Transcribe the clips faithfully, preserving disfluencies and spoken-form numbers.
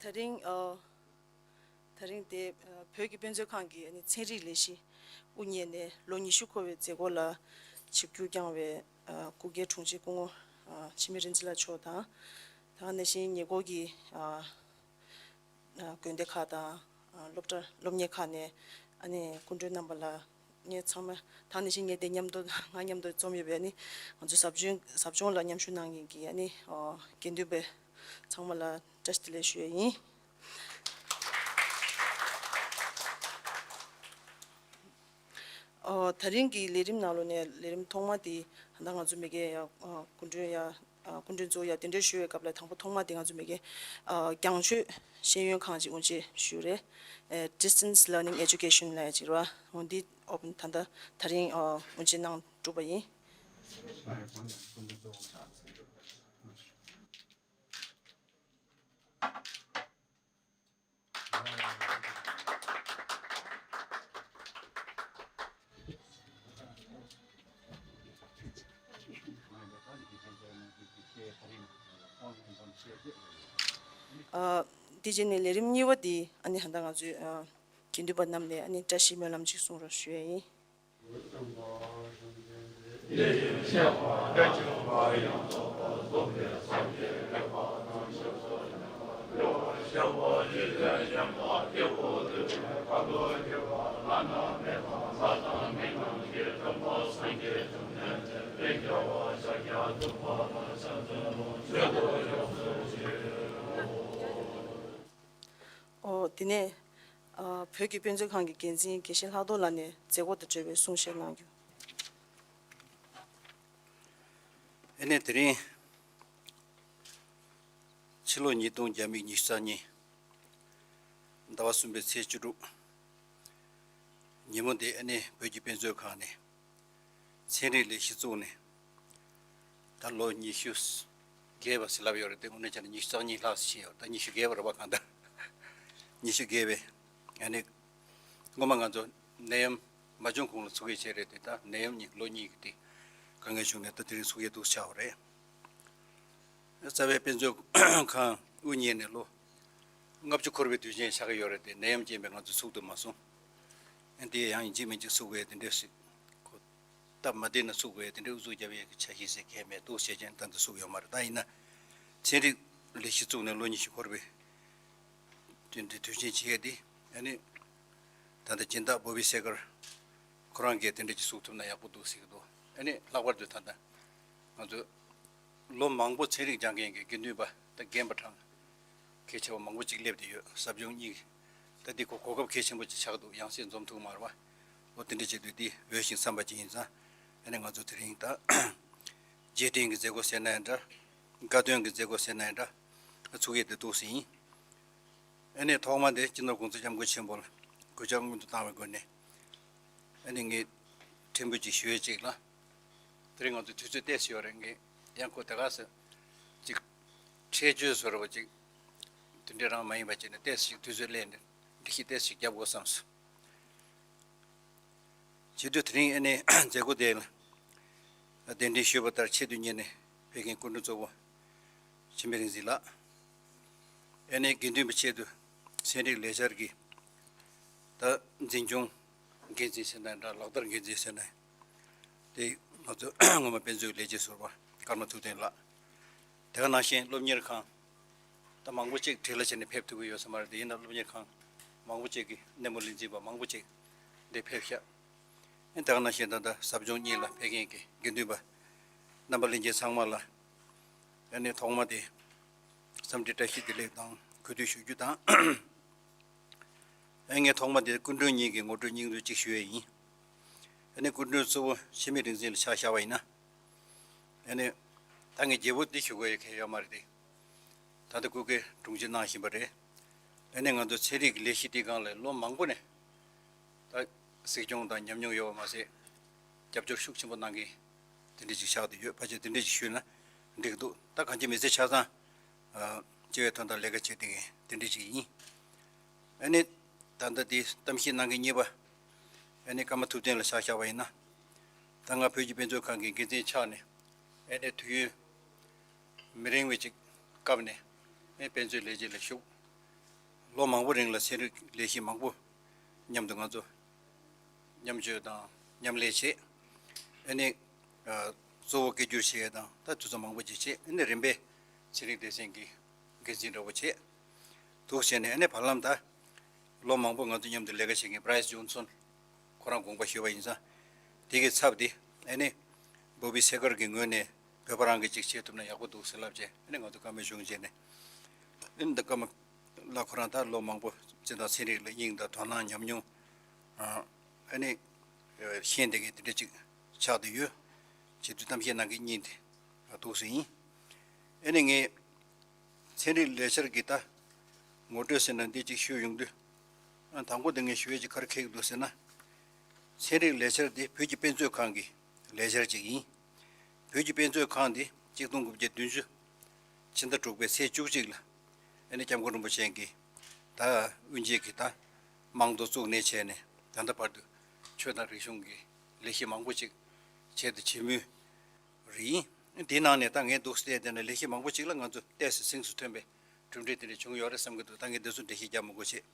ད་རིང་ཨ། ད་རིང་དེ་ཨ་བོད་ཀྱི་དཔེ་མཛོད་ཁང་གི་ཨ་ནི་ཚན་རིག་ལས་གཞི་དབུ་བརྙེས་ནས་ལོ་ཉི་ཤུ་འཁོར་བའི་མཛད་སྒོ་ལ་ཆིབས་བསྒྱུར་བསྐྱངས་པའི་ཨ་སྐུ་སྒེར་དྲུང་ཆེ་སྐུ་ངོ་ཨ་འཆི་མེད་རིག་འཛིན་ལགས་མཆོག་དང་། ད་ག་ནང་བཞིན་ཉེ་འཁོར་གྱི་ཨ་ཨ་དགོན་སྡེ་ཁག་དང་ཨ་སློབ་གྲྭ་སློབ་གཉེར་ཁག་ནས་ཨ་ནི་སྐུ་མགྲོན་རྣམ་པ་ལ་ངས་ཚང་མ་ད་ག་ནང་བཞིན་ངས་དེ་མཉམ་དུ་ང་མཉམ་དུ་འཛོམས་ཡོད་པའི་ཨ་ནི་ང་ཚོའི་ཟབ་སྦྱོང་ཟབ་སྦྱོང་ལ་མཉམ་ཞུགས་གནང་མཁན་གྱི་ཨ་ནི་ཨ་དགེ་འདུན་པ་ཚང་མ་ལ་བཀྲ་ཤིས་བདེ་ལེགས་ཞུ་ཡ་ཡིན། ཨོ། ད་རིང་གི་ལས་རིམ་ནང་ལོགས་ནས་ལས་རིམ་ཐོག་མ་དེ་ད་ང་ཚོ་མི་སྒེར་ཡ་ཨ་སྐུ་མགྲོན་ཡ་ཨ་སྐུ་མགྲོན་གཙོ་བོ་ཡ་གདན་འདྲེན་ཞུ་བའི་སྐབས་ལ་དང་པོ་ཐོག་མ་དེ་ང་ཚོ་མི་སྒེར་ཨ་རྒྱང་ཤོད་ཤེས་ཡོན་ཁང་ཅིག་དབུ་འབྱེད་ཞུས་རེད། ཨེ་Distance Learning Education ལབ་ཡ་ཅིག་རེད་བ། འོ་འདི་ཨོ་ད་ལྟ་ད་རིང་ཨ་དབུ་འབྱེད་གནང་གྲུབ་པ་ཡིན། ཨ་དེ་རྗེས་ནས་ལས་རིམ་གཉིས་པ་འདི་ཨ་ནི་ད་ལྟ་ང་ཚོའི་ཨ་དགེ་འདུན་པ་རྣམས་ནས་ཨ་ནི་བཀྲ་ཤིས་སྨོན་ལམ་ཅིག་གསུང་རོགས་ཞུ་ཡ་ཡིན། ཨོ། དེ་ནས་ཨ་བོད་ཀྱི་དཔེ་མཛོད་ཁང་གི་འགན་འཛིན་དགེ་བཤེས་ལྷག་རྡོར་ལགས་ནས་མཛད་སྒོ་དང་འབྲེལ་བའི་གསུང་བཤད་གནང་རྒྱུ། ཨ་ནི་དེ་རིང་ཕྱི་ལོ་ཉིས་སྟོང་ཉི་ཤུ་རྩ་གཉིས་ཟླ་བ་གསུམ་པའི་ཚེས་བཅུ་དྲུག་ཉིན་མོ་འདི་ཨ་ནི་བོད་ཀྱི་དཔེ་མཛོད་ཁང་ནས་ཚན་རིག་ལས་གཞི་བཙུགས་ནས། ད་ལོ་ཉི་ཤུ་བརྒལ་བ་ཟེར་ལབ་ཡོད་རེད་དེ། དངོས་གནས་བྱས་ན་ཉི་ཤུ་རྩ་གཉིས་ལྷག་ཕྱིན་ཡོད། ད་ཉི་ཤུ་བརྒལ་བ་རེད་པ། གང་ལྟར་ཉི་ཤུ་བརྒལ་བའི་ཨ་ནི་སྔོན་མ་ང་ཚོ་ནད་ཡམས་མ་བྱུང་གོང་ལ་ཚུགས་ཡས་བྱས་རེད་དེ། ད་ནད་ཡམས་གཉིས་ལོ་གཉིས་ཀྱི་དེ་དཀའ་ངལ་བྱུང་ནས་ད་དེ་རིང་ཚུགས་ཡས་འདུག་ཆགས་པ་རེད། རྩ་བའི་དཔེ་མཛོད་ཁང་དབུ་བརྙེས་ནས་ལོ་ལྔ་བཅུ་འཁོར་བའི་དུས་ཆེན་ཆགས་ཀྱི་ཡོད་རེད་དེ། ནད་ཡམས་རྐྱེན་པས་ང་ཚོ་ཚུགས་ཐུབ་མ་སོང་། ཨ་འདི་ཡང་ཡིན་གཅིག་མིན་གཅིག་ཚུགས་དགོས་དེ་འདྲས་ཞིག་གོ། སྟབས་མ་བདེ་ན་ཚུགས་དགོས་དེ་འདྲའི་ཨུ་ཚུགས་རྒྱབ་ཡས་ཀྱི་འཆར་གཞི་ཟེར་གང་མེད་འདུག་བྱས་ཀྱང་ད་ལྟ་ཚུགས་ཡོད་མ་རེད། ད་ཡིན་ན་ཚན་རིག་ལས་གཞི་བཙུགས་ནས་ལོ་ཉི་ཤུ་འཁོར་བའི་དེ་འདྲའི་དུས་ཆེན་བྱེད་ཡས་དེ་ཨ་ནི་ད་ལྟ་སྦྱིན་བདག་བོ་བི་སེ་ཀར་ཁོ་རང་གིས་དེ་འདྲ་ཅིག་ཚུགས་ཐུབ་ན་ཡག་པོ་འདུག་ཟེར་གྱི་འདུག་ཨ་ནི་ལྷག་པར་དུ་ད་ལྟ་ང་ཚོ་ལོ་མང་པོ་ཚན་རིག་སྦྱང་མཁན་གྱི་དགེ་འདུན་པ་དང་རྒན་པ་གྲངས་གལ་ཆེ་བ་མང་པོ་ཅིག་སླེབས་བསྡད་ཡོད། ཟབ་སྦྱོང་གཉིས་ད་འདི་གོ་གོ་སྐབས་གལ་ཆེན་པོ་ཅིག་ཆགས་འདུག་ཡང་སེ་འཛོམས་ཐུབ་མ་རེད་པ། འོ་དེ་འདྲ་བྱེད་དུས་འདི་འོས་ཤིང་འཚམས་པ་ཅིག་ཡིན་ཙང་། ཨ་ནི་ང་ཚོ་དེ་རིང་ད་རྗེས་དྲན་གྱི་མཛད་སྒོ་ཟེར་ན་ཡང་འདྲ། དགའ་སྟོན་གྱི་མཛད་སྒོ་ཟེར་ན་ཡང་འདྲ། ཚུགས་ཡས་དེ་འདུག་ཟིན་ཡིན། ཨ་ནི་ཐོག་མ་དེ་སྤྱི་ནོར་༸གོང་ས་༸སྐྱབས་མགོན་ཆེན་པོ་ལ་གུས་ཕྱག་སྔོན་དུ་བཏང་བའི་སྒོ་ནས། ཨ་ནི་ངས་ཕྲན་བུ་ཅིག་ཞུ་ཡས་ཅིག་ལ། དེ་རིང་ང་ཚོ་དུས་ཚོད་ཏོག་ཙམ་ཡོད་རེད། ངས་ཡང་ཁོ་དེ་ག་ས་ཅིག་ཁྲེལ་གཅོད་བཟོ་འདྲ་བ་ཅིག་དེ་འདྲ་རང་མ་ཡིན་པ་བྱས་ནས་ཏོག་ཙམ་ཅིག་དུས་ཚོད་ལེན་ནས་འགྲེལ་བཤད་ཏོག་ཙམ་ཅིག་རྒྱབ་དགོས་བསམས་སོང་། བྱེད་དུས་དེ་རིང་ཨ་ནི་མཛད་སྒོ་དེ་ལ་གདན་འདྲེན་ཞུས་པ་ལྟར་ཆེད་དུ་གཉེར་ནས་ཕེབས་མཁན་སྐུ་མགྲོན་གཙོ་བོ་འཆི་མེད་རིག་འཛིན་ལགས། ཨ་ནི་དགེ་འདུན་པའི་ཆེད་དུ་ཚན་རིག་ལས་འཆར་གྱི་ད་འཛིན་སྐྱོང་འགན་འཛིན་ཟེར་ན་འདྲ། ལག་བསྟར་འགན་འཛིན་ཟེར་ན། དེ་ང་ཚོ་སྔོན་མ་དཔེ་མཛོད་ལས་བྱེད་ཟུར་པ་ཀརྨ་ཐུབ་བསྟན་ལགས། དེ་ག་ནང་བཞིན་སློབ་གཉེར་ཁང་ད་མང་པོ་ཅིག་བྲེལ་ལ་བྱས་ནས་ཕེབས་ཐུབ་ཀྱི་ཡོད་ས་མ་རེད་དེ། ཡིན་ན་སློབ་གཉེར་ཁང་མང་པོ་ཅིག་གི་སྣེ་མོ་ལས་འཛིན་པ་མང་པོ་ཅིག་འདིར་ཕེབས་ཤག་ཨ་ནི་དེ་ག་ནང་བཞིན་ད་ལྟ་ཟབ་སྦྱོང་གཉིས་ལ་ཕེབས་མཁན་གྱི་དགེ་འདུན་པ་རྣམ་པ་ལྷན་རྒྱས་ཚང་མ་ལ་ཨ་ནི་ཐོག་མ་དེ་འཚམས་འདྲི་བཀྲ་ཤིས་བདེ་ལེགས་དང་གུས་འདུད་ཞུ་རྒྱུ་དང་། ཨ་ངས་ཐོག་མ་དེ་སྐུ་མགྲོན་གཉིས་ཀྱི་ངོ་སྤྲོད་སྙིང་བསྡུས་གཅིག་ཞུ་ཡས་ཡིན། ཨ་ནི་སྐུ་མགྲོན་གཙོ་བོ་འཆི་མེད་རིག་འཛིན་ལ་ཆ་བཞག་པ་ཡིན་ན། ཨ་ནི་ད་ངས་རྒྱས་པོ་འདི་ཞུ་དགོས་ཡ་གང་ཡང་ཡོད་མ་རེད་དེ། ད་ལྟ་སྐུ་སྒེར་དྲུང་ཆེ་གནང་བཞིན་པ་རེད། ཨ་ནི་ང་ཚོ་ཚན་རིག་གི་ལས་གཞི་འདི་སྒང་ལ་ལོ་མང་པོ་ནས་ད་གཟིགས་སྐྱོང་དང་ཉམས་མྱོང་ཡོད་པ་མ་ཟད། རྒྱབ་སྐྱོར་ཤུགས་ཆེན་པོ་གནང་མཁན་དེ་འདྲ་ཅིག་ཆགས་བསྡད་ཡོད། ཕལ་ཆེར་དེ་འདྲ་ཅིག་ཞུས་ན་འགྲིག་གི་འདུག་ད་གང་ཅི་མི་ཚེ་ཆ་ཚང་ཨ་སྤྱི་བའི་དོན་དག་ལས་ཀ་བྱེད་བསྡད་མཁན་དེ་འདྲ་ཅིག་ཡིན། ཨ་ནི་ད་ལྟ་དེ་གཏམ་བཤད་གནང་མཁན་གཉིས་པ་ཨ་ནི་ཀརྨ་ཐུབ་བསྟན་ལ་ཆ་བཞག་པ་ཡིན་ན། ད་ང་བོད་ཀྱི་དཔེ་མཛོད་ཁང་གི་འགན་འཛིན་ཆགས་ནས་ཨ་ནི་དུས་ཡུན་མི་རིང་བའི་ཅིག་སྐབས་ནས་ཨ་ནི་དཔེ་མཛོད་ལས་བྱེད་ལ་ཞུགས། ལོ་མང་པོ་རིང་ལ་ཚན་རིག་ལས་གཞི་མང་པོ་མཉམ་དུ་ང་ཚོ་མཉམ་སྤྱོད་དང་མཉམ་ལས་བྱས། ཨ་ནི་ཨ་གཙོ་བོ་སྐད་སྒྱུར་བྱེད་ཡས་དང་ད་དུས་ཚོད་མང་པོ་ཅིག་བྱས། ཨ་ནི་རིམ་པས་ཚན་རིག་སྡེ་ཚན་གྱི་འགན་འཛིན་འདྲ་པོ་བྱས་འདུག་བྱས་ནས། ཨ་ནི་བར་ལམ་ད་ལོ་མང་པོ་ང་ཚོ་མཉམ་དུ་ལས་ཀ་བྱེད་མཁན་བྷ་རའི་སི་ཇོན་སོན་ཁོ་རང་དགོངས་པ་ཞུས་པ་ཡིན་ཙང་། དེ་གི་ཚབ་དེ་ཨ་ནི་བོ་བི་སེ་གར་གྱི་ངོས་ནས་བོད་པ་རང་གིས་ཅིག་བྱེད་ཐུབ་ན་ཡག་པོ་འདུག་ཟེར་ལབ་བྱས། ཨ་ནི་ང་ཚོ་ཀརྨ་གཞུང་བྱས་ནས། ཨ་ནི་ད་ཀརྨ་ལགས་ཁོ་རང་ད་ལོ་མང་པོ་སྤྱིར་བཏང་ཚན་རིག་ལ་དབྱིངས་དང་དོ་སྣང་ཉམས་མྱོང་ཨ་ནི་ཤེས་ལྡན་མཁན་དེ་འདྲ་ཅིག་ཆགས་བསྡད་ཡོད། བྱེད་དུས་གཏམ་བཤད་གནང་མཁན་གཉིས་དེ་འདུག་སེ་ཡིན། ཨ་ནི་ངས་ཚན་རིག་ལས་འཆར་གྱི་ད་ངོ་སྤྲོད་ཟེར་ན་འདི་ཅིག་ཞུ་ཡོང་དུས། ཨ་དང་པོ་དེ་ངས་ཞུ་ཡས་ཅིག་ག་རེ་འཁེལ་གྱི་འདུག་ཟེར་ན། ཚན་རིག་ལས་འཆར་འདི་བོད་ཀྱི་དཔེ་མཛོད་ཁང་གི་ལས་འཆར་ཅིག་ཡིན། བོད་ཀྱི་དཔེ་མཛོད་ཁང་འདི་གཅིག་སྟོང་དགུ་བརྒྱ་བདུན་ཅུ་ཕྱི་ཟླ་དྲུག་པའི་ཚེས་བཅུ་གཅིག་ལ་ཨ་ནི་སྐྱབས་མགོན་རིན་པོ་ཆེ་གིས་ད་དབུ་འབྱེད་ཀྱི་ད་རྨང་རྡོ་བཙུགས་ནས་བྱས་ནས་ད་ལྟ་བར་དུ་ཆོས་དང་རིག་གཞུང་གི་ལས་གཞི་མང་པོ་ཅིག་བྱས་དང་བྱེད་མུས་རེད། དེའི་ནང་ནས་ད་ངས་འདུག་སེ་བལྟས་བསྡད་ན་ལས་གཞི་མང་པོ་ཅིག་ལ་ང་ཚོ་ཏོག་ཙམ་གཟེངས་སུ་ཐོན་པའི་གྲུབ་འབྲས་དེ་འདྲ་བྱུང་ཡོད་རེད་བསམ་གྱི་འདུག་ད་ངས་འདི་ཚོ་འགྲེལ་བཤད་རྒྱག་མི་དགོས་བྱས།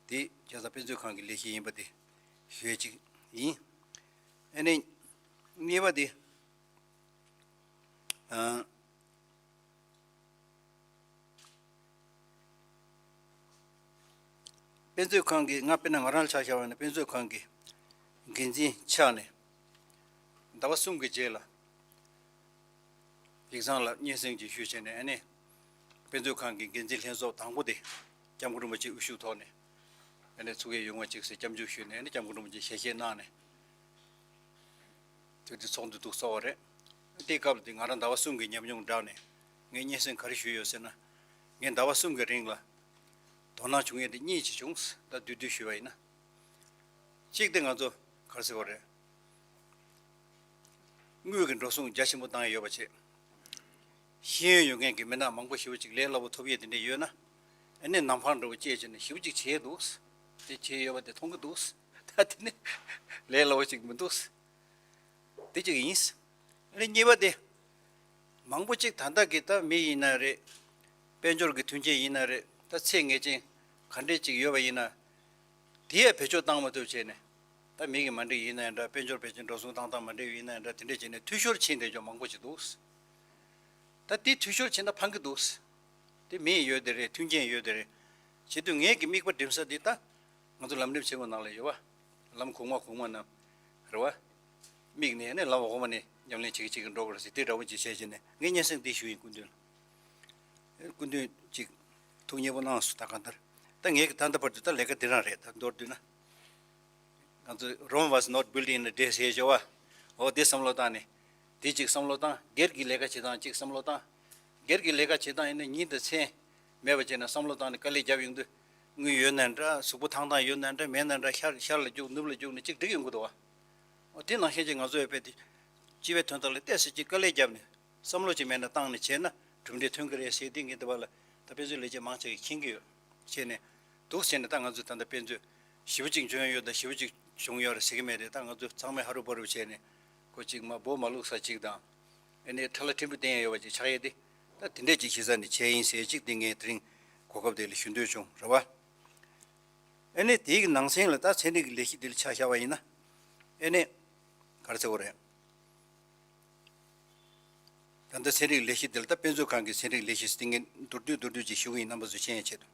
དེ་བྱས་ཙང་དཔེ་མཛོད་ཁང་གི་ལས་གཞི་ཡིན་པ་དེ་ཞུ་ཡས་ཅིག་ཡིན། ཨ་ནི་གཉིས་པ་དེ། ཨ། དཔེ་མཛོད་ཁང་གི་ང་དཔེར་ན་ང་རང་ལ་ཆ་བཞག་པ་ཡིན་ན་དཔེ་མཛོད་ཁང་གི་འགན་འཛིན་ཆགས་ནས་ཟླ་བ་གསུམ་གྱི་རྗེས་ལ། ཡིག་ཚང་ལ་སྙན་སེང་ཅིག་ཞུས་བྱས་ནས། ཨ་ནི་དཔེ་མཛོད་ཁང་གི་འགན་འཛིན་ལྷན་ཚོགས་དང་པོ་དེ་སྐྱབས་མགོན་རིན་པོ་ཆེའི་དབུ་བཞུགས་ཐོག་ནས་ཨ་ནི་ཚུགས་ཡས་ཡོང་བ་ཅིག་ཟེར་སྐྱབས་འཇུག་ཞུས་ནས། ཨ་ནི་སྐྱབས་མགོན་རིན་པོ་ཆེས་ཞལ་བཞེས་གནང་ནས། དེ་དུས་ཚོགས་འདུ་འདུག་སེ་ཚོགས་པ་རེད། དེའི་སྐབས་ལ་དེ་ང་རང་ཟླ་བ་གསུམ་གྱི་ཉམས་མྱོང་བསྒྲགས་ནས་ངས་སྙན་སེང་ག་རེ་ཞུས་ཡོད་ཟེར་ན། ངས་ཟླ་བ་གསུམ་གྱི་རིང་ལ་དོ་སྣང་བྱུང་ཡས་དེ་གཉིས་ཅིག་བྱུང་། ད་བསྡུས་བསྡུས་ཞུས་པ་ཡིན་ན། གཅིག་དེ་ང་ཚོ་ག་རེ་ཟེར་བ་རེད། དངུལ་གྱི་འགྲོ་སོང་རྒྱ་ཆེན་པོ་བཏང་ཡས་ཡོད་པ་བྱས། ཤེས་ཡོན་ཡོད་མཁན་གྱི་མི་སྣ་མང་པོ་ཞེ་པོ་ཅིག་ལས་སླ་པོ་ཐོབ་ཡས་དེ་འདྲ་ཡོད་ན། ཨ་ནི་ནམ་འཕང་འདྲ་པོ་སྐྱེས་བྱས་ནས་ཞེ་པོ་ཅིག་བྱས་འདུག་དེ་བྱས་ཡོད་པ་དེ་མཐོང་གི་འདུག་ད་དེ་ནི་ལས་སླ་པོ་ཅིག་མི་འདུག་དེ་གཅིག་ཡིན། ཨ་ནི་གཉིས་པ་དེ། མང་པོ་ཅིག་ད་ལྟ་གི་ད་མི་ཡིན་ན་རེད། དཔལ་འབྱོར་གྱི་མཐུན་རྐྱེན་ཡིན་ན་རེད། ད་ཚད་ངེས་ཅན་ག་འདྲས་ཅིག་ཡོད་པ་ཡིན་ན། དེ་ཡང་བེད་སྤྱོད་བཏང་མ་ཐུབ་བྱས་ནས། ད་མི་གི་མ་འགྲིག་ཡིན་ན་འདྲ། དཔལ་འབྱོར་བེད་སྤྱོད་འགྲོ་སོང་བཏང་སྟངས་མ་འགྲིག་ཡིན་ན་འདྲ། དེ་འདྲས་བྱས་ནས་འཐུས་ཤོར་ཕྱིན་བསྡད་ཆོག་མང་པོ་ཞིག་འདུག་ད་དེ་འཐུས་ཤོར་ཕྱིན་ན་ཕངས་ཀྱི་འདུག་དེ་མི་ཡོད་དེ་རེད། མཐུན་རྐྱེན་ཡོད་དེ་རེད། བྱེད་དུས་ངེད་ཀྱི་དམིགས་པ་འགྲིམ་ས་འདི་ད་ང་ཚོ་ལམ་རིམ་ཆེན་མོ་ནང་ལ་ཡོད་པ། ལམ་གོང་མ་གོང་མ་རྣམས་རེད་པ། དམིགས་ནས་ནས་ལམ་འོག་མ་ནས་ཉམས་ལེན་བྱེད་ཀྱི་བྱེད་ཀྱི་འགྲོ་དགོས་རེད་ཟེར། དེ་འདྲ་པོ་ཅིག་བྱས་བྱས་ནས་ངས་སྙན་སེང་འདི་ཞུ་ཡིན། སྐུ་མདུན་ལ། སྐུ་མདུན་ཅིག་ཐུགས་མཉེས་པོ་གནང་སོང་། ད་གང་ལྟར་ད་ངས་ད་ལྟ་བར་དུ་ད་ལས་ཀ་འདི་རང་རེད། ད་མདོར་བསྡུས་ན། ང་ཚོ་Rome was not built in a day ཟེར་བཞག་པ། འོ་དེ་བསམ་བློ་བཏང་ནས། དེ་གཅིག་བསམ་བློ་བཏང་། སྒེར་གྱི་ལས་ཀ་བྱེད་སྟངས་གཅིག་བསམ་བློ་བཏང་། སྒེར་གྱི་ལས་ཀ་བྱེད་སྟངས་ཡིན་ན་ཉིན་དང་མཚན་མེད་པ་བྱས་ནས་བསམ་བློ་བཏང་ནས་དཀའ་ལས་བརྒྱབ་ཡོང་དུས། དངུལ་ཡོད་ན་འདྲ། གཟུགས་པོ་ཐང་ཐང་ཡོད་ན་འདྲ། མེད་ན་འདྲ། ཤར་ཤར་ལ་རྒྱུག། ནུབ་ལ་རྒྱུག་ནས་གཅིག་འགྲིག་ཡོང་གི་འདུག་པ། འོ་དེ་ནང་བཞིན་གྱི་ང་ཚོ་ཡོད་པའི་དེ་སྤྱི་པའི་དོན་དག་ལ་ཏོག་ཙམ་ཅིག་དཀའ་ལས་བརྒྱབ་ནས། བསམ་བློ་ཅིག་མེད་ན་བཏང་ནས་བྱས་ན་གྲུབ་འབྲས་ཐོན་གྱི་རེད་ཟེར། དེ་ངས་འདི་བར་ལ་ད་དཔེ་མཛོད་ལས་བྱེད་མང་ཆེ་གིས་མཁྱེན་གྱི་ཡོད། བྱས་ནས་འདུག་བྱས་ནས་ད་ང་ཚོས་ད་ལྟ་དཔེ་མཛོད་ཞེ་པོ་ཅིག་འཇོན་ཡོད་དང་ཞེ་པོ་ཅིག་བྱུང་ཡོད་རེད་ཟེར་གྱི་མེད་རེད། ད་ང་ཚོ་ཚང་མས་ཧ་རུ་བ་རུ་བྱས་ནས་ཁོ་ཅིག་མ་སྦོ་མ་བླུགས་ས་ཅིག་དང་། ཨ་ནི་ཁྲ་ལ་ཕྲན་བུ་བསྟན་ཡོད་པ་ཅིག་ཆགས་ཡས་དེ། ད་དེ་འདྲས་ཅིག་གཞི་རྩ་ནས་བྱས་ཡིན་ཟེར་ཅིག་དེ་ངས་དེ་རིང་གོ་སྐབས་དེ་ལ་ཞུ་འདོད་བྱུང་རེད་པ། ཨ་ནི་དེའི་ནང་ཚན་ལ་ད་ཚན་རིག་གི་ལས་གཞི་འདི་ལ་ཆ་བཞག་པ་ཡིན་ན། ཨ་ནི་ག་རེ་ཟེར་དགོས་རེད། ད་ལྟ་ཚན་རིག་ལས་གཞི་འདི་ལ་ད་དཔེ་མཛོད་ཁང་གི་ཚན་རིག་ལས་གཞི་ཟེར་དེ་ངས་མདོར་བསྡུས་མདོར་བསྡུས་ཅིག་ཞུ་གི་ཡིན། རྣམ་པ་ཚོས་མཁྱེན་ཡས་ཆེད་དུ།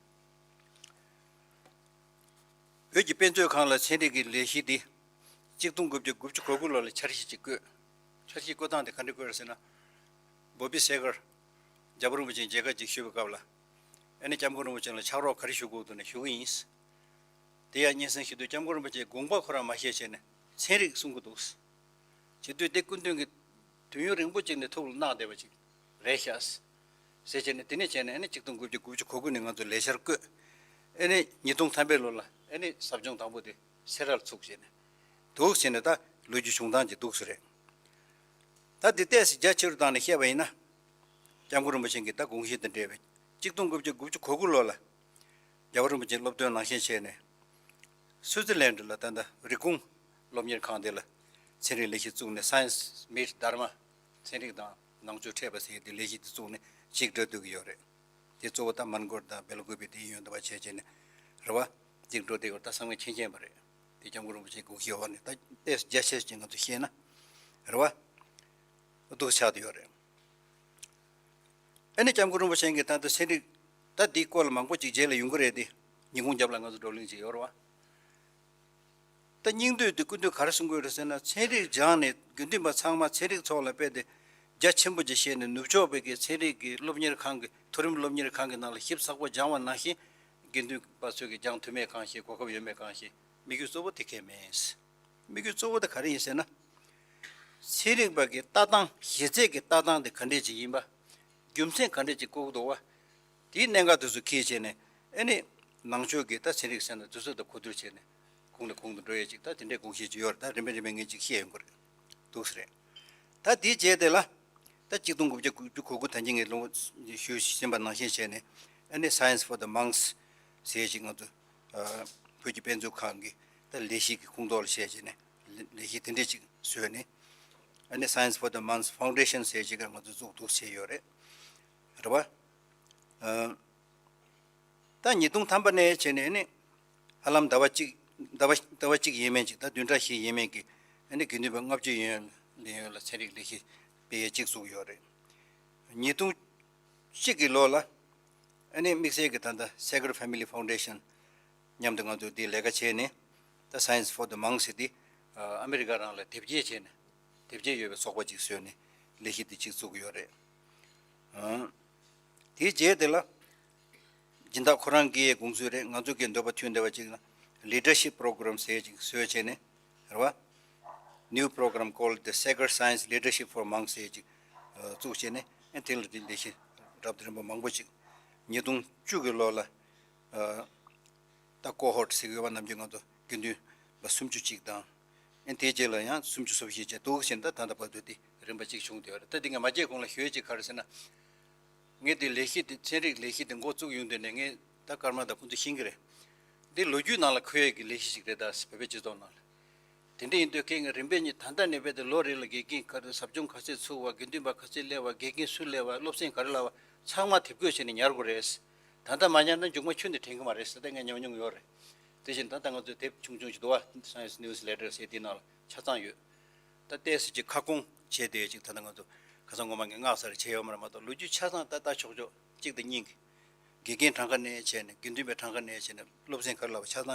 བོད་ཀྱི་དཔེ་མཛོད་ཁང་ལ་ཚན་རིག་གི་ལས་གཞི་འདི་གཅིག་སྟོང་དགུ་བརྒྱ་དགུ་བཅུ་གོ་དགུ་ལོ་ལ་འཆར་གཞི་ཅིག་བཀོད། འཆར་གཞི་བཀོད་སྟངས་དེ་ག་འདྲ་བཀོད་རེད་ཟེར་ན། བོ་བི་སེ་གར་རྒྱལ་བ་རིན་པོ་ཆེའི་མཇལ་ཁ་ཅིག་ཞུ་བའི་སྐབས་ལ། ཨ་ནི་སྐྱབས་མགོན་རིན་པོ་ཆེ་ལ་ཕྱག་རོགས་ག་རེ་ཞུ་དགོས་འདུག་ན་ཞུ་གི་ཡིན། དེ་ཡང་སྙན་སེང་ཞུ་དུས་སྐྱབས་མགོན་རིན་པོ་ཆེས་དགོངས་པ་ཁོ་རང་མ་བཞེས་བྱས་ནས་ཚན་རིག་གསུང་གི་འདུག། བྱེད་དུས་དེ་སྐུ་མདུན་གྱིས་དུས་ཡུན་རིང་པོ་ཅིག་ནས་ཐུགས་ལ་བརྣགས་བསྡད་པ་ཅིག་རེད་ཤག་ཟེར་བྱས་ནས། དེ་ནས་བྱས་ནས་ཨ་ནི་གཅིག་སྟོང་དགུ་བརྒྱ་དགུ་བཅུ་གོ་དགུ་ནས་ང་ཚོ་ལས་འཆར་བཀོད། ཨ་ནི་ཉིས་སྟོང་ཐམ་པའི་ལོ་ལ་ཨ་ནི་ཟབ་སྦྱོང་དང་པོ་དེ་སེ་ར་ལ་ཚུགས་བྱས་ནས་འདུག་བྱས་ནས། ད་ལོ་རྒྱུས་བྱུང་སྟངས་ཅིག་འདུག་ས་རེད། ད་འདི་ཏོག་ཙམ་རྒྱ་ཆེ་རུ་བཏང་ནས་བཤད་པ་ཡིན་ན། སྐྱབས་མགོན་རིན་པོ་ཆེ་གི་ད་དགོངས་གཞི་དང་འབྲེལ་བའི་གཅིག་སྟོང་དགུ་བརྒྱ་དགུ་བཅུ་གོ་དགུ་ལོ་ལ་རྒྱལ་བ་རིན་པོ་ཆེའི་སློབ་སྟོན་ནང་བཞིན་བྱས་ནས། སུའུ་ཙི་ལན་ཌི་ལ་ད་ལྟ་རི་ཀོན་སློབ་གཉེར་ཁང་དེ་ལ་ཚན་རིག་ལས་གཞི་བཙུགས་ནས། Science Meets Dharma། ཚན་རིག་དང་ནང་ཆོས་འཕྲད་པ་ཟེར་དེ་ལས་གཞི་དེ་བཙུགས་ནས་ཅིག་འགྲོ་སྡོད་ཀྱི་ཡོད་རེད། དེ་གཙོ་བོ་ད་མན་གོར་དང་བེལ་ཀུ་པི་དེ་ཡོད་འདུག་པ་བྱས་བྱས་ནས་རེད་བ། འདིར་འགྲོ་དེ་ཡོད་ད་བསམ་ངན་མཁྱེན་མཁྱེན་པ་རེད། དེ་སྐྱབས་མགོན་རིན་པོ་ཆེའི་དགོངས་གཞི་འོག་ནས་ད་ཏོག་ཙམ་རྒྱ་ཆེ་ཞིག་ང་ཚོ་བཤད་ན་རེད་བ། འདུག་ཆགས་བསྡད་ཡོད་རེད། ཨ་ནི་སྐྱབས་མགོན་རིན་པོ་ཆེ་གིས་ད་ལྟ་ཚན་རིག་ད་འདིའི་སྐོར་ལ་མང་པོ་ཅིག་རྗེས་ལ་ཡོང་གི་རེད་དེ། ཉིན་གུང་རྒྱབ་ལ་ང་ཚོ་བགྲོ་གླེང་ཅིག་ཡོད་རེད་བ། ད་སྙིང་བསྡུས་དེ་སྐུ་མདུན་ག་རེ་གསུང་གི་ཡོད་རེད་ཟེར་ན། ཚན་རིག་སྦྱངས་ནས་དགེ་འདུན་པ་ཚང་མ་ཚན་རིག་ཚོགས་ལ་སྤེལ་ཏེ་རྒྱ་ཆེན་པོ་ཅིག་བཤད་ནས་ནུབ་ཕྱོགས་པའི་གི་ཚན་རིག་གི་སློབ་གཉེར་ཁང་གི་མཐོ་རིམ་སློབ་གཉེར་ཁང་གི་ནང་ལ་ཞིབ་ཚགས་པོ་སྦྱངས་པ་ནང་བཞིན་དགེ་འདུན་པ་ཚོས་ཀྱི་སྦྱང་ཐུབ་མེད་གང་ཞིག་གོ་སྐབས་ཡོད་མེད་གང་ཞིག་དམིགས་ཡུལ་གཙོ་བོ་དེ་གས་མེད། དམིགས་ཡུལ་གཙོ་བོ་དེ་ག་རེ་ཡིན་ཟེར་ན། ཚན་རིག་པ་གི་ལྟ་སྟངས་གཞི་རྩའི་གི་ལྟ་སྟངས་དེ་ག་འདྲས་ཅིག་ཡིན་པ། རྒྱུ་མཚན་ག་འདྲས་ཅིག་བཀོད་འདུག་བ། དེའི་གནད་འགག་དེ་ཚོ་འཁྱེར་བྱས་ནས་ཨ་ནི་ནང་ཆོས་ཀྱི་ད་ཚན་རིག་ཟེར་ན་དེ་ཚོ་དང་གོ་བསྡུར་བྱས་ནས་གོང་ནས་གོང་དུ་འགྲོ་ཡས་ཅིག་ད་དེ་འདྲའི་དགོངས་བཞེད་ཅིག་ཡོད་རེད། ད་རིམ་པས་རིམ་པས་ངས་ཅིག་བཤད་ཡོང་གི་རེད། འདུག་ཟེར་རེད། ད་དེའི་རྗེས་དེ་ལ་ད་གཅིག་སྟོང་དགུ་བརྒྱ་དགུ་བཅུ་གོ་དགུ་ད་གིན་ངས་ལུང་ཞུས་ཟིན་པ་ནང་བཞིན་བྱས་ནས་ཨ་ནི་Science for the Monks ཟེར་ཅིག་ང་ཚོ་བོད་ཀྱི་དཔེ་མཛོད་ཁང་གི་ད་ལས་གཞི་གི་ཁོངས་གཏོགས་ལ་བྱས་བྱས་ནས་ལས་གཞི་དེ་འདྲས་ཅིག་བཟོས་ནས་ཨ་ནི་Science for the Monks Foundation ཟེར་ཅིག་ང་ཚོ་བཙུགས་འདུག་བྱས་ཡོད་རེད། རེད་བ། ད་ཉིས་སྟོང་ཐམ་པ་ནས་བྱས་ནས་ནི་ཧ་ལམ་ཟླ་བ་གཅིག་ཟླ་བ་ཟླ་བ་གཅིག་ཡས་མས་ཅིག་ད་བདུན་ཕྲག་བཞི་ཡས་མས་ཀྱི་ཨ་ནི་དགེ་འདུན་པ་ལྔ་བཅུ་ཡན་ལ་ཡོད་ལ་ཚན་རིག་ལས་གཞི་སྤེལ་ཡས་ཅིག་བཙུགས་ཡོད་རེད། ཉིས་སྟོང་གཅིག་གི་ལོ་ལ་ཨ་ནི་དམིགས་བསལ་གྱི་ད་ལྟ་Sacred Family Foundation མཉམ་དུ་ང་ཚོ་འདི་ལས་ཀ་བྱས་ནས་ད་Science for the Monks ཟེར་འདི་ཨ་ཨ་མི་རི་ཀ་རང་ལ་དེབ་སྐྱེལ་བྱས་ནས་དེབ་སྐྱེལ་ཡོད་པའི་ཚོགས་པ་ཅིག་བཟོས་ནས་ལས་གཞི་འདི་ཅིག་བཙུགས་ཡོད་རེད། ཨང་། དེའི་རྗེས་དེ་ལ་སྦྱིན་བདག་ཁོ་རང་གིས་དགོངས་ཚུལ་རེད། ང་ཚོ་གི་འདོད་པ་མཐུན་བསྡད་པ་ཅིག་ལ་Leadership Program ཟེར་ཅིག་བཟོས་བྱས་ནས་རེད་བ། New program called the Sacred Science Leadership for Monks ཟེར་ཅིག་བཙུགས་བྱས་ནས་ཨ་དེ་ལ་དེ་ལས་གཞི་རབ་དང་རིམ་པ་མང་པོ་ཅིག་ཉིས་སྟོང་བཅུ་གི་ལོ་ལ་ད་Cohort ཟེར་གི་ཡོད་པ་ནམ་རྒྱུན་ང་ཚོ་དགེ་འདུན་པ་སུམ་ཅུ་ཅིག་དང་། ཨེ་དེའི་རྗེས་ལ་ཡང་སུམ་ཅུ་སོ་བཞི་བྱས་འདུག་ཟེར་ད་ད་ལྟ་བར་དུ་དེ་རིམ་པ་གཅིག་བྱུང་བསྡད་ཡོད་རེད། ད་འདི་ངས་མ་བརྗེད་གོང་ལ་ཞུ་ཡས་ཅིག་ག་རེ་ཟེར་ན། ངས་དེ་ལས་གཞི་དེ་ཚན་རིག་ལས་གཞི་དེ་འགོ་བཙུགས་ཡོང་དུས་ནས་ངས་ད་ཀརྨ་དང་ཁོང་ཚོ་ཤེས་ཀྱི་རེད། འདི་ལོ་རྒྱུས་ནང་ལ་འཁོད་ཡས་ཀྱི་ལས་གཞི་ཞིག་རེད་ད་བོད་པའི་སྤྱི་ཚོགས་ནང་ལ། དེ་འདྲ་ཡིན་དུས་ཁྱེད་ངས་རིམ་པས་ཉིད་ད་ལྟ་ནས་རྦད་དེ་ལོ་རེ་ལ་དགེ་རྒན་ག་རེ་ཟབ་སྦྱོང་ག་ཚད་ཚུགས་པ་དགེ་འདུན་པ་ག་ཚད་སླེབས་པ་དགེ་རྒན་སུ་སླེབས་པ་སློབ་ཚན་ག་རེ་བསླབས་པ་ཚང་མ་དེབ་འགོད་བྱས་ནས་ཉར་དགོས་རེད། ད་ལྟ་མ་ཉར་ན་མཇུག་མ་ཁྱོན་ནས་དྲན་གྱི་མ་རེད་ཟེར་ད་ངས་ཉམས་མྱོང་ཡོད་རེད། དེ་བཞིན་ད་ལྟ་ང་ཚོའི་དེབ་ཆུང་ཆུང་ཞིག་འདུག་བ། Science Newsletter ཟེར་དེའི་ནང་ལ་ཆ་ཚང་ཡོད། ད་ཏོག་ཙམ་ཅིག་ཁ་སྐོང་བྱས་ཏེ་ཅིག་ད་ལྟ་ང་ཚོ་ཁ་སང་ངོ་མ་ངས་མངགས་ཚར་བྱས་ཡོད་མ་རེད་མ་གཏོགས་ལོ་རྒྱུས་ཆ་ཚང་ད་ལྟ་ཆོག་ཆོག་གཅིག་དང་གཉིས་ཀྱི་དགེ་རྒན་གྲངས་ཀ་ནས་བྱས་ནས་དགེ་འདུན་པའི་གྲངས་ཀ་ནས་བྱས་ནས་སློབ་ཚན་ག་རེ་བསླབས་པ་ཆ་ཚང་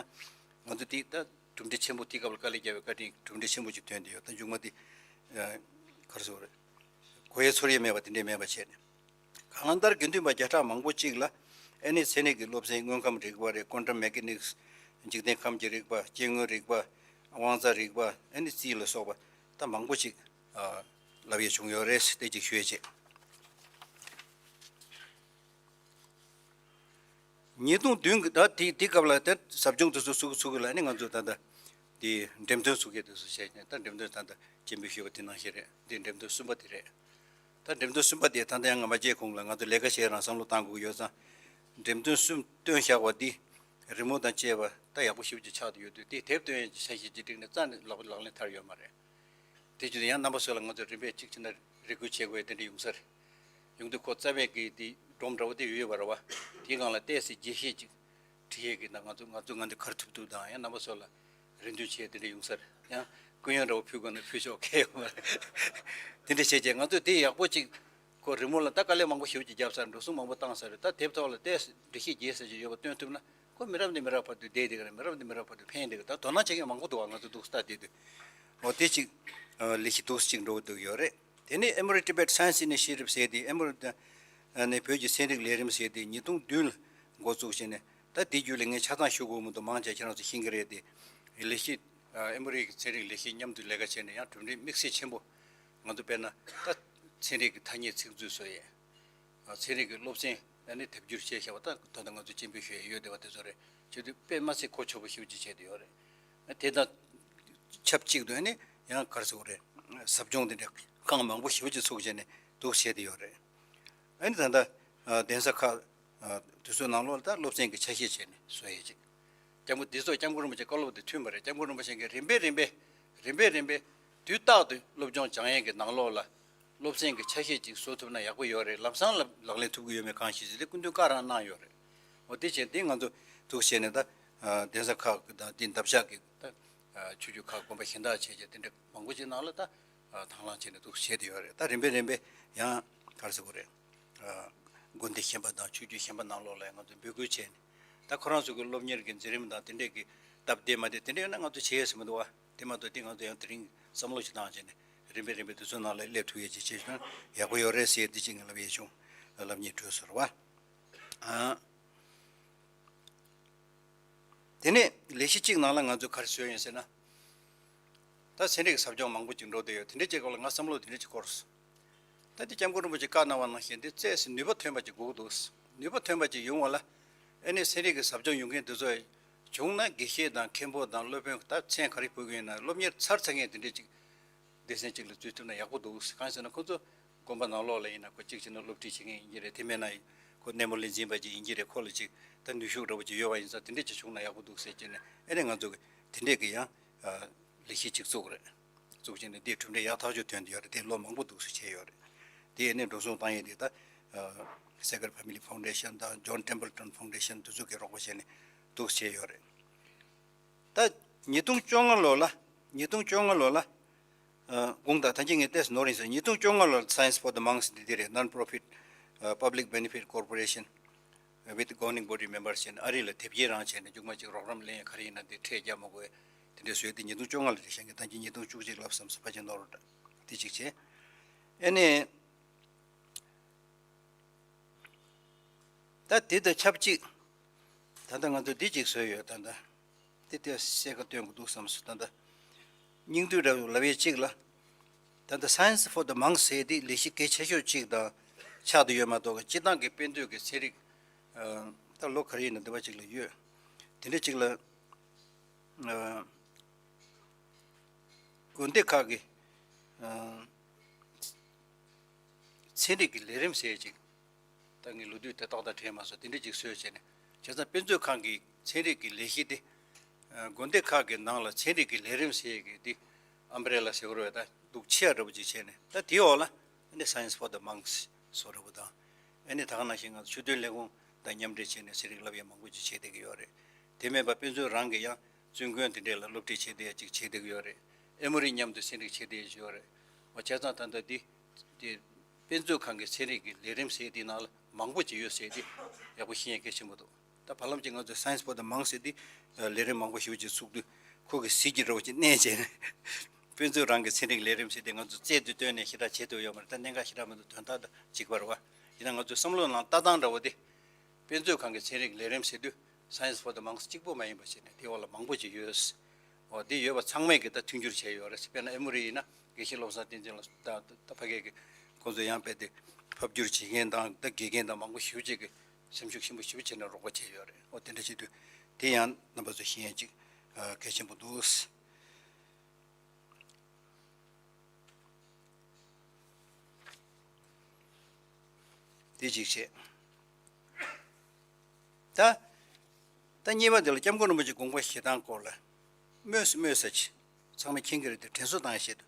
ང་ཚོ་དེ་ད་གྲུབ་འབྲས་ཆེན་པོ་དེའི་སྐབས་ལ་དཀའ་ལས་བརྒྱབ་པའི་བཀའ་དྲིན་གྲུབ་འབྲས་ཆེན་པོ་ཅིག་ཐོན་བསྡད་ཡོད། ད་མཇུག་མ་དེ་ག་རེ་ཟེར་དགོས་རེད། གོ་ཡས་ཚོར་ཡས་མེད་པ་དེ་འདྲས་མེད་པ་བྱས་ནས། གང་ལྟར་དགེ་འདུན་པ་བརྒྱ་ཕྲག་མང་པོ་གཅིག་ལ་ཨེ་ནི་ཚན་རིག་གི་སློབ་ཚན་དངོས་ཁམས་རིག་པ་རེད། Quantum Mechanics འཇིག་རྟེན་ཁམས་ཀྱི་རིག་པ། སྐྱེ་དངོས་རིག་པ། དབང་རྩ་རིག་པ། ཨེ་ནི་རྩིས་ལ་སོགས་པ་ད་མང་པོ་གཅིག་བསླབ་ཡས་བྱུང་ཡོད་རེད་དེ་གཅིག་ཞུ་ཡས་བྱས། ཉིས་སྟོང་བདུན་གི་ད་དེ་དེ་སྐབས་ལ་དེ་ཟབ་སྦྱོང་དེ་ཚོ་ཚུགས་ཚུགས་ལ་ཨེ་ནི་ང་ཚོ་ད་ལྟ་དེ་འགྲེམས་སྟོན་ཚུགས་ཡས་དེ་ཚོ་བྱས་ནས་ད་འགྲེམས་སྟོན་ད་ལྟ་སྤྱན་འབུལ་ཞུས་པ་དེ་ནང་བཞིན་རེད། དེ་འགྲེམས་སྟོན་གསུམ་པ་དེ་རེད། ད་འགྲེམས་སྟོན་གསུམ་པ་དེ་ད་ལྟ་ཡང་ང་མ་བརྗེད་གོང་ལ་ང་ཚོ་ལས་ཀ་བྱེད་རང་བསམ་བློ་བཏང་དགོས་ཀྱི་ཡོད་ཙང་། འགྲེམས་སྟོན་གསུམ་བཏོན་བཞག་པ་འདི་རི་མོ་དང་བཅས་པ་ད་ཡག་པོ་ཞེ་པོ་ཅིག་ཆགས་བསྡད་ཡོད་དུས་དེ་དེབ་བཏོན་ཡས་ཀྱི་འཆར་གཞི་ཅིག་བསྒྲིགས་ནས་རྩ་ནས་ལག་ལག་ལེན་བསྟར་ཡོད་མ་རེད། དེ་བྱས་ཏེ་ཡང་རྣམ་པ་ཚོ་ལ་ང་ཚོ་རིམ་པས་གཅིག་བྱས་ན་རེ་སྐུལ་བྱེད་དགོས་ཡས་དེ་འདྲ་ཡོང་ས་རེད། ཡོང་དུས་ཁོ་རྩ་བའི་གི་དེ་སྒྲོམ་འདྲ་བོ་དེ་ཡོད་ཡོད་པ་རེད་བ། དེའི་སྒང་ལ་ཏོག་ཙམ་རྒྱས་བཤད་ཅིག་བྲིས་ཡས་ཀྱི་ད་ང་ཚོ་ང་ཚོ་ང་འདི་ག་རེ་ཐུབ་ཐུབ་དང་ཡང་རྣམ་པ་ཚོ་ལ་རེ་འདུན་བྱས་དེ་འདྲ་ཡོང་ས་རེད། ཡང་སྐུ་ཡོན་འདྲ་བོ་ཕུལ་དགོས་ན་ཕུལ་ཆོག་གལ་ཡོད་མ་རེད། དེ་འདྲ་བྱས་རྗེས་ང་ཚོས་དེ་ཡག་པོ་ཅིག་ཁོ་རི་མོ་ལ་ད་དཀའ་ལས་མང་པོ་ཞེ་པོ་ཅིག་བརྒྱབ་ཚར། འགྲོ་སོང་མང་པོ་བཏང་ཚར་རེད། ད་དེབ་ཐོག་ལ་ཏོག་ཙམ་འགྲེལ་བཤད་རྒྱས་ས་ཅིག་ཡོད་པ་སྟོན་ཐུབ་ན་ཁོ་མི་རབས་ནས་མི་རབས་བར་དུ་བསྡད་བསྡད་ཀྱི་རེད། མི་རབས་ནས་མི་རབས་བར་དུ་ཕན་བསྡད་ཀྱི། ད་དོ་སྣང་བྱེད་མཁན་མང་པོ་འདུག་བ། ང་ཚོ་འདུག་སེ་ལྟ་བསྡད་དུས་འོ་དེ་ཅིག་ལས་གཞི་འདུག་སེ་ཅིག་འགྲོ་གི་འདུག་ཡོད་རེད། དེ་ནས་Emory Tibet Science Initiative ཟེར་དེ་Emory ནས་བོད་ཀྱི་ཚན་རིག་ལས་རིམ་ཟེར་དེ་ཉིས་སྟོང་བདུན་ལ་འགོ་བཙུགས་བྱས་ནས་ད་དེ་རྒྱུད་ལ་ངས་ཆ་ཚང་ཞུ་དགོས་མི་འདུག་མང་ཆེ་ཁྱེད་རང་ཚོ་ཤེས་ཀྱི་རེད་དེ། ལས་གཞི་Emory གི་ཚན་རིག་ལས་གཞི་མཉམ་དུ་ལས་ཀ་བྱས་ནས་ཡང་གྲུབ་འབྲས་དམིགས་བསལ་ཆེན་པོ་ང་ཚོ་དཔེར་ན་ད་ཚན་རིག་གི་ཐ་སྙད་ཚིག་མཛོད་བཟོ་ཡས། ཚན་རིག་གི་སློབ་ཚན་ཨ་ནི་དེབ་སྒྱུར་བྱས་བཞག་པ་དང་ད་ལྟ་ང་ཚོ་སྤྱན་འབུལ་ཞུ་ཡས་ཡོད་བསྡད་པ་དེ་ཚོ་རེད། བྱས་དུས་དཔེ་མ་སྲིད་གོ་ཆོད་པོ་ཞེ་པོ་ཅིག་བྱས་བསྡད་ཡོད་རེད། དེ་དང་ཆབས་ཅིག་ཏུ་ཨ་ནི་ཡང་ག་རེ་ཟེར་དགོས་རེད། ཟབ་སྦྱོང་དེ་འདྲ་གང་མང་པོ་ཞེ་པོ་ཅིག་ཚུགས་བྱས་ནས་འདུག་སེ་བྱས་བསྡད་ཡོད་རེད། ཨ་ནི་ད་ལྟ་གདན་ས་ཁག་དེ་ཚོའི་ནང་ལོགས་ལ་ད་སློབ་ཚན་གྱི་ཆ་ཤས་བྱས་ནས་བཟོ་ཡས་ཅིག་སྐྱབས་མགོན་འདི་ཚོ་སྐྱབས་མགོན་རིན་པོ་ཆེ་བཀའ་སློབ་དེ་མཐུན་པ་རེད། སྐྱབས་མགོན་རིན་པོ་ཆེ་གིས་རིམ་པས་རིམ་པས་རིམ་པས་རིམ་པས་དུས་རྟག་ཏུ་སློབ་སྦྱོང་སྦྱང་ཡས་ཀྱི་ནང་ལོགས་ལ་ སློབ་ཚན་གྱི་ཆ་ཤས་ཅིག་བཟོ་ཐུབ་ན་ཡག་པོ་ཡོད་རེད། ལམ་སང་ལ་ལག་ལེན་ཐུབ་ཀྱི་ཡོད་མེད་གང་ཤེས་ཟེར་ཏེ་སྐུ་མདུན་བཀའ་རང་གནང་ཡོད་རེད། འོ་དེ་བྱས་ཏེ་ང་ཚོ་འདུག་བྱས་ནས་ད་གདན་ས་ཁག་གི་དང་དེ་འདབས་ཆགས་ཀྱི་ད་ཆོས་བརྒྱུད་ཁག་དགོན་པ་གཞན་དག་བྱས་བྱས་དེ་འདྲ་མང་པོ་ཅིག་ནང་ལ་ད་དང་བླངས་བྱས་ནས་འདུག་བྱས་ཏེ་ཡོད་རེད། ད་རིམ་པས་རིམ་པས་ཡང་ག་རེ་ཟེར་དགོས་རེད། དགོན་སྡེ་གཞན་པ་དང་ཆོས་བརྒྱུད་གཞན་པ་ནང་ལོགས་ལ་ང་ཚོས་འབོད་སྐུལ་བྱས་ནས་ད་ཁོ་རང་ཚོ་གི་སློབ་གཉེར་གྱི་མཛད་རིམ་དང་དེ་འདྲས་ཀྱི་སྟབས་བདེ་མ་བདེ་དེ་འདྲས་ཡོད་ན་ང་ཚོ་བྱེད་ཡས་ཟེར་མི་འདུག་བ། དེ་མ་གཏོགས་དེ་ང་ཚོ་ཡང་དེ་རིང་བསམ་བློ་ཞིག་བཏང་བྱས་ནས་རིམ་པས་རིམ་པས་དེ་ཚོའི་ནང་ལ་སླེབས་ཐུབ་ཡས་ཅིག་བྱས་ཤིང་ཡག་པོ་ཡོད་རེད་ཟེར་དེ་ཅིག་ངས་ལབ་ཡས་བྱུང་། ལབ་སྙིང་བྲོས་སོང་བ། དེ་ནས་ལས་གཞི་གཅིག་ནང་ལ་ང་ཚོས་ག་རེ་བཟོས་ཡིན་ཟེར་ན། ད་ཚན་རིག་ཟབ་སྦྱོང་མང་པོ་ཅིག་འགྲོ་བསྡད་ཡོད། དེ་འདྲའི་ཅིག་སྐོར་ལ་ང་བསམ་བློ་དེ་འདྲ་ཅིག་འཁོར་སོང་། ད་དེ་སྐྱབས་མགོན་རིན་པོ་ཆེ་བཀའ་གནང་བ་ནང་བཞིན་དེ་བཙལ་སའི་ནུས་པ་ཐོན་པ་ཅིག་དགོས་འདུག་ནུས་པ་ཐོན་པ་ཅིག་ཡོང་བ་ལ་ཨེ་ནི་ཚན་རིག་གི་ཟབ་སྦྱོང་ཡོང་མཁན་དེ་ཚོ་བྱུང་ན་དགེ་བཤེས་དང་མཁན་པོ་དང་སློབ་དཔོན་ད་མཚན་ག་རེ་འབོད་ཀྱི་ཡོད་ན་སློབ་གཉེར་ཚར་ཚར་མཁན་དེ་འདྲའི་ཅིག་སྡེ་ཚན་གཅིག་ལ་འཛུལ་ཐུབ་ན་ཡག་པོ་འདུག་གང་ཟེར་ན་ཁོ་ཚོ་དགོན་པ་ནང་ལོགས་ལ་ཡིན་ན་ཁོ་གཅིག་བྱས་ན་སློབ་ཁྲིད་བྱེད་མཁན་ཡིན་གྱི་རེད། དེ་མེད་ན་ཁོ་སྣེ་མོ་ལས་འཛིན་པ་ཅིག་ཡིན་གྱི་རེད། ཁོ་ལ་ཅིག་ད་ནུས་ཤུགས་འདྲ་པོ་ཅིག་ཡོད་པ་ཡིན་ཙང་དེ་འདྲས་ཅིག་བྱུང་ན་ཡག་པོ་འདུག་ཟེར་གྱི་ནས་ཨེ་ནས་ང་ཚོ་གི་དེ་འདྲས་ཀྱི་ཡང་ལས་གཞི་ཅིག་བཙུགས་རེད། བཙུགས་བྱས་ནས་དེའི་གྲུབ་འབྲས་ཡག་ཐག་ཆོད་ཐོན་བསྡད་ཡོད་རེད། དེ་ལོ་མང་པོ་འདུག་སེ་བྱས་ཡོད་རེད། དེ་ཨེ་ནས་འགྲོ་སོང་བཏང་ཡས་དེ་ད་Sager Family Foundation དང་John Templeton Foundation དེ་ཚོ་གི་རོགས་པ་བྱས་ནས་འདུག་སེ་བྱས་ཡོད་རེད། ད་ཉིས་སྟོང་བཅོ་ལྔ་ལོ་ལ་ཉིས་སྟོང་བཅོ་ལྔ་ལོ་ལ་དགོངས་དག་ད་ཅི་ངས་ཏེས་ནོར་ཡིན་ཟེར། ཉིས་སྟོང་བཅོ་ལྔ་ལོ་ལ་Science for the Monks འདི་འདི་རེད། Non-profit Public Benefit Corporation with Governing Body Members ཟེར་ནས་ཨ་རི་ལ་དེབ་སྐྱེལ་རང་བྱས་ནས་མཇུག་མ་ཅིག་རོགས་རམ་ལེན་ཡ་ག་རེ་ཡིན་ན་འདི་ཁྲལ་རྒྱག་མ་དགོས་དེ་འདྲས་བཟོས་ཏེ་ཉིས་སྟོང་བཅོ་ལྔ་ལ་རེད་ཤག་ད་ཅི་ཉིས་སྟོང་བཅུ་གཅིག་ལབ་བསམ་སོང་། ཕལ་ཆེར་ནོར་འགྲོ་འདྲ་དེ་གཅིག་བྱས། ཨེ་ནས་ད་དེ་དང་ཆབས་ཅིག་ད་ལྟ་ང་ཚོ་འདི་གཅིག་བཟོས་ཡོད། ད་ལྟ་འདི་ལྟའི་གསལ་ཁ་སྟོན་དགོས་འདུག་བསམ་སོང་། ད་ལྟ་སྙིང་བསྡུས་འདྲ་བོ་ལབ་ཡས་གཅིག་ལ། ད་ལྟ་Science for the Monks ཟེར་དེ་ལས་གཞི་གལ་ཆེ་ཤོས་གཅིག་དང་ཆགས་བསྡད་ཡོད་མ་གཏོགས་སྤྱིར་བཏང་གི་དཔེ་མཛོད་ཀྱི་ཚན་རིག་ད་ལོ་ག་རེ་ཡིན་ན་འདི་པ་གཅིག་ལ་ཡོད། དེ་འདྲ་གཅིག་ལ། དགོན་སྡེ་ཁག་གི་ཚན་རིག་གི་ལས་རིམ་ཟེར་ཅིག་ད་ངས་ལོ་དུས་དེ་ཏག་ཏག་དྲན་མ་སོང་། དེ་འདྲ་ཅིག་བཟོས་བྱས་ནས་བྱས་ཙང་དཔེ་མཛོད་ཁང་གི་ཚན་རིག་གི་ལས་གཞི་དེ་དགོན་སྡེ་ཁག་གི་ནང་ལ་ཚན་རིག་གི་ལས་རིམ་ཟེར་གི་དེ་ཨམ་བྷ་རེ་ལ་ཟེར་བ་རེད། ད་འདུག་ཆེ་ཡ་འདྲ་པོ་ཅིག་བྱས་ནས་ད་དེའི་འོག་ལ་ཨ་ནི་Science for the Monks བཟོ་འདྲ་པོ་དང་། ཨ་ནི་ད་ག་ནང་བཞིན་ང་ཚོ་ཆོས་དོན་ལས་ཁུངས་དང་མཉམ་འབྲེལ་བྱས་ནས་ཚན་རིག་བསླབ་ཡ་མང་པོ་ཅིག་བྱས་བསྡད་ཀྱི་ཡོད་རེད། དེ་མིན་པ་དཔེ་མཛོད་རང་གི་ཡང་བཙུན་དགོན་དེ་འདྲས་ལ་སློབ་ཁྲིད་བྱེད་བསྡད་ཡ་ཅིག་བྱེད་བསྡད་ཀྱི་ཡོད་རེད། ཨེ་མོ་རི་མཉམ་དུ་ཚན་རིག་བྱེད་བསྡད་ཡ་ཅིག་ཡོད་རེད། འོ་བྱས་ཙང་ད་ལྟ་འདི་དེ་དཔེ་མཛོད་ཁང་གི་ཚན་རིག་གི་ལས་རིམ་ཟེར་དེའི་ནང་ལ་མང་པོ་ཅིག་ཡོད་ཟེར་དེ་ཡག་པོ་ཤེས་ཡ་གལ་ཆེན་པོ་འདུག་ད་བར་ལམ་གྱི་ང་ཚོས་Science for the Monks ཟེར་དེ་ལས་རིམ་མང་པོ་ཞེ་པོ་ཅིག་ཚུགས་དུས་ཁོ་གི་གཟི་བརྗིད་འདྲ་པོ་ཅིག་མནན་བྱས་ནས་དཔེ་མཛོད་རང་གི་ཚན་རིག་ལས་རིམ་ཟེར་དེ་ང་ཚོ་རྩལ་དུ་བཏོན་ནས་ཞེ་དྲག་བྱེད་ཐུབ་ཡོད་མ་རེད། ད་གནད་འགག་ཞེ་དྲག་མི་འདུག་དོན་དག་དང་གཅིག་པ་རེད་བ། ཡིན་ན་ང་ཚོའི་བསམ་བློ་ནང་ལྟ་སྟངས་འདྲ་པོ་དེ། དཔེ་མཛོད་ཁང་གི་ཚན་རིག་ལས་རིམ་ཟེར་དུས་Science for the Monks གཅིག་པོ་མ་ཡིན་པ་བྱས་ནས་དེའི་འོག་ལ་མང་པོ་ཅིག་ཡོད། འོ་དེ་ཡོད་པ་ཚང་མས་ཀྱི་ད་མཐུན་འགྱུར་བྱས་ཡོད་རེད། དཔེར་ན་ཨེ་མོ་རི་ཡིན་ན་དགེ་བཤེས་བློ་བཟང་བསྟན་འཛིན་ལགས་ད་ད་ཕ་གི་གི་ཁོང་ཚོ་ཡང་རྦད་དེ་ཕབ་བསྒྱུར་བྱེད་མཁན་དང་ད་དགེ་རྒན་དང་མང་པོ་ཞེ་པོ་ཅིག་གི་སེམས་ཤུགས་ཆེན་པོ་ཞེ་པོ་བྱས་ནས་རོགས་པ་བྱས་ཡོད་རེད། འོ་དེ་འདྲ་བྱེད་དུས་དེ་ཡང་རྣམ་པ་ཚོ་ཤེས་ཡོན་ཅིག་གལ་ཆེན་པོ་འདུག་དེ་གཅིག་བྱས། ད། ད་གཉིས་པ་འདི་ལ་སྐྱབས་མགོན་རིན་པོ་ཆེའི་དགོངས་པ་བཞེས་སྟངས་སྐོར་ལ། སྨོས་སུ་སྨྲོས་ས་ཅིག་ཚང་མས་མཁྱེན་གྱི་རེད་དེ་དྲན་གསོ་བཏང་ཡ་ཆེད་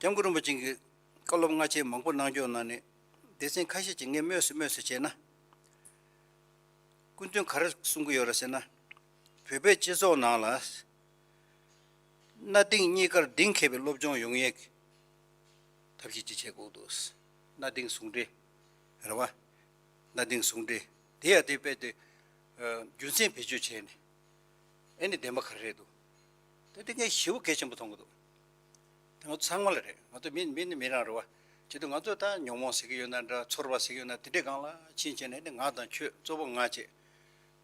དུ། སྐྱབས་མགོན་རིན་པོ་ཆེ་གིས་བཀའ་སློབ་སྔ་ཕྱི་མང་པོ་གནང་ཕྱོགས་ནང་ནས་སྡེ་ཚན་ཁ་ཤས་ཅིག་ངས་སྨོས་སུ་སྨྲོས་ས་བྱས་ན། སྐུ་མདུན་ག་རེ་གསུང་གི་ཡོད་རེད་ཟེར་ན། བོད་པའི་སྤྱི་ཚོགས་ནང་ལ། གནའ་དེང་གཉིས་ཀར་གཏིང་འཁེལ་བའི་སློབ་སྦྱོང་ཡོང་ཡས་ཀྱི་ཐབས་ཤེས་ཅིག་བྱེད་དགོས་འདུག་གནའ་དེང་ཟུང་འབྲེལ། རེད་བ། གནའ་དེང་ཟུང་འབྲེལ། དེ་ཡང་དེ་རྦད་དེ། རྒྱུ་མཚན་བེད་སྤྱོད་བྱས་ནས། ཨེ་ནི་བདེན་པ་ག་རེ་རེད་འདུག་ད་དེ་ངས་ཞེ་པོ་གལ་ཆེན་པོ་མཐོང་གི་འདུག་ད་ང་ཚོ་ཚང་མ་ལ་རེད། ང་ཚོ་མི་མི་ནི་མི་རང་རེད་བ། བྱེད་དུས་ང་ཚོ་ད་ཉོན་མོངས་ཟེར་གྱི་ཡོད་ན་འདྲ་ཚོར་བ་ཟེར་གྱི་ཡོད་ན་དེ་འདྲའི་སྒང་ལ་ཕྱིན་བྱས་ནས་ནི་ང་དང་ཁྱོད་གཙོ་བོ་ང་བྱེད།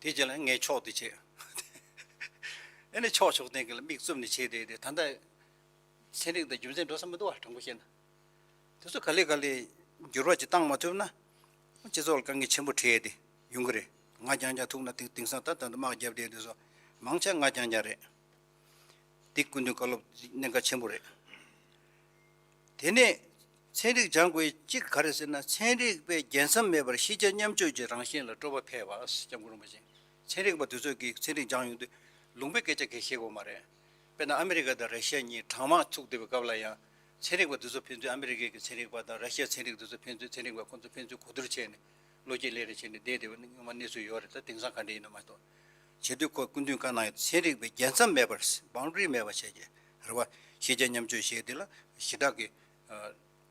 དེ་རྗེས་ལ་ངས་ཕྱོགས་དེ་བྱེད། ཨེ་ནི་ཕྱོགས་ཕྱོགས་སྟེང་གི་ལ་མིག་བཙུམ་ནས་བྱེད་དེ་དེ་ད་ལྟ། ཚན་རིག་དང་རྒྱུ་མཚན་འགྲོ་ས་མི་འདུག་བ་དྲང་པོ་བཤད་ན། དེ་ཚོ་ག་ལེ་ག་ལེ་འགྱུར་བ་ཅིག་བཏང་མ་ཐུབ་ན། སྤྱི་ཚོགས་ལ་དཀའ་ངལ་ཆེན་པོ་འཕྲད་དེ་ཡོང་གི་རེད། ང་རྐྱང་རྐྱང་ཐུག་ན་དེང་དེང་སང་ད་ད་ད་དམག་བརྒྱབ་བསྡད་དུས་སོ། མང་ཆེ་ང་རྐྱང་རྐྱང་རེད། འདི་སྐུ་མདུན་བཀའ་སློབ་གནད་འགག་ཆེན་པོ་རེད། དེ་ནས་ཚན་རིག་སྦྱང་དགོས་གཅིག་ག་རེ་ཟེར་ན་ཚན་རིག་པས་རྒྱལ་མཚམས་མེད་པར་ཤེས་བྱ་མཉམ་སྤྱོད་ཀྱི་རང་བཞིན་ལ་སྤྲོ་བ་འཕེལ་བ། སྐྱབས་མགོན་རིན་པོ་ཆེ། ཚན་རིག་པ་དེ་ཚོས་ཀྱིས་ཚན་རིག་སྦྱང་ཡོང་དུས་ལུང་པའི་སྐད་ཆ་གང་ཡང་བཤད་དགོས་མ་རེད། དཔེར་ན་ཨ་མི་རི་ཀ་དང་ར་ཤི་ཡ་གཉིས་གྲང་དམག་ཚུགས་བསྡད་པའི་སྐབས་ལ་ཡང་ ཚན་རིག་པ་འདི་ཚོ་ཕན་ཚུན་ཨ་མི་རི་ཀའི་གི་ཚན་རིག་པ་དང་ར་ཤི་ཡ་ཚན་རིག་འདི་ཚོ་ཕན་ཚུན་ཚན་རིག་པ་ཁོང་ཚོ་ཕན་ཚུན་གོ་བསྡུར་བྱས་ནས་བློ་སྐྱེད་སླེབས་རེ་བྱས་ནས་བསྡད་བསྡད་པ་ནི་སྔོན་མ་གནས་ཚུལ་ཡོད་རེད། ད་དེང་སང་ག་འདྲ་ཡིན་ན་མ་གཏོགས། བྱེད་དུས་ཁོ་སྐུ་མདུན་བཀའ་གནང་ཡོད། ཚན་རིག་པའི་རྒྱལ་མཚམས་མེད་པར་བའུན་ཌ་རི་མེད་པ་བྱས་ཀྱི་རེད་བ། ཤེས་བྱ་མཉམ་སྤྱོད་བྱེད་དེ་ལ་ཞེ་དྲག་གི་ཨ་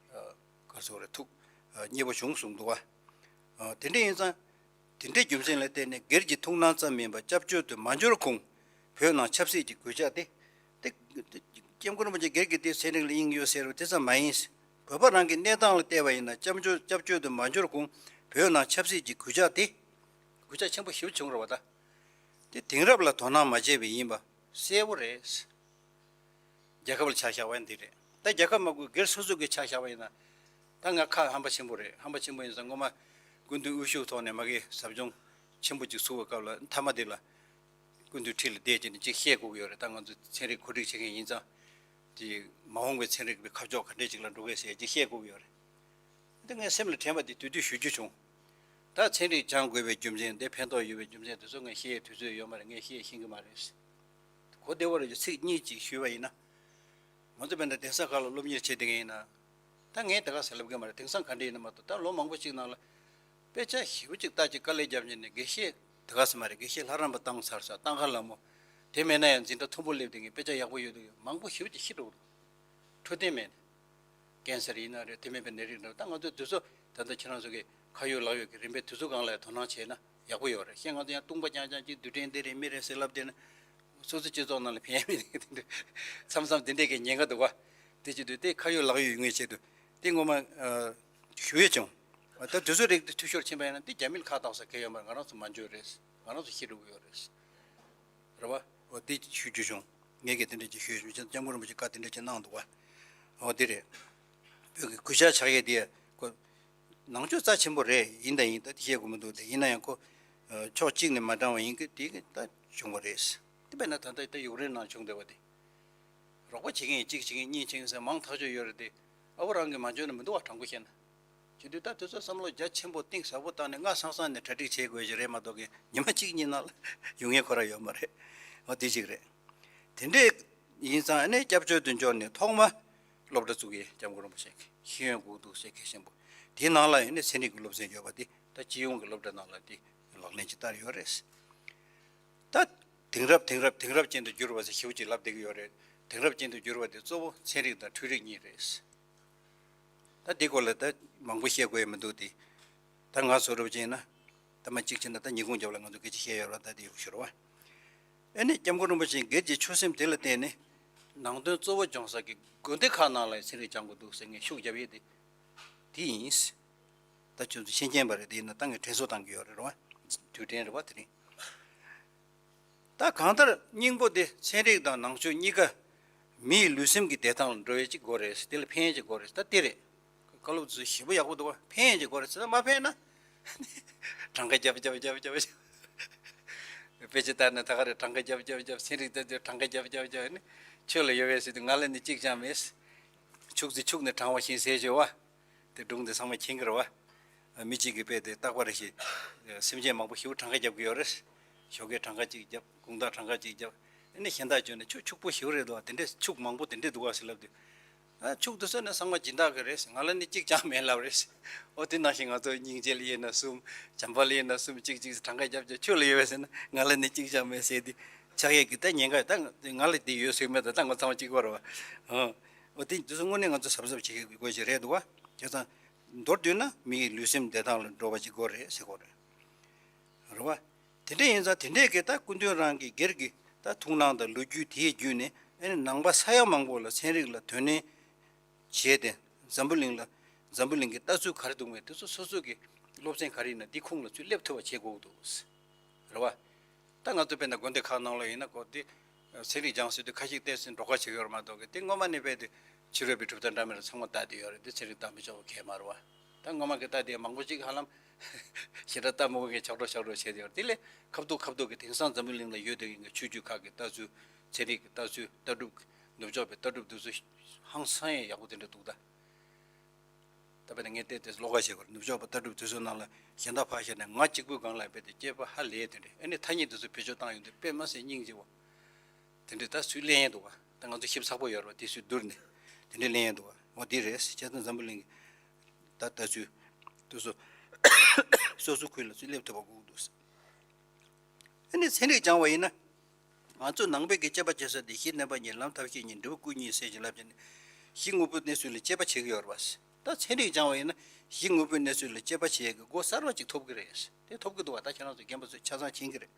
ཨ་ག་རེ་ཟེར་དགོས་རེད། ཐུགས་ཨ་མཉེས་པོ་བྱུང་གསུངས་འདུག་བ། ཨ་དེ་འདྲ་ཡིན་ཙང་། དེ་འདྲའི་རྒྱུ་མཚན་ལ་བརྟེན་ནས་སྒེར་གྱི་ཐུགས་སྣང་ཙམ་མིན་པར་སྐྱབས་བཅོལ་དུ་མ་འབྱོར་གོང་བོད་ནང་ཆབ་སྲིད་ཀྱི་གུས་ཕྱག་དེ། དེ་སྐྱབས་མགོན་རིན་པོ་ཆེ་སྒེར་གྱི་དེ་ཚན་རིག་ལ་དབྱིངས་ཡོད་ཟེར་བ་དེ་ཙམ་མ་ཡིན། བོད་པ་རང་གི་གནས་སྟངས་ལ་བལྟས་པ་ཡིན་ན་སྐྱབས་བཅོལ་སྐྱབས་བཅོལ་དུ་མ་འབྱོར་གོང་བོད་ནང་ཆབ་སྲིད་ཀྱི་གུས་ཕྱག་དེ། གུས་ཕྱག་ཆེན་པོ་ཞེ་པོ་བྱུང་རེད་བ་ད། དེ་དེང་རབས་ལ་དོ་སྣང་མ་བྱས་པས་ཡིན་པ་གསལ་པོ་རེད། རྒྱལ་ཁབ་ལ་ཆ་བཞག་པ་ཡིན་འདི་རེད། ད་རྒྱལ་ཁབ་མ་དགོས་སྒེར་སོ་སོ་གི་ཆ་བཞག་པ་ཡིན་ན། ད་ང་ཁ་ཧམ་པ་ཆེན་པོ་རེད། ཧམ་པ་ཆེན་པོ་ཡིན་ཙང་སྔོན་མ་སྐུ་མདུན་དབུ་བཞུགས་ཐོག་ནས་མ་གི་ཟབ་སྦྱོང་ཆེན་པོ་ཅིག་ཚུགས་པའི་སྐབས་ལ་མཐའ་མ་དེ་ལ་སྐུ་མདུན་འཁྲིས་ལ་བསྡད་ཀྱི་ནས་ཅིག་བཤད་དགོས་ཀྱི་ཡོད་རེད། ད་ང་ཚོ་ཚན་རིག་གོ་སྒྲིག་བྱེད་མཁན་ཡིན་ཙང་། དེ་མ་འོངས་པའི་ཚན་རིག་པའི་ཁ་ཕྱོགས་ག་འདྲས་ཅིག་ལ་འགྲོ་གི་ཟེར་ཅིག་བཤད་དགོས་ཀྱི་ཡོད་རེད། འདི་ངའི་སེམས་ལ་དྲན་པ་དེ་དུས་དུས་ཞུ་རྒྱུ་བྱུང་། ད་ཚན་རིག་སྦྱང་དགོས་པའི་རྒྱུ་མཚན་དེ་ཕན་ཐོགས་ཡོད་པའི་རྒྱུ་མཚན་དེ་ཚོ་ངས་ཤེས་ཡའི་དུས་ཚོད་ཡོད་མ་རེད། ངས་ཤེས་ཤེས་ཀྱི་མ་རེད། གོ་བདེ་བོ་རེད། ཚིག་གཉིས་ཅིག་ཞུས་པ་ཡིན་ན། ང་ཚོ་དཔེར་ན་གདན་ས་ཁག་ལ་སློབ་གཉེར་བྱེད་བསྡད་མཁན་ཡིན་ན། ད་ངས་དེ་ག་ཟེར་ལབ་གི་མ་རེད། དེང་སང་ག་འདྲ་ཡིན་ན་མ་གཏོགས་ད་ལོ་མང་པོ་ཞིག་ནང་ལ། དཔེ་ཆ་ཞེ་པོ་ཅིག་ལྟ་ཅིག་དཀའ་ལས་རྒྱབ་ནས་ནས་དགེ་བཤེས་དེ་ག་ཟེར་མ་རེད། དགེ་བཤེས་ལྷ་རམས་པ་བཏང་ཚར་ས་བཏང་ཁ་ལ་མོ། དེ་མེད་ན་ཡང་འཛིན་གྲྭ་མཐོན་པོ་སླེབས་བསྡད་མཁན་དཔེ་ཆ་ཡག་པོ་ཡོད་འདུག་མང་པོ་ཞེ་པོ་ཅིག་ཤི་འགྲོ་གི་འདུག་འཕྲོད་བསྟེན་མེད་ནས། ཀན་སར་ཡིན་ན་རེད། དེ་མིན་པའི་ནད་རིགས་འདྲ། ད་ང་ཚོས་དུས་ཚོད་ད་ལྟ་ཁྱེད་རང་ཚོ་གི་ཁ་ཡོད་ལག་ཡོད་ཀྱི་རིམ་པས་དུས་ཚོད་སྒང་ལ་དོ་སྣང་བྱས་ན་ཡག་པོ་ཡོད་རེད། གཞན་ང་ཚོ་ཡང་ལྟུང་པ་རྐྱང་རྐྱང་གཅིག་རྡུལ་ཕྲན་འདི་རེད་མི་རེད་ཟེར་ལབ་བསྡད་ན། སོ་སོ་སྤྱི་ཚོགས་ནང་ལ་ཕན་ཡ་མེད་དེ་འདྲ། མཚམས་མཚམས་དེ་འདྲས་ཀྱི་ཉེན་ཁ་འདུག་བ། དེ་བྱེད་དུས་དེ་ཁ་ཡོད་ལག་ཡོད་ཡོད་ངེས་ཆེད་དུ་དེ་ངོ་མ་ཨ་ཞུ་ཡས་བྱུང་། ད་དུས་ཚོད་རིགས་དེ་འཐུས་ཤོར་ཕྱིན་པ་ཡིན་ན་དེ་རྒྱ་མིར་ཁ་བཏགས་ས་གལ་ཡོད་མ་རེད། ང་རང་ཚོ་མ་འཇོན་རེད། ང་རང་ཚོ་ཤི་འགྲོ་གི་ཡོད་རེད། རེད་བ། འོ་དེ་ཞུ་རྒྱུ་བྱུང་། ངས་ཀྱི་དེ་འདྲ་ཅིག་ཞུས་ཞུས་ཅིག་སྐྱབས་མགོན་རིན་པོ་ཆེ་བཀའ་དེ་འདྲ་ཅིག་གནང་འདུག་བ། འོ་དེ་རེད། བོད་ཀྱི་གུས་ཕྱག་ཕྱག་ཡས་དེ་ཁོ་ནང་ཆོས་རྩ་ཆེན་པོ་རེད། ཡིན་དང་ཡིན་ད་དེ་བཤད་དགོས་མི་འདུག་དེ་ཡིན་ན་ཡང་ཁོ་ཕྱོགས་གཅིག་ནས་མ་དྲང་བ་ཡིན་གི་དེ་གི་ད་བྱུང་བ་རེད། དེ་བས་ན་ད་ལྟ་ད་ཡུཀ་རེན་ནང་བྱུང་བསྡད་པ་དེ། རོགས་པ་བྱེད་མཁན་གཅིག་བྱེད་མཁན་གཉིས་བྱེད་མཁན་ཟེར་མང་ཐག་ཆོད་ཡོད་རེད་དེ། ཨ་བོ་རང་གིས་མ་འཇོན་ན་མི་འདུག་བ། དྲང་པོ་བཤད་ན། བྱེད་དུས་ད་དུས་ཚོད་བསམ་བློ་རྒྱ་ཆེན་པོ་གཏིང་ཟབ་པོ་བཏང་ནས་སྔ་སང་སང་ནས་གྲ་སྒྲིག་བྱེད་དགོས་ཀྱི་རེད་མ་གཏོགས་ཀྱི་ཉི་མ་གཅིག་གཉིས་ནང་ལ་ཡོང་ངེས་ཁོ་རང་ཡོད་མ་རེད། འོ་དེ་གཅིག་རེད། དེ་འདྲས་ཡིན་ཙང་ཨ་ནི་སྐྱབས་བཅོལ་དུ་འབྱོར་ནས་ཐོག་མ་སློབ་གྲྭ་བཙུགས་ཡས་སྐྱབས་མགོན་རིན་པོ་ཆེ་གི་ཤེས་ཡོན་དགོས་འདུག་ཟེར་གལ་ཆེན་པོ། དེའི་ནང་ལ་ཡང་ནི་ཚན་རིག་གི་སློབ་ཚན་ཡོད་པ་དེ་ད་སྤྱི་ཡོངས་ཀྱི་སློབ་གྲྭ་ནང་ལ་དེ་ལག་ལེན་ཅིག་བསྟར་ཡོད་རེད། ད་དེང་རབས་དེང་རབས་དེང་རབས་ཅན་དུ་འགྱུར་བ་ཟེར་ཞེ་པོ་ཅིག་ལབ་བསྡད་ཀྱི་ཡོད་རེད། དེང་རབས་ཅན་དུ་འགྱུར་བ་དེ་གཙོ་བོ་ཚན་རིག་དང་འཕྲུལ་རིག་གཉིས་རེད། ད་འདི་སྐོར་ལ་ད་མང་པོ་བཤད་དགོས་ཡ་མི་འདུག་སྟེ། ད་ང་བཟོ་འདྲ་བྱས་ན། ད་མ་གཅིག་བྱས་ན་ད་ཉིན་གུང་རྒྱབ་ལ་ང་ཚོ་སྐད་ཆ་བཤད་ཡོད་ར། ད་དེ་ཡོད་ཤོར་བ། ཨ་ནི་སྐྱབས་མགོན་རིན་པོ་ཆེའི་སྒེར་གྱི་ཆོད་སེམས་དེ་ལ་བརྟེན་ནས། ནང་དོན་གཙོ་བོ་སྦྱོང་ས་ཀྱི་དགོན་སྡེ་ཁག་ནང་ལ་ཚན་རིག་སྦྱང་དགོས་འདུག་ཟེར་ངས་ཤུགས་རྒྱབ་ཡས་དེ། དེ་ཡིན། ད་ཁྱོད་ཚོ་ཤེས་མཁན་པ་རེད། དེ་ཡིན་ན་ད་ངས་དྲན་གསོ་བཏང་གི་ཡོད་རེད་ར་བ། དུས་དྲན་རེད་བ་དེ་རིང་། ད་གང་ལྟར་སྙིང་པོ་དེ་ཚན་རིག་དང་ནང་ཆོས་གཉིས་ཀ་མིའི་ལུས་སེམས་ཀྱི་བདེ་ཐང་ལ་འགྲོ་ཡས་ཅིག་དགོས་རེད། དེ་ལ་ཕན་ཡས་ཅིག་དགོས་རེད། ད་དེ་རེད། བཀའ་སློབ་ཚོ་ཞེ་པོ་ཡག་པོ་འདུག་བ། ཕན་ཡས་ཅིག་དགོས་རེད་ཟེར། ད་མ་ཕན་ན་གྲངས་ཀ་རྒྱབ་རྒྱབ་རྒྱབ་རྒྱབ། དཔེ་ཆ་ལྟ་ན་ད་ག་རེ་གྲངས་ཀ་རྒྱབ་རྒྱབ་རྒྱབ། ཚན་རིག་ལྟ་དུས་གྲངས་ཀ་རྒྱབ་རྒྱབ་རྒྱབ་ནི། ཁྱོད་ལ་ཡོད་པས་ཟེར་དུས་ང་ལ་ནི་གཅིག་ཀྱང་མེད། ཕྱུགས་དེ་ཕྱུགས་ནས་དྲང་བ་བཞིན་ཟེར་བྱས་བ། དེ་སྒྲུང་དེ་ཚང་མ་མཁྱེན་གྱི་རེད་བ། མི་གཅིག་གིས་དཔེ་དེ་རྟག་པར་ཞིག་སེམས་ཅན་མང་པོ་ཞེ་པོ་གྲངས་ཀ་རྒྱབ་ཀྱི་ཡོད་རེད། ཞོགས་ཀས་གྲངས་ཀ་གཅིག་རྒྱབ། དགོང་དག་གྲངས་ཀ་གཅིག་རྒྱབ། ཨ་ནི་གཞན་དག་བརྗོད་ནས་ཁྱོད་ཕྱུག་པོ་ཞེ་པོ་རེད་འདུག་བ། དེ་འདྲས་ཕྱུགས་མང་པོ་དེ་འདྲས་འདུག་བ་ཟེར་ལབ་དུས། ཨ་ཕྱུགས་དེ་ཚོ་ནི་ཚང་མ་སྦྱིན་བདག་གི་རེད། ང་ལ་ནི་གཅིག་ཀྱང་མེད་ལབ་རེད། འོ་དེ་ནང་བཞིན་ང་ཚོ་སྙིང་རྗེ་ལ་དབྱེ་ན་གསུམ། བྱམས་པ་ལ་དབྱེ་ན་གསུམ། གཅིག་གཅིག་གྲངས་ཀ་རྒྱབ་རྒྱབ། ཁྱོད་ལ་ཡོད་པས་ཟེར་ན་ང་ལ་ནི་གཅིག་ཀྱང་མེད་ཟེར་དུས། ཆགས་ཡས་ཀྱི་ད་ཉེན་ཁ་ད་ང་ལ་དེ་ཡོད་ཟེར་མེད། ད་ད་ང་ཚང་མ་གཅིག་པ་རེད་བ། ཨ། འོ་དེ་དུས་ཚོད་དངོས་གནས་ང་ཚོ་གཟབ་གཟབ་བྱེད་དགོས་ཀྱི་རེད་འདུག་བ། བྱས་ཙང་མདོར་བསྡུས་ན་མི་ཡི་ལུས་སེམས་བདེ་ཐང་ལ་འགྲོ་བ་ཅིག་དགོས་རེད་ཟེར་དགོས་རེད། རེད་བ། དེ་འདྲ་ཡིན་ཙང་དེ་འདྲས་ཀྱི་ད་སྐུ་མདུན་རང་གི་སྒེར་གྱི་ད་ཐུགས་སྣང་དང་ལོ་རྒྱུས་དེའི་བརྒྱུད་ནས། ཨ་ནི་ནང་པ་ས་ཡ་མང་པོ་ལ་ཚན་རིག་ལ་དོ་ནན་བྱས་ཏེ། འཛམ་བུ་གླིང་ལ་འཛམ་བུ་གླིང་གི་ལྟ་ཚུལ་ག་རེ་འདུག་མེད་དེ་ཚོ་སོ་སོ་གི་སློབ་ཚན་ག་རེ་ཡིན་ན་འདི་ཁུངས་ལ་ཚུར་སླེབས་ཐུབ་པ་བྱེད་དགོས་ཀྱི་འདུག། རེད་བ། ད་ང་ཚོ་དཔེར་ན་དགོན་སྡེ་ཁག་ནང་ལ་ཡིན་ན་ཁོ་དེ་ཚན་རིག་སྦྱང་ཟེར་དུས་ཁ་ཤས་ཏོག་ཙམ་འགྲོ་ཁ་བྱེད་ཀྱི་ཡོད་རེད་མ་གཏོགས་ཀྱི། དེ་སྔོན་མ་ནས་དཔེ་དེ་ཕྱི་རོལ་པའི་གྲུབ་མཐའ་འདྲ་མིན་འདྲ་ཚང་མ་ལྟ་བསྡད་ཡོད་རེད། དེ་ཚན་རིག་ལྟ་མི་ཆོག་པ་གང་ཡང་མ་རེད་བ། ད་སྔོན་མ་གི་ལྟ་དེ་མང་པོ་ཅིག་ཧ་ལམ་ཞེ་དྲག་ལྟ་མི་དགོས་མཁན་ཆགས་འགྲོ་ཆགས་འགྲོ་བྱས་བསྡད་ཡོད་རེད། དེ་ལས་ཁ་ཐུག་ཁ་ཐུག་གི་དེང་སང་འཛམ་བུ་གླིང་ལ་ཡོད་བསྡད་མཁན་གྱི་ཆོས་བརྒྱུད་ཁག་གི་ལྟ་ཚུལ། ཚན་རིག་གི་ལྟ་ཚུལ། ལྟ་གྲུབ། ནུབ་ཕྱོགས་པའི་ལྟ་གྲུབ་དེ་ཚོ་ཧང་སང་ཡང་ཡག་པོ་དེ་འདྲ་འདུག་ད། ད་དཔེར་ན་ངས་བལྟས་ཏེ་བློ་ཁ་བྱེད་དགོས་རེད། ནུབ་ཕྱོགས་པ་ལྟ་གྲུབ་དེ་ཚོའི་ནང་ལ་གཞན་དག་ཕར་བཞག་ནས་ང་གཅིག་པུའི་སྒང་ལ་དཔེ་དེ་སྐྱེས་པ་ཧ་ལས་དེ་འདྲས། ཨ་ནི་ཐ་སྙད་དེ་ཚོ་བེད་སྤྱོད་བཏང་ཡོང་དུས་དཔེ་མ་སྲིད་སྙིང་རྗེ་བོ། དེ་འདྲས་ད་སུས་ལེན་ཡས་འདུག་བ། ད་ང་ཚོ་ཞིབ་ཚགས་པོ་ཡོད་རེད་བ། དེ་སུས་བསྡུར་ནས་དེ་འདྲས་ལེན་ཡས་འདུག་བ། འོ་འདི་རེད། བྱས་ཙང་འཛམ་བུ་གླིང་གི་ད་ལྟ་ཚུལ་དུ་སོ་སོ་སོ་ཁུལ་ལ་ཚུར་སླེབས་ཐུབ་པ་དགོས་འདུག་ཨ་ནི་ཚན་རིག་སྦྱང་བ་ཡིན་ན། ང་ཚོ་ནང་པའི་གི་དཔྱད་པ་བྱེད་ས་དེ་གཞི་རྣམ་པ་གཉིས། ལམ་ཐབས་ཤེས་གཉིས། འབྲས་བུ་སྐུ་གཉིས་ཟེར་གྱི་ལབ་ཀྱི་ནི། གཞི་དངོས་པོའི་གནས་ཚུལ་ལ་དཔྱད་པ་བྱེད་ཀྱི་ཡོད་རེད་པ། ད་ཚན་རིག་སྦྱང་བ་ཡིན་ན་གཞི་དངོས་པོའི་གནས་ཚུལ་ལ་དཔྱད་པ་བྱེད་ཡས་ཀྱི་སྒོ་གསར་པ་ཅིག་ཐོབ་ཀྱི་རེད། དེ་ཐོབ་ཀྱི་འདུག་བ། ད་ཁྱེད་རང་ཚོ་རྒན་པ་ཚོས་ཆ་ཚང་མཁྱེན་གྱི་རེད།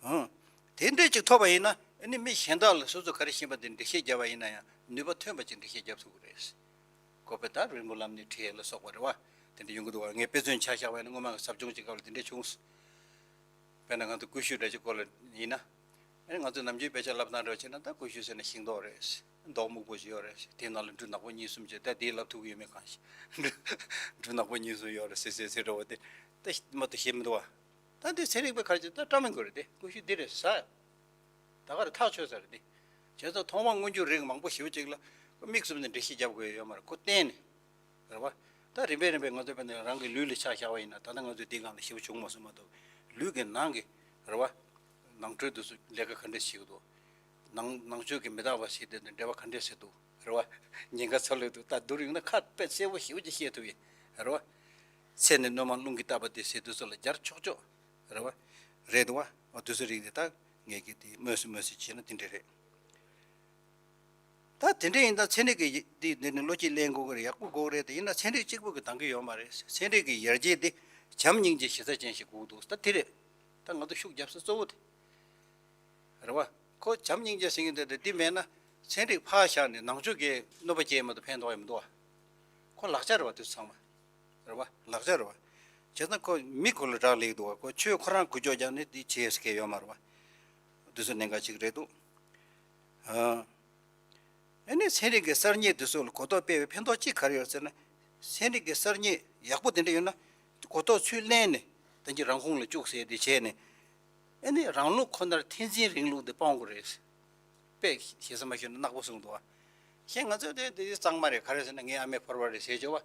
ཨང་། དེ་འདྲས་ཅིག་ཐོབ་པ་ཡིན་ན་ཨ་ནི་མི་གཞན་དག་ལ་སོ་སོ་ག་རེ་ཤེས་པ་དེ་འགྲེལ་བཤད་བརྒྱབ་པ་ཡིན་ན་ཡང་ནུས་པ་ཐོན་པ་ཅིག་འགྲེལ་བཤད་བརྒྱབ་ཐུབ་ཀྱི་རེད། ཁོ་པས་ད་རིང་པོ་ལམ་ནས་ཁྲིད་ལ་སོགས་པ་རེད་བ། དེ་འདྲ་ཡོང་གི་འདུག་བ། ངས་དཔེ་མཚོན་ཆ་བཞག་པ་ཡིན་ན་སྔོན་མ་ཟབ་སྦྱོང་ཅིག་སྐབས་ལ་དེ་འདྲ་བྱུང་སོང་། དཔེར་ན་ང་ཚོ་ཀུ་ཤུ་འདྲ་ཅིག་སྐོར་ལ་ཡིན་ན། ཨ་ནི་ང་ཚོ་ནམ་རྒྱུན་དཔེ་ཆ་ལབ་སྟངས་འདྲ་བྱས་ན། ད་ཀུ་ཤུ་ཟེར་ན་ཤིང་ཏོག་རེད། མདོག་སྨུག་པོ་ཞིག་ཡོད་རེད། དེའི་ནང་ལ་འབྲུ་ནག་པོ་གཉིས་གསུམ་བྱས། ད་དེ་ལབ་ཐུབ་ཀྱི་ཡོད་མེད་གང་ཤེས། འབྲུ་ནག་པོ་གཉིས་གསུམ་ཡོད་རེད་ཟེར་ཟེར་ཟེར་འདྲ་བོ་དེ། ད་མ་གཏོགས་ཤེས་མི་འདུག་བ། ད་འདི་ཚན་རིག་པས་ག་རེ་བྱས། ད་བཀྲ་མི་དགོས་རེད། དེ་ཀུ་ཤུ་འདི་རེད་ཟེར། ད་ག་རེ་ཐག་ཆོད་ས་རེད་དེ། བྱས་ཙང་ཐོག་མར་སྔོན་འཇུག་རིགས་མང་པོ་ཞེ་པོ་ཅིག་ལ་དམིགས་བསལ་ནས་འགྲེལ་བཤད་རྒྱབ་དགོས་ཡོད་མ་རེད། ཁོ་གཏན་ནས། རེད་བ། ད་རིམ་པས་རིམ་པས་ང་ཚོ་དཔེར་ན་རང་གི་ལུས་ལ་ཆ་བཞག་པ་ཡིན་ན། ད་ལྟ་ང་ཚོས་འདི་སྒང་ལ་ཞེ་པོ་བྱུང་མ་སོང་མ་གཏོགས། ལུས་ཀྱི་ནང་གི་རེད་བ། ནང་ཁྲོལ་དུ་སུ་ལས་ཀ་ག་འདྲས་བྱེད་ཀྱི་འདུག་ནང་ནང་ཆོས་ཀྱི་མི་རྟག་པ་ཞིག་དེ་དང་འབྲེལ་བ་ག་འདྲས་བྱེད་འདུག་རེད་བ། ཉེན་ཁ་ཚ་ལོས་འདུག་ད་བསྡུར་ཡོང་ན་ཁ་དཔེ་གསལ་པོ་ཞེ་པོ་ཅིག་བཤད་ཐུབ་ཡིན། རེད་བ། ཚེ་ནི་སྣོད་མང་རླུང་གིས་བཏབ་པ་དེ་ཟེར་དུས་ཚོད་ལ་སྦྱར་ཆོག་ཆོག་རེད་བ། རེད་འདུག་བ། འོ་དུས་ཚོད་རིགས་དེ་ད་ངས་ཀྱི་དེ་སྨོས་སུ་སྨོས་སུ་བྱས་ན་དེ་འདྲས་རེད། ད་དེ་འདྲ་ཡིན་ད་ཚན་རིག་གི་འདི་འདི་ནི་བློ་སྐྱེད་ལེན་དགོས་ཀྱི་རེད། ཡག་པོ་དགོས་ཀྱི་རེད། དེ་ཡིན་ན་ཚན་རིག་གཅིག་པུ་གིས་འདང་གི་ཡོད་མ་རེད། ཚན་རིག་གི་ཡར་རྒྱས་འདི་བྱམས་སྙིང་རྗེ་ཞེ་ས་ཅན་ཞིག་དགོས་འདུག་ད་དེ་རེད། ད་ང་ཚོ་ཤུགས་རྒྱབ་ས་གཙོ་བོ་དེ་རེད་བ། ཁོ་བྱམས་སྙིང་རྗེ་ཟེར་མཁན་དེ་དེ་འདི་མེད་ན་ཚན་རིག་ཕར་བཞག་ནས་ནང་ཆོས་ཀྱི་གནོད་པ་སྐྱེལ་མ་གཏོགས་ཕན་ཐོགས་ཡོད་མི་འདུག་བ། ཁོ་ལག་ཆ་རེད་བ། དེ་ཚང་མ་རེད་བ། ལག་ཆ་རེད་བ། བྱས་ཙང་ཁོ་མི་ཁོ་ལ་རག་ལས་འདུག་བ། ཁོ་ཆོས་ཁོ་རང་འགུལ་སྐྱོད་རྒྱག་ནས་དེ་བྱེད་ས་གལ་ཡོད་མ་རེད་བ། དེ་ཚོ་གནད་འགག་ཅིག་རེད་འདུག་ཨ། ཨ་ནི་ཚན་རིག་གི་གསར་རྙེད་དེ་ཚོ་ལ་གོ་རྟོགས་སྤེལ་བའི་ཕན་ཐོགས་གཅིག་ག་རེ་ཡོད་ཟེར་ན། ཚན་རིག་གི་གསར་རྙེད་ཡག་པོ་དེ་འདྲ་ཡོད་ན་གོ་རྟོགས་ཚུར་ལེན་ནས་ད་གིན་རང་ཁོངས་ལ་བཅུག་ཟེར་དེ་བྱས་ནས། ཨ་ནི་རང་ལུགས་ཁོ་ནར་ཐེག་ཆེན་རིང་ལུགས་དེ་སྤོང་དགོས་རེད། དཔེ་ཞེ་ས་མ་ཞུས་ན་ནག་པོ་གསུངས་འདུག་བ། གཞན་ང་ཚོས་དེ་དེ་གཙང་མ་རེད། ག་རེ་ཟེར་ན་ངའི་ཨ་མས་ཕོར་པ་རེད་ཟེར་བྱས་བ།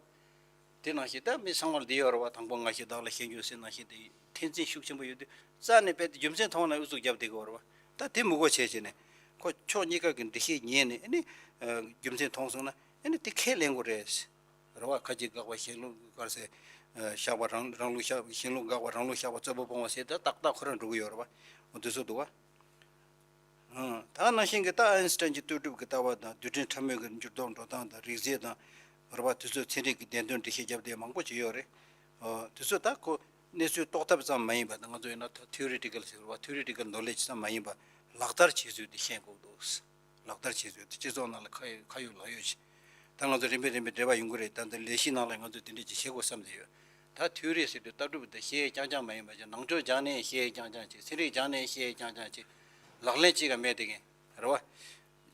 དེ་ནང་བཞིན་ད་མི་ཚང་མར་འདི་ཡོད་རེད་བ། དང་པོ་ང་ཞིག་བདག་ལ་བཤད་རྒྱུ་ཟེར་ནང་བཞིན་དེ་ཐེག་ཆེན་ཤུགས་ཆེན་པོ་ཡོད་དུས་རྩ་ནས་རྦད་དེ་རྒྱུ་མཚན་མཐོང་ན་ཨུ་ཚུགས་རྒྱབ་བསྡད་དགོས་རེད་བ། ད་དེ་མི་དགོས་བྱས་བྱས་ནས་ཁོ་ཕྱོགས་གཉིས་ཀ་གི་འགྲེལ་བཤད་ཉན་ནས། ཨ་ནི་རྒྱུ་མཚན་མཐོང་སོང་ན་ཨ་ནི་དེ་ཁས་ལེན་དགོས་རེད། རེད་བ། ཁ་ཅིག་དགག་པ་གཞན་ལུགས་དགག་ཟེར། བཤགས་པ་རང་རང་ལུགས་བཤགས། གཞན་ལུགས་དགག་པ་རང་ལུགས་བཤགས་པ་རྩོད་པ་སྤོང་བ་ཟེར། ད་ཏག་ཏག་ཁོ་རང་འགྲོ་གི་ཡོད་རེད་བ། འོ་དེ་ཚོ་འདུག་བ། ཨང་། ད་ནང་བཞིན་གྱི་ད་ཨའིན་སི་ཊན་གྱི་ལྟོས་གྲུབ་ཀྱི་ལྟ་བ་དང་། རྡུལ་ཕྲན་ཕྲ་མོའི་གི་འགྱུར་ལྡོག་འགྲོ་སྟངས་དང་། རིགས་རྫས་དང་། རེད་བ། དེ་ཚོ་ཚན་རིག་གི་བདེན་དོན་འགྲེལ་བཤད་བརྒྱབ་བསྡད་མང་པོ་ཅིག་ཡོད་རེད། ཨོ། དེ་ཚོ་ད་ཁོ་གནས་ཚུལ་རྟོགས་ཐབས་ཙམ་མ་ཡིན་པ། ད་ང་ཚོ་ཡིན་ན་ད་ཐིའོ་རི་ཊི་ཀལ་ཟེར་བ། ཐིའོ་རི་ཊི་ཀལ་ནོ་ལེཇ་ཙམ་མ་ཡིན་པ། ལག་བསྟར་བྱེད་ཚུལ་དེ་ཤེས་དགོས་འདུག་ལག་བསྟར་བྱེད་ཚུལ་དེ་སྤྱི་ཚོགས་ནང་ལ་ཁ་ཡོད་ཁ་ཡོད་ལག་ཡོད་ཅིག་ད་ང་ཚོ་རིམ་པས་རིམ་པས་འབྲེལ་བ་ཡོང་གི་རེད། ད་ལྟ་ལས་གཞི་ནང་ལ་ང་ཚོ་དེ་འདྲས་ཅིག་བྱེད་དགོས་བསམ་བསྡད་ཡོད། ད་ཐིའོ་རི་ཟེར་དུས་ལྟ་གྲུབ་དེ་བཤད་རྐྱང་རྐྱང་མ་ཡིན་པ་ཅིག་ནང་ཆོས་སྦྱངས་ནས་བཤད་རྐྱང་རྐྱང་ཅིག་ཚན་རིག་སྦྱངས་ནས་བཤད་རྐྱང་རྐྱང་ཅིག་ལག་ལེན་ཅིག་ག་མེད་དེ་གིན་རེད་བ།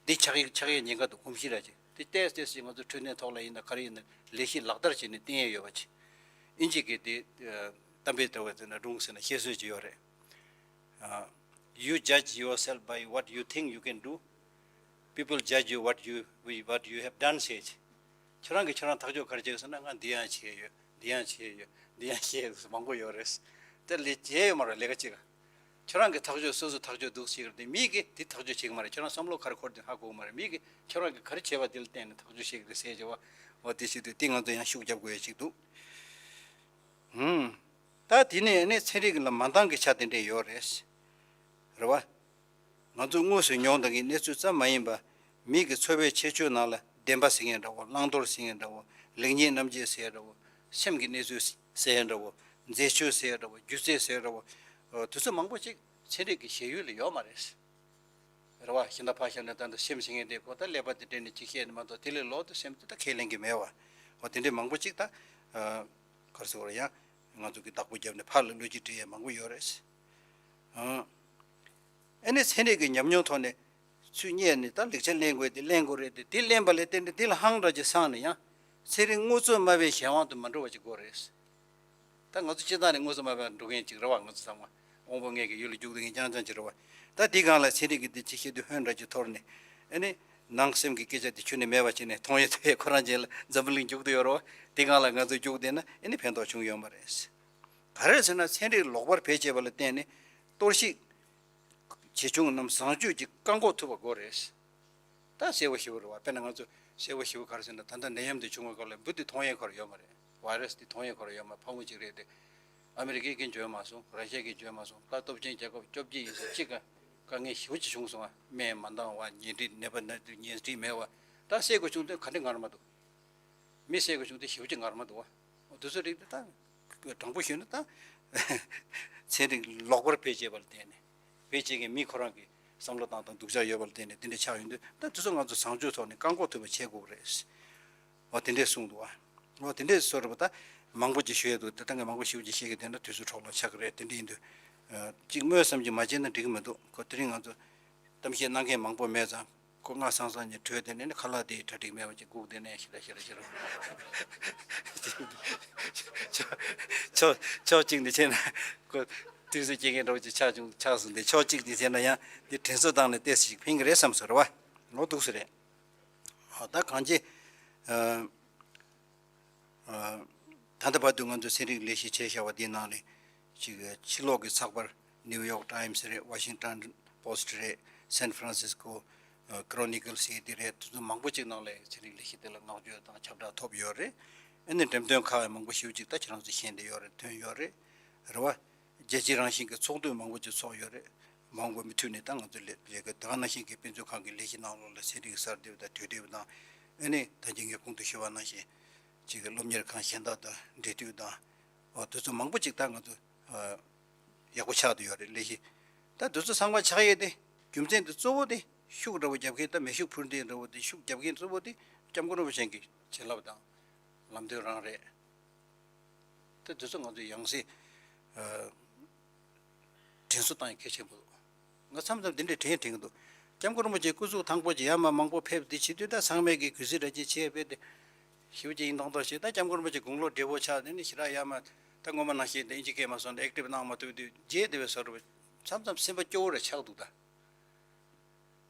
འདི་ཆགས་ཡག་ཆགས་ཡག་ཉེན་ཁ་འདུག་གོམས་གཤིས་ར་ཅིག་དེ་ཏོག་ཙམ་ཅིག་ང་ཚོ་འཕྲོད་བསྟེན་ཐོག་ལ་ཡིན་ན་ག་རེ་ཡིན་ན་ལས་གཞི་ལག་བསྟར་བྱས་ནས་བསྟེན་ཡས་ཡོད་པ་ཅིག་ཨིན་ཇི་གི་དེ་གཏམ་དཔེ་ལྟ་བུ་ཟེར་ན་སྒྲུང་ཟེར་ན་བཤད་སྲོལ་ཅིག་ཡོད་རེད། ཨ། You judge yourself by what you think you can do. People judge you what you, what you have done ཟེར་ཅིག་ཁྱོད་རང་གིས་ཁྱོད་རང་ཐག་གཅོད་ག་རེ་བྱས་ཟེར་ན། ང་འདི་ཡང་བྱས་ཡོད། འདི་ཡང་བྱས་ཡོད། འདི་ཡང་བྱས་ཡོད། འདི་ཡང་བྱས་ཡོད་ཟེར་མང་པོ་ཡོད་རེད། དེ་ལས་བྱས་ཡོད་མ་རེད། ལས་ཀ་ཅིག་ཁྱོད་རང་གིས་ཐག་གཅོད་སོ་སོ་ཐག་གཅོད་འདུག་བྱེད་ཀྱི་རེད་དེ། མིས་ཀྱིས་དེ་ཐག་གཅོད་བྱེད་ཀྱི་མ་རེད། ཁྱོད་རང་བསམ་བློ་ག་རེ་འཁོར་དེ་ཧ་གོ་གི་མ་རེད། མིས་ཀྱིས་ཁྱོད་རང་གིས་ག་རེ་བྱས་པ་དེ་ལ་བརྟེན་ནས་ཐག་གཅོད་བྱེད་ཀྱི་རེད་ཟེར་བྱས་བ། འོ་དེ་བྱེད་དུས་དེ་ང་ཚོ་ཡང་ཤུགས་རྒྱབ་དགོས་ཡ་ཅིག་འདུག་ཧུམ། ད་དེ་ནས་ནི་ཚན་རིག་ལ་མ་འདང་གི་ཆ་དེ་འདྲས་ཡོད་རེད། རེད་བ། ང་ཚོ་དངོས་སུ་མྱོང་དང་གི་གནས་ཚུལ་ཙམ་མ་ཡིན་པ། མི་གི་འཚོ་བའི་ཁྱད་ཆོས་ནང་ལ་བདེན་པ་ཟེར་མཁན་འདྲ་བོ། བླང་དོར་ཟེར་མཁན་འདྲ་བོ། ལེགས་ཉེས་རྣམ་འབྱེད་ཟེར་འདྲ་བོ། སེམས་ཀྱི་གནས་ཚུལ་ཟེར་འདྲ་བོ། མཛེས་ཆོས་ཟེར་འདྲ་བོ། སྒྱུ་རྩལ་ཟེར་འདྲ་བོ། དེ་ཚོ་མང་པོ་ཅིག་ཚན་རིག་གི་ཞེན་ཡུལ་ལ་ཡོད་མ་རེད། རེད་བ། གཞན་དག་ཕར་བཞག་ནས་ད་ལྟ་སེམས་ཟེར་མཁན་དེ་ཁོ་ད་ཀླད་པ་དེ་དྲན་ནས་ཅིག་བཤད་ནས་མ་གཏོགས་དེ་ལས་ལོག་ཏུ་སེམས་དེ་ད་ཁས་ལེན་གྱི་མེད་བ། འོ་དེ་འདྲའི་མང་པོ་ཅིག་ད་ག་རེ་ཟེར་བ་རེད། ཡང་ང་ཚོ་གི་བདག་པོ་བརྒྱབ་ནས་ཕར་ལ་བློ་སྐྱེད་སྤྲད་ཡས་མང་པོ་ཡོད་རེད། ཨ་ནི་ཚན་རིག་གི་ཉམས་མྱོང་ཐོག་ནས་ཚུར་རྙེད་ནས་ད་ལེགས་ཆ་ལེན་དགོས་དེ་ལེན་དགོས་རེད་དེ། དེ་ལེན་པ་ལས་བརྟེན་ནས་དེ་ལ་ཧང་འདྲ་ཅིག་སངས་ནས་ཡང་ཚན་རིག་དངོས་གཙོ་སྨྲ་བའི་གཞན་དབང་དུ་མ་འགྲོ་བ་ཅིག་དགོས་རེད། ད་ང་ཚོ་སྤྱིར་བཏང་ནས་དངོས་གཙོ་སྨྲ་བར་འགྲོ་མཁན་ཅིག་རེད་བ། ང་ཚོ་ཚང་མ་དབང་པོ་ལྔའི་གི་ཡུལ་ལ་རྒྱུག་བསྡད་མཁན་རྐྱང་རྐྱང་ཅིག་རེད་བ། ད་འདི་སྒང་ལ་ཚན་རིག་གི་འདི་ཅིག་བཤད་དུས་ཧོན་འདྲ་ཅིག་འཐོར་ནས། ཨ་ནི་ནང་སེམས་ཀྱི་སྐད་ཆ་དེ་ཁྱོན་ནས་མེད་པ་བྱས་ནས་མཐོང་ཡས་ཐོས་ཡས་ཁོ་རང་ཅན་ལ་འཛམ་བུ་གླིང་རྒྱུག་བསྡད་ཡོད་རེད་བ། འདི་སྒང་ལ་ང་ཚོ་རྒྱུག་བསྡད་ན་ཨ་ནི་ཕན་ཐོགས་བྱུང་ཡོད་མ་རེད། ག་རེ་ཟེར་ན་ཚན་རིག་ལོག་པར་བེད་སྤྱད་པ་ལ་བརྟེན་ནས་གཏོར་བཤིག་ཇེ་ཆུང་ངམ་བཟང་སྤྱོད་ཀྱི་བཀག་འགོག་ཐུབ་པ་དགོས་རེད། ད་གསལ་པོ་ཞེ་པོ་རེད་བ། དཔེར་ན་ང་ཚོ་ གསལ་པོ་ཞེ་པོ་ག་རེ་ཟེར་ན། ད་ལྟ་ནད་ཡམས་འདི་བྱུང་བའི་སྐབས་ལ་འབུ་འདི་མཐོང་ཡས་ཁོ་རང་ཡོད་མ་རེད། བྷའི་རས་འདི་མཐོང་ཡས་ཁོ་རང་ཡོད་མ་རེད། ཕག་མོ་གཅིག་རེད་དེ། ཨ་མི་རི་ཀས་ཀྱིས་འཇོན་མ་སོང་། ར་ཤི་ཡས་ཀྱིས་འཇོན་མ་སོང་། ད་སྟོབས་ཆེན་རྒྱལ་ཁབ་བཅོ་བརྒྱད་ཡིན་ཟེར་གཅིག་ག་དཀའ་ངལ་ཞེ་པོ་ཅིག་བྱུང་སོང་བ། སྨན་མ་འདང་བ། ཉལ་ཁྲི་ནད་པ་ན་དུས་ཉལ་ཁྲི་མེད་བ། ད་བསད་དགོས་བྱུང་དུས་ག་འདྲ་ངར་མ་འདུག་མི་བསད་དགོས་བྱུང་དུས་ཞེ་པོ་ཅིག་ངར་མ་འདུག་བ། འོ་དེ་ཚོ་རིགས་དེ་ད་དྲང་པོ་ཞུས་ན་ད་ཚན་རིག་ལོག་པར་བེད་སྤྱད་པ་ལ་བརྟེན་ནས། བེད་སྤྱད་མཁན་མི་ཁོ་རང་གི་བསམ་བློ་བཏང་སྟངས་སྡུག་ཅག་ཡོད་པ་ལ་བརྟེན་ནས་དེ་འདྲ་ཆགས་ཡོང་དུས། ད་དེ་ཚོ་ང་ཚོ་བཟང་སྤྱོད་ཐོག་ནས་བཀག་འགོག་ཐུབ་པ་བྱེད་དགོས་ཀྱི་རེད། འོ་དེ་འདྲས་གསུངས་འདུག་བ། འོ་དེ་འདྲས་བཟོ་འདྲ་པོ་ད་མང་པོ་ཅིག་ཞུ་ཡས་འདུག་ད་ལྟ་ངས་མང་པོ་ཞེ་པོ་ཅིག་བཤད་ཀྱི་བསྡད་ན་དུས་ཚོད་འཕྲོ་བརླག་ཆགས་ཀྱི་རེད། དེ་འདྲ་ཡིན་དུས། ཨ། གཅིག་སྨོས་བསམ་གྱིས་མ་བྱས་ན་འགྲིག་གི་མི་འདུག་ཁོ་དེ་རིང་ང་ཚོ་གཏམ་བཤད་གནང་མཁན་མང་པོ་མེད་ཙང་། ཁོ་སྔ་སང་སང་ཉིན་བྲོས་བསྡད་ནས་ནི་ཁ་ལག་དེ་གྲ་སྒྲིག་མེད་པ་ཅིག་སྒུག་བསྡད་ནས་ཤི་ར་ཤི་ར་ཤི་ར། ཕྱོགས་ཕྱོགས་གཅིག་ནས་བྱས་ན་ཁོ་དུས་ཚོད་སྐྱེལ་མཁན་འདྲ་པོ་ཅིག་ཆགས་བྱུང་ཆགས་སོང་། དེ་ཕྱོགས་གཅིག་ནས་བྱས་ན་ཡང་དེ་དྲན་གསོ་བཏང་ནས་ཏོག་ཙམ་ཞིག་ཕན་གྱི་རེད་བསམ་སོང་རེད་བ། ལོ་འདུག་སེ་རེད། ཨ། ད་གང་ཅི། ཨ། ཨ། ད་ལྟ་བར་དུ་ང་ཚོས་ཚན་རིག་ལས་གཞི་བྱས་བཞག་པ་འདིའི་ནང་ནས་ཅིག་ཕྱི་ལོགས་ཀྱི་ཚགས་པར་ནིའུ་ཡོག་ཊའིམ་སི་རེད། ཝ་ཤིང་ཊོན་པོ་སི་ཊི་རེད། སན་ཧྥ་རན་སིས་ཀོ་ཀོ་རོ་ནི་ཀལ་སི་ཟེར་དེ་རེད། དེ་ཚོ་མང་པོ་ཅིག་ནང་ལ་ཚན་རིག་ལས་གཞི་དེ་ལ་བསྔགས་བརྗོད་དང་ཁྱབ་བསྒྲགས་ཐོབ་ཡོད་རེད། ཨ་ནི་འགྲེམས་སྟོན་ཁག་ཡང་མང་པོ་ཞེ་པོ་ཅིག་ད་ཁྱེད་རང་ཚོ་མཁྱེན་བསྡད་ཡོད་རེད། ཐོན་ཡོད་རེད། རེད་བ། རྒྱལ་སྤྱི་རང་བཞིན་གྱི་ཚོགས་འདུ་མང་པོ་ཅིག་ཚོགས་ཡོད་རེད། མ་འོངས་པ་མུ་མཐུད་ནས་ད་ང་ཚོ་ལས་ལས་ཀ་དེ་ག་ནང་བཞིན་གྱི་དཔེ་མཛོད་ཁང་གི་ལས་གཞི་ནང་ལོགས་ལ་ཚན་རིག་གསར་གཏོད་དང་དུས་དེབ་དང་། ཨ་ནི་ད་གིན་ངས་གོང་དུ་ཞུས་པ་ནང་བཞིན་ཅིག་གི་སློབ་གཉེར་ཁང་གཞན་དག་དང་འབྲེལ་མཐུད་དང་། འོ་དེ་ཚོ་མང་པོ་ཅིག་ད་ང་ཚོ་ཨ་ཡག་པོ་ཆགས་བསྡད་ཡོད་རེད། ལས་གཞི་ད་དེ་ཚོ་ཚང་མ་ཆགས་ཡས་དེ་རྒྱུ་མཚན་དེ་གཙོ་བོ་དེ་ཤུགས་འདྲ་པོ་རྒྱབ་མཁན། ད་མེ་ཤུགས་འཕུར་མདེལ་འདྲ་པོ་དེ་ཤུགས་རྒྱབ་མཁན་གཙོ་བོ་དེ་སྐྱབས་མགོན་རིན་པོ་ཆེ་གི་བྱིན་རླབས་དང་ལམ་སྟོན་རང་རེད། ད་དེ་ཚོ་ང་ཚོས་ཡང་སེ། ཨ། དྲན་གསོ་བཏང་ཡ་གལ་ཆེན་པོ་འདུག་ང་མཚམས་མཚམས་འདི་འདྲའི་དྲན་དྲན་གྱི་འདུག་སྐྱབས་མགོན་རིན་པོ་ཆེ་སྐུ་གཟུགས་ཐང་པོ་ཅིག་ཡར་མར་མང་པོ་ཕེབས་འདི་བྱེད་དུས། ད་ཚང་མས་ཀྱི་གུས་བརྩི་འདྲ་ཅིག་བྱས་པས་དེ་ཞེ་པོ་ཅིག་ཡིན་མདོག་མདོག་བྱས། ད་སྐྱབས་མགོན་རིན་པོ་ཆེ་དགུང་ལོ་བགྲེས་པོ་ཆགས། དེ་ནི་ཞེ་དྲག་ཡར་མར་ད་སྔོན་མ་ནང་བཞིན་དེ་ཨིན་ཇི་སྐད་མ་སོང་ན་ཨེག་ཊིབ་གནང་མ་ཐུབ་དུས་བརྗེད་བསྡད་པའི་བཟོ་འདྲ་མཚམས་མཚམས་སེམས་པ་སྐྱོ་བོ་རེ་ཆགས་འདུག་ད།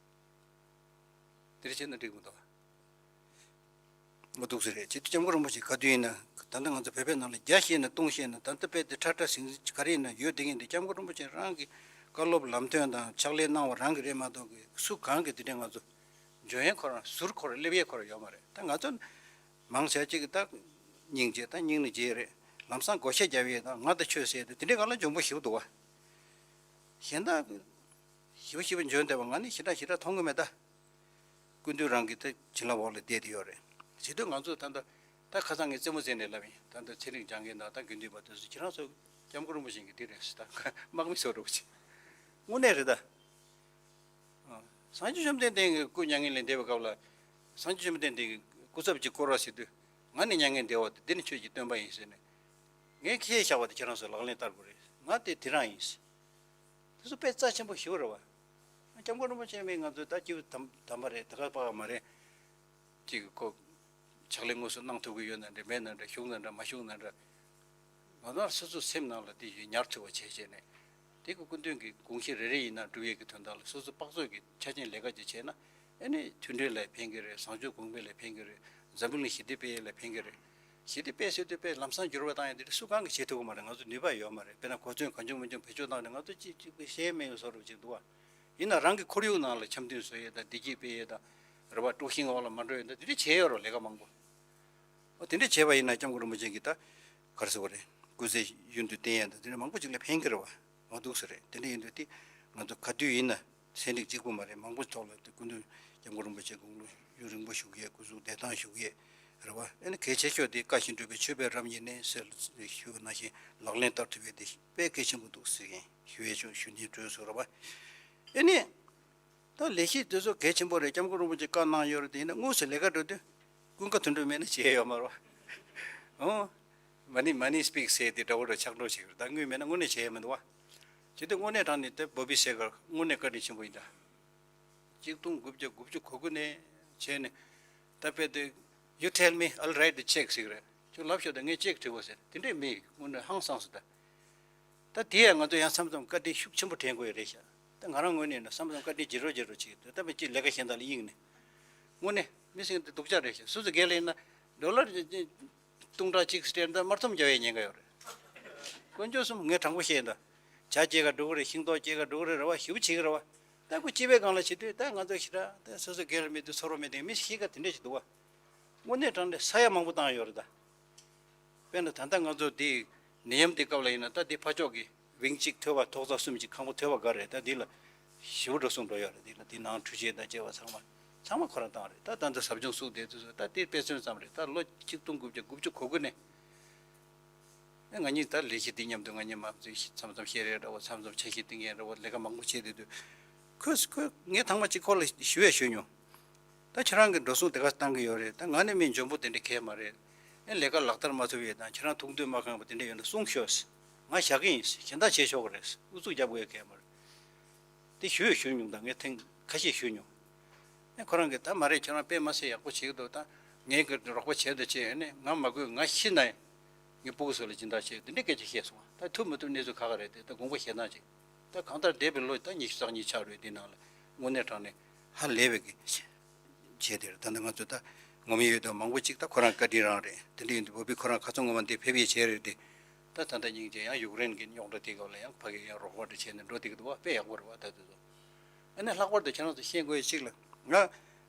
དེ་འདྲ་བྱས་ན་འགྲིག་མི་འདུག་འོ་འདུག་སེ་རེད། ཅི་སྟེ་སྐྱབས་མགོན་རིན་པོ་ཆེ་ག་དུས་ཡིན་ན། ད་ལྟ་ང་ཚོ་བོད་པའི་ནང་ལ་བརྒྱ་བཤད་ན་སྟོང་བཤད་ན། ད་ལྟ་དཔེ་དེ་ཁྲ་ཁྲ་ཟིང་ཟིང་ག་རེ་ཡིན་ན་ཡོད་བསྡད་མཁན་དེ་སྐྱབས་མགོན་རིན་པོ་ཆེ་རང་གི་བཀའ་སློབ་ལམ་སྟོན་དང་ཕྱག་ལས་གནང་བ་རང་གི་རེད་མ་གཏོགས་ཀྱི་སུ་གང་གིས་དེ་འདྲའི་ང་ཚོ་འཇོན་ཡས་ཁོ་རང་ཟུར་ཁོ་རང་སླེབས་ཡས་ཁོ་རང་ཡོད་མ་རེད། ད་ང་ཚོ་མང་ཆེ་ཅིག་གིས་ད་སྙིང་རྗེ། ད་སྙིང་ནས་རྗེ་རེད། ལམ་སང་བགོ་བཤའ་རྒྱབ་ཡས་དང་ང་དང་ཁྱོད་ཟེར་ཏེ་དེ་འདྲའི་སྒང་ལ་འཇོན་པོ་ཞེ་པོ་འདུག་བ། གཞན་དག་ཞིབ་ཞིབ་འཇོན་བསྡད་པ་ང་ནི་ཞེ་དྲག་ཞེ་དྲག་མཐོང་གི་མེད་ད། སྐུ་མདུན་རང་གི་ད་བྱིན་རླབས་འོག་ལ་བསྡད་དེ་ཡོད་རེད། བྱེད་དུས་ང་ཚོ་ད་ལྟ་ད་ཁ་སང་ངས་རྩེད་མོ་རྩེ་ནས་ལབ་ཡིན། ད་ལྟ་ཚན་རིག་སྦྱང་མཁན་དང་ད་དགེ་འདུན་པ་དེ་ཚོ་ཁྱེད་རང་ཚོ་སྐྱབས་མགོན་རིན་པོ་ཆེ་གི་འདི་རེད་ཟེར། ད་དམག་མི་ཚོ་འདྲ་པོ་ཅིག་དངོས་གནས་རེད་ད། སངས་རྒྱས་བཅོམ་ལྡན་འདས་ཀྱི་སྐུ་མྱ་ངན་ལས་འདས་པའི་སྐབས་ལ། སངས་རྒྱས་བཅོམ་ལྡན་འདས་ཀྱི་སྐུ་ཚབ་ཅིག་བསྐོ་རོགས་ཟེར་དུས། ང་ནི་མྱ་ངན་འདས་པ་དེ་འདི་ནི་ཁྱོད་ཀྱི་སྟོན་པ་ཡིན་ཟེར་ནས། ངས་ཁས་བཞག་པ་དེ་ཁྱེད་རང་ཚོས་ལག་ལེན་བསྟར་དགོས་རེད། ང་དེ་དེ་རང་ཡིན་ཟེར། དེ་ཚོ་དཔེ་རྩ་ཆེན་པོ་ཞེ་པོ་རེད་བ། སྐྱབས་མགོན་རིན་པོ་ཆེ་མིན་ང་ཚོའི་ད་སྐྱེས་བུ་དམ་དམ་པ་རེད། ད་ག་པ་མ་རེད། ཅིག་ཁོ་ཕྱག་ལས་དངོས་སུ་གནང་ཐུབ་ཀྱི་ཡོད་ན་འདྲ་མེད་ན་འདྲ་བཞུགས་ན་འདྲ་མ་བཞུགས་ན་འདྲ། ང་རང་སོ་སོའི་སེམས་ནང་ལ་དེ་ཡིས་ཉར་ཐུབ་པ་བྱས་བྱས་ནས། དེ་གི་སྐུ་མདུན་གྱི་དགོངས་གཞི་རེ་རེ་ཡིན་ན་སྒྲུབ་ཡས་ཀྱི་དོན་དག་ལ་སོ་སོ་དཔག་ཚོད་ཀྱི་ཆ་རྐྱེན་ལས་ཀ་ཅིག་བྱས་ན། ཨ་ནི་མཐུན་སྒྲིལ་ལ་ཕན་གྱི་རེད། བཟང་སྤྱོད་གོང་འཕེལ་ལ་ཕན་གྱི་རེད། འཛམ་བུ་གླིང་ཞི་བདེ་སྤེལ་ཡས་ལ་ཕན་གྱི་རེད། ཞི་བདེ་སྤེལ་ཟེར་དུས་དཔེ་ལམ་སང་འགྱུར་བ་བཏང་ཡས་དེ་འདྲ་སུ་གང་གིས་བྱེད་ཐུབ་ཀྱི་མ་རེད། ང་ཚོ་ནུས་པ་ཡོད་མ་རེད། དཔེར་ན་གོ་མཚོན་གང་བྱུང་མང་བྱུང་བེད་སྤྱོད་བཏང་ནས་ང་ཚོ་ཅིག་ཅིག་པའི་ཤེས་མེད་ཡོད་བཟོ་འདྲ་ཅིག་འདུག་བ། ཡིན་ན་རང་གི་ཁོར་ཡུག་ནང་ལ་འཆམ་མཐུན་བཟོ་ཡས་དང་བདེ་སྐྱིད་སྤེལ་ཡས་དང་། རེ་བ་དཀྲུག་ཤིང་འོག་ལ་མ་འགྲོ་ཡས་དང་དེ་འདྲ་བྱས་ཡོད་རེད་ལས་ཀ་མང་པོ། འོ་དེ་འདྲ་བྱས་པ་ཡིན་ན་སྐྱབས་མགོན་རིན་པོ་ཆེ་གིས་ད་ག་རེ་ཟེར་དགོས་རེད། སྐུ་ཚེ་ཡུན་དུ་བརྟན་ཡས་དང་དེ་འདྲ་མང་པོ་ཅིག་ལ་ཕན་གྱི་རེད་བ། འོ་འདུག་སེ་རེད། དེ་འདྲ་ཡིན་དུས་དེ་ང་ཚོ་ག་དུས་ཡིན་ན་ཚན་རིག་གཅིག་པུ་མ་རེད། མང་པོ་ཐོག་ལ་དེ་སྐུ་མདུན་སྐྱབས་མགོན་རིན་པོ་ཆེ་དགུང་ལོ་ཡུན་རིང་པོ་བཞུགས་ཡས། སྐུ་གཟུགས་བདེ་ཐང་བཞུགས་ཡས་རེད་བ། ཨ་ནི་གལ་ཆེ་ཤོས་དེ་བཀའ་བཞིན་སྒྲུབ་པའི་ཆོས་པའི་རབ་ཡིན་ནས་ཟེར་ཞུ་བ་ནང་བཞིན་ལག་ལེན་བསྟར་ཐུབ་ཡས་དེ་དཔེ་གལ་ཆེན་པོ་འདུག་ཟེར་མཁན་ཞུ་ཡས་ཆུང་ཞུ་ནས་གྲོས་སུ་རེད་བ། ཨ་ནི། ད་ལས་གཞི་དེ་ཚོ་གལ་ཆེན་པོ་རེད། སྐྱབས་མགོན་རིན་པོ་ཆེ་བཀའ་གནང་ཡོད་རེད། དེ་ཡིན་ན་དངོས་སུ་ལས་ཀ་འགྲོ་དུས་ཀུན་དགའ་དོན་གྲུབ་མེད་ན་བྱེད་ཡ་ཡོད་མ་རེད་བ། ཨོ། Money, money speaks ཟེར་དེ་འདྲ་བོ་རེད། ཆགས་འགྲོ་བྱེད་ཀྱི་རེད། ད་དངུལ་མེད་ན་དངོས་གནས་བྱེད་ཡ་མི་འདུག་བ། བྱེད་དུས་དངོས་གནས་དྲང་ནས་དེ་བོ་བི་སེ་གར་དངོས་གནས་བཀའ་དྲིན་ཆེན་པོ་ཡིན་ད། གཅིག་སྟོང་དགུ་བརྒྱ་དགུ་བཅུ་གོ་དགུ་ནས་བྱས་ནས། ད་དཔེ་དེ། You tell me, I'll write the check ཟེར་གྱི་རེད། ཁྱོད་ལབ་ཤོག་ད་ངས་ཅེག་བྲིས་གོ་ཟེར། དེ་འདྲས་མེད། དངོས་གནས་ཧང་སངས་སོང་ད། ད་དེ་ཡང་ང་ཚོ་ཡང་མཚམས་མཚམས་བཀའ་དྲིན་ཤུགས་ཆེན་པོ་དྲན་དགོས་ཡ་རེད་ཤག་ད་ང་རང་ངོས་ནས་ན་མཚམས་མཚམས་བཀའ་དྲིན་བརྗེད་རོགས་བརྗེད་རོགས་བྱེད་ཀྱི་འདུག་ད་མི་གཅིག་ལས་ཀ་གཞན་དག་ལ་གཡེང་ནས། དངོས་གནས་མི་སེང་དེ་སྡུག་ཅག་རེད་ཤག་སུ་ཚོ་སྒེར་ལ་ཡིན་ན་ཌོ་ལར་སྟོང་ཕྲག་གཅིག་སྤྲད་ན་མར་ཐོམ་རྒྱག་ཡའི་ཉེན་ཁ་ཡོད་རེད། དཀོན་མཆོག་གསུམ་ངས་དྲང་པོ་བཤད་ཡིན་ད། ཇ་སྐྱེལ་ག་འགྲོ་གི་རེད། ཤིང་ཏོག་སྐྱེལ་ག་འགྲོ་གི་རེད། རེ་བ་ཞེ་པོ་བྱེད་ཀྱི་རེད་བ། ད་ཁོ་སྐྱེས་པའི་སྒང་ལ་བྱེད་དུས་ད་ང་ཚོ་ཞེ་དྲག་ད་སོ་སོ་སྒེར་ལ་མེད་དུས་ཚོར་བ་མེད་དུས་མི་ཤི་ཀ་དེ་འདྲས་ཞིག་འདུག་བ། དངོས་གནས་དྲང་གནས་ས་ཡ་མང་པོ་བཏང་ཡོད་རེད་ད། དཔེར་ན་ད་ལྟ་ང་ཚོ་འདི་ནད་ཡམས་འདི་སྐབས་ལ་ཡིན་ན་ད་འདི་ཕར་ཕྱོགས་ཀྱི་ཝིང་གཅིག་ཐོལ་པ་ཐོག་རྩེག་གསུམ་གཅིག་ཁང་པ་ཐོལ་པ་འགའ་རེད། ད་འདི་ལ་ཞེ་པོ་འགྲོ་སོང་འགྲོ་ཡོད་རེད། འདི་ལ་འདི་ནང་འཕྲུལ་ཆས་དང་བཅས་པ་ཚང་མ་ཚང་མ་ཁོ་རང་བཏང་རེད། ད་ད་ལྟ་ཟབ་སྦྱོང་བཙུགས་བསྡད་དུས་སུ་ད་འདི་དཔེ་མཚོན་ཙམ་རེད། ད་ལོ་ཆིག་སྟོང་དགུ་བརྒྱ་དགུ་བཅུ་གོ་དགུ་ནས། ཨེ་ང་གཉིས་ད་ལས་གཞི་འདི་མཉམ་དུ་ང་གཉིས་མ་མཚམས་མཚམས་བཤད་རེས་འདྲ་བོ་མཚམས་མཚམས་འཆར་གཞི་བཏིང་ཡས་འདྲ་བོ་ལས་ཀ་མང་པོ་བྱས་བསྡད་དུས། ཁོས་ཁོས་ངས་ཐེངས་མ་གཅིག་ཁོ་ལ་ཞུ་ཡས་ཞུས་མྱོང་། ད་ཁྱེད་རང་གི་འགྲོ་སོང་དེ་ག་བཏང་གི་ཡོད་རེད། ད་ང་ནི་མི་འཇོན་པོ་དེ་འདྲ་གས་མ་རེད། ཨེ་ལས་ཀ་ལག་བསྟར་མ་ཐུབ་ཡས་དང་ཁྱེད་རང་ཐུགས་འདོད་མ་ཁེངས་པ་དེ་འདྲ་ཡོད་ན་གསུངས་ཤོག་ང་བཞག་གི་ཡིན། གཞན་དག་བྱེད་ཆོག་གི་རེད། ཨུ་ཚུགས་རྒྱབ་དགོས་ཡས་གས་མ་རེད། དེ་ཞུ་ཡང་ཞུ་མྱོང་། ད་ངས་ཐེངས་ཁ་ཤས་ཞུས་མྱོང་། ཨེ་ཁོ་རང་གིས་ད་མ་རེད། ཁྱེད་རང་དཔེ་མ་སྲིད་ཡག་པོ་བྱེད་ཀྱི་འདུག་ད་ངས་གི་རོགས་པ་བྱས་ད་བྱས། ཨ་ནི་ང་མ་དགོས། ང་ཤི་ན་ཡང་ངའི་སྤུ་གུ་ཚོ་ལ་སྦྱིན་བདག་བྱེད། དེ་འདྲའི་སྐད་ཆ་བཤད་སོང་། ད་ཐུབ་མི་ཐུབ་གནས་ཚུལ་ཁག་ཁག་རེད་དེ། ད་དགོངས་པ་བཞེས་སྟངས་ཅིག་ད་གང་ལྟར་འདས་པའི་ལོ་ད་ཉི་ཤུ་རྩ་གཉིས་ཆགས་རེད། དེ་ནང་ལ་དངོས་གནས་དྲང་གནས་ཧ་ལས་པའི་གི་བྱས་དེ་རེད། ད་ནི་ང་ཚོ་ད་ངོམ་ཡོད་དོ་མང་པོ་ཅིག་ད་ཁོ་རང་བཀའ་དྲིན་རང་རེད། དེ་འདྲ་ཡིན་དུས་བོད་པའི་ཁོ་རང་ཁ་ཚོ་ངོ་མ་འདི་ཕེབས་ཡས་བྱས་རེད་དེ། ད་ད་ལྟ་སྙིང་རྗེ། ཡང་ཡུཀ་རེན་གྱི་རྙོག་དྲ་དེ་སྐབས་ལ་ཡང་ཕ་གི་ཡང་རོགས་པ་འདྲ་བྱས་ནས་འགྲོ་བསྡད་ཀྱི་འདུག་བ། དཔེ་ཡག་པོ་རེད་བ། ད་དེ་ཚོ་ཨ་ནི་ལྷག་པར་དུ་ཁྱེད་རང་ཚོ་ཤེས་དགོས་ཡས་ཅིག་ལ། ང་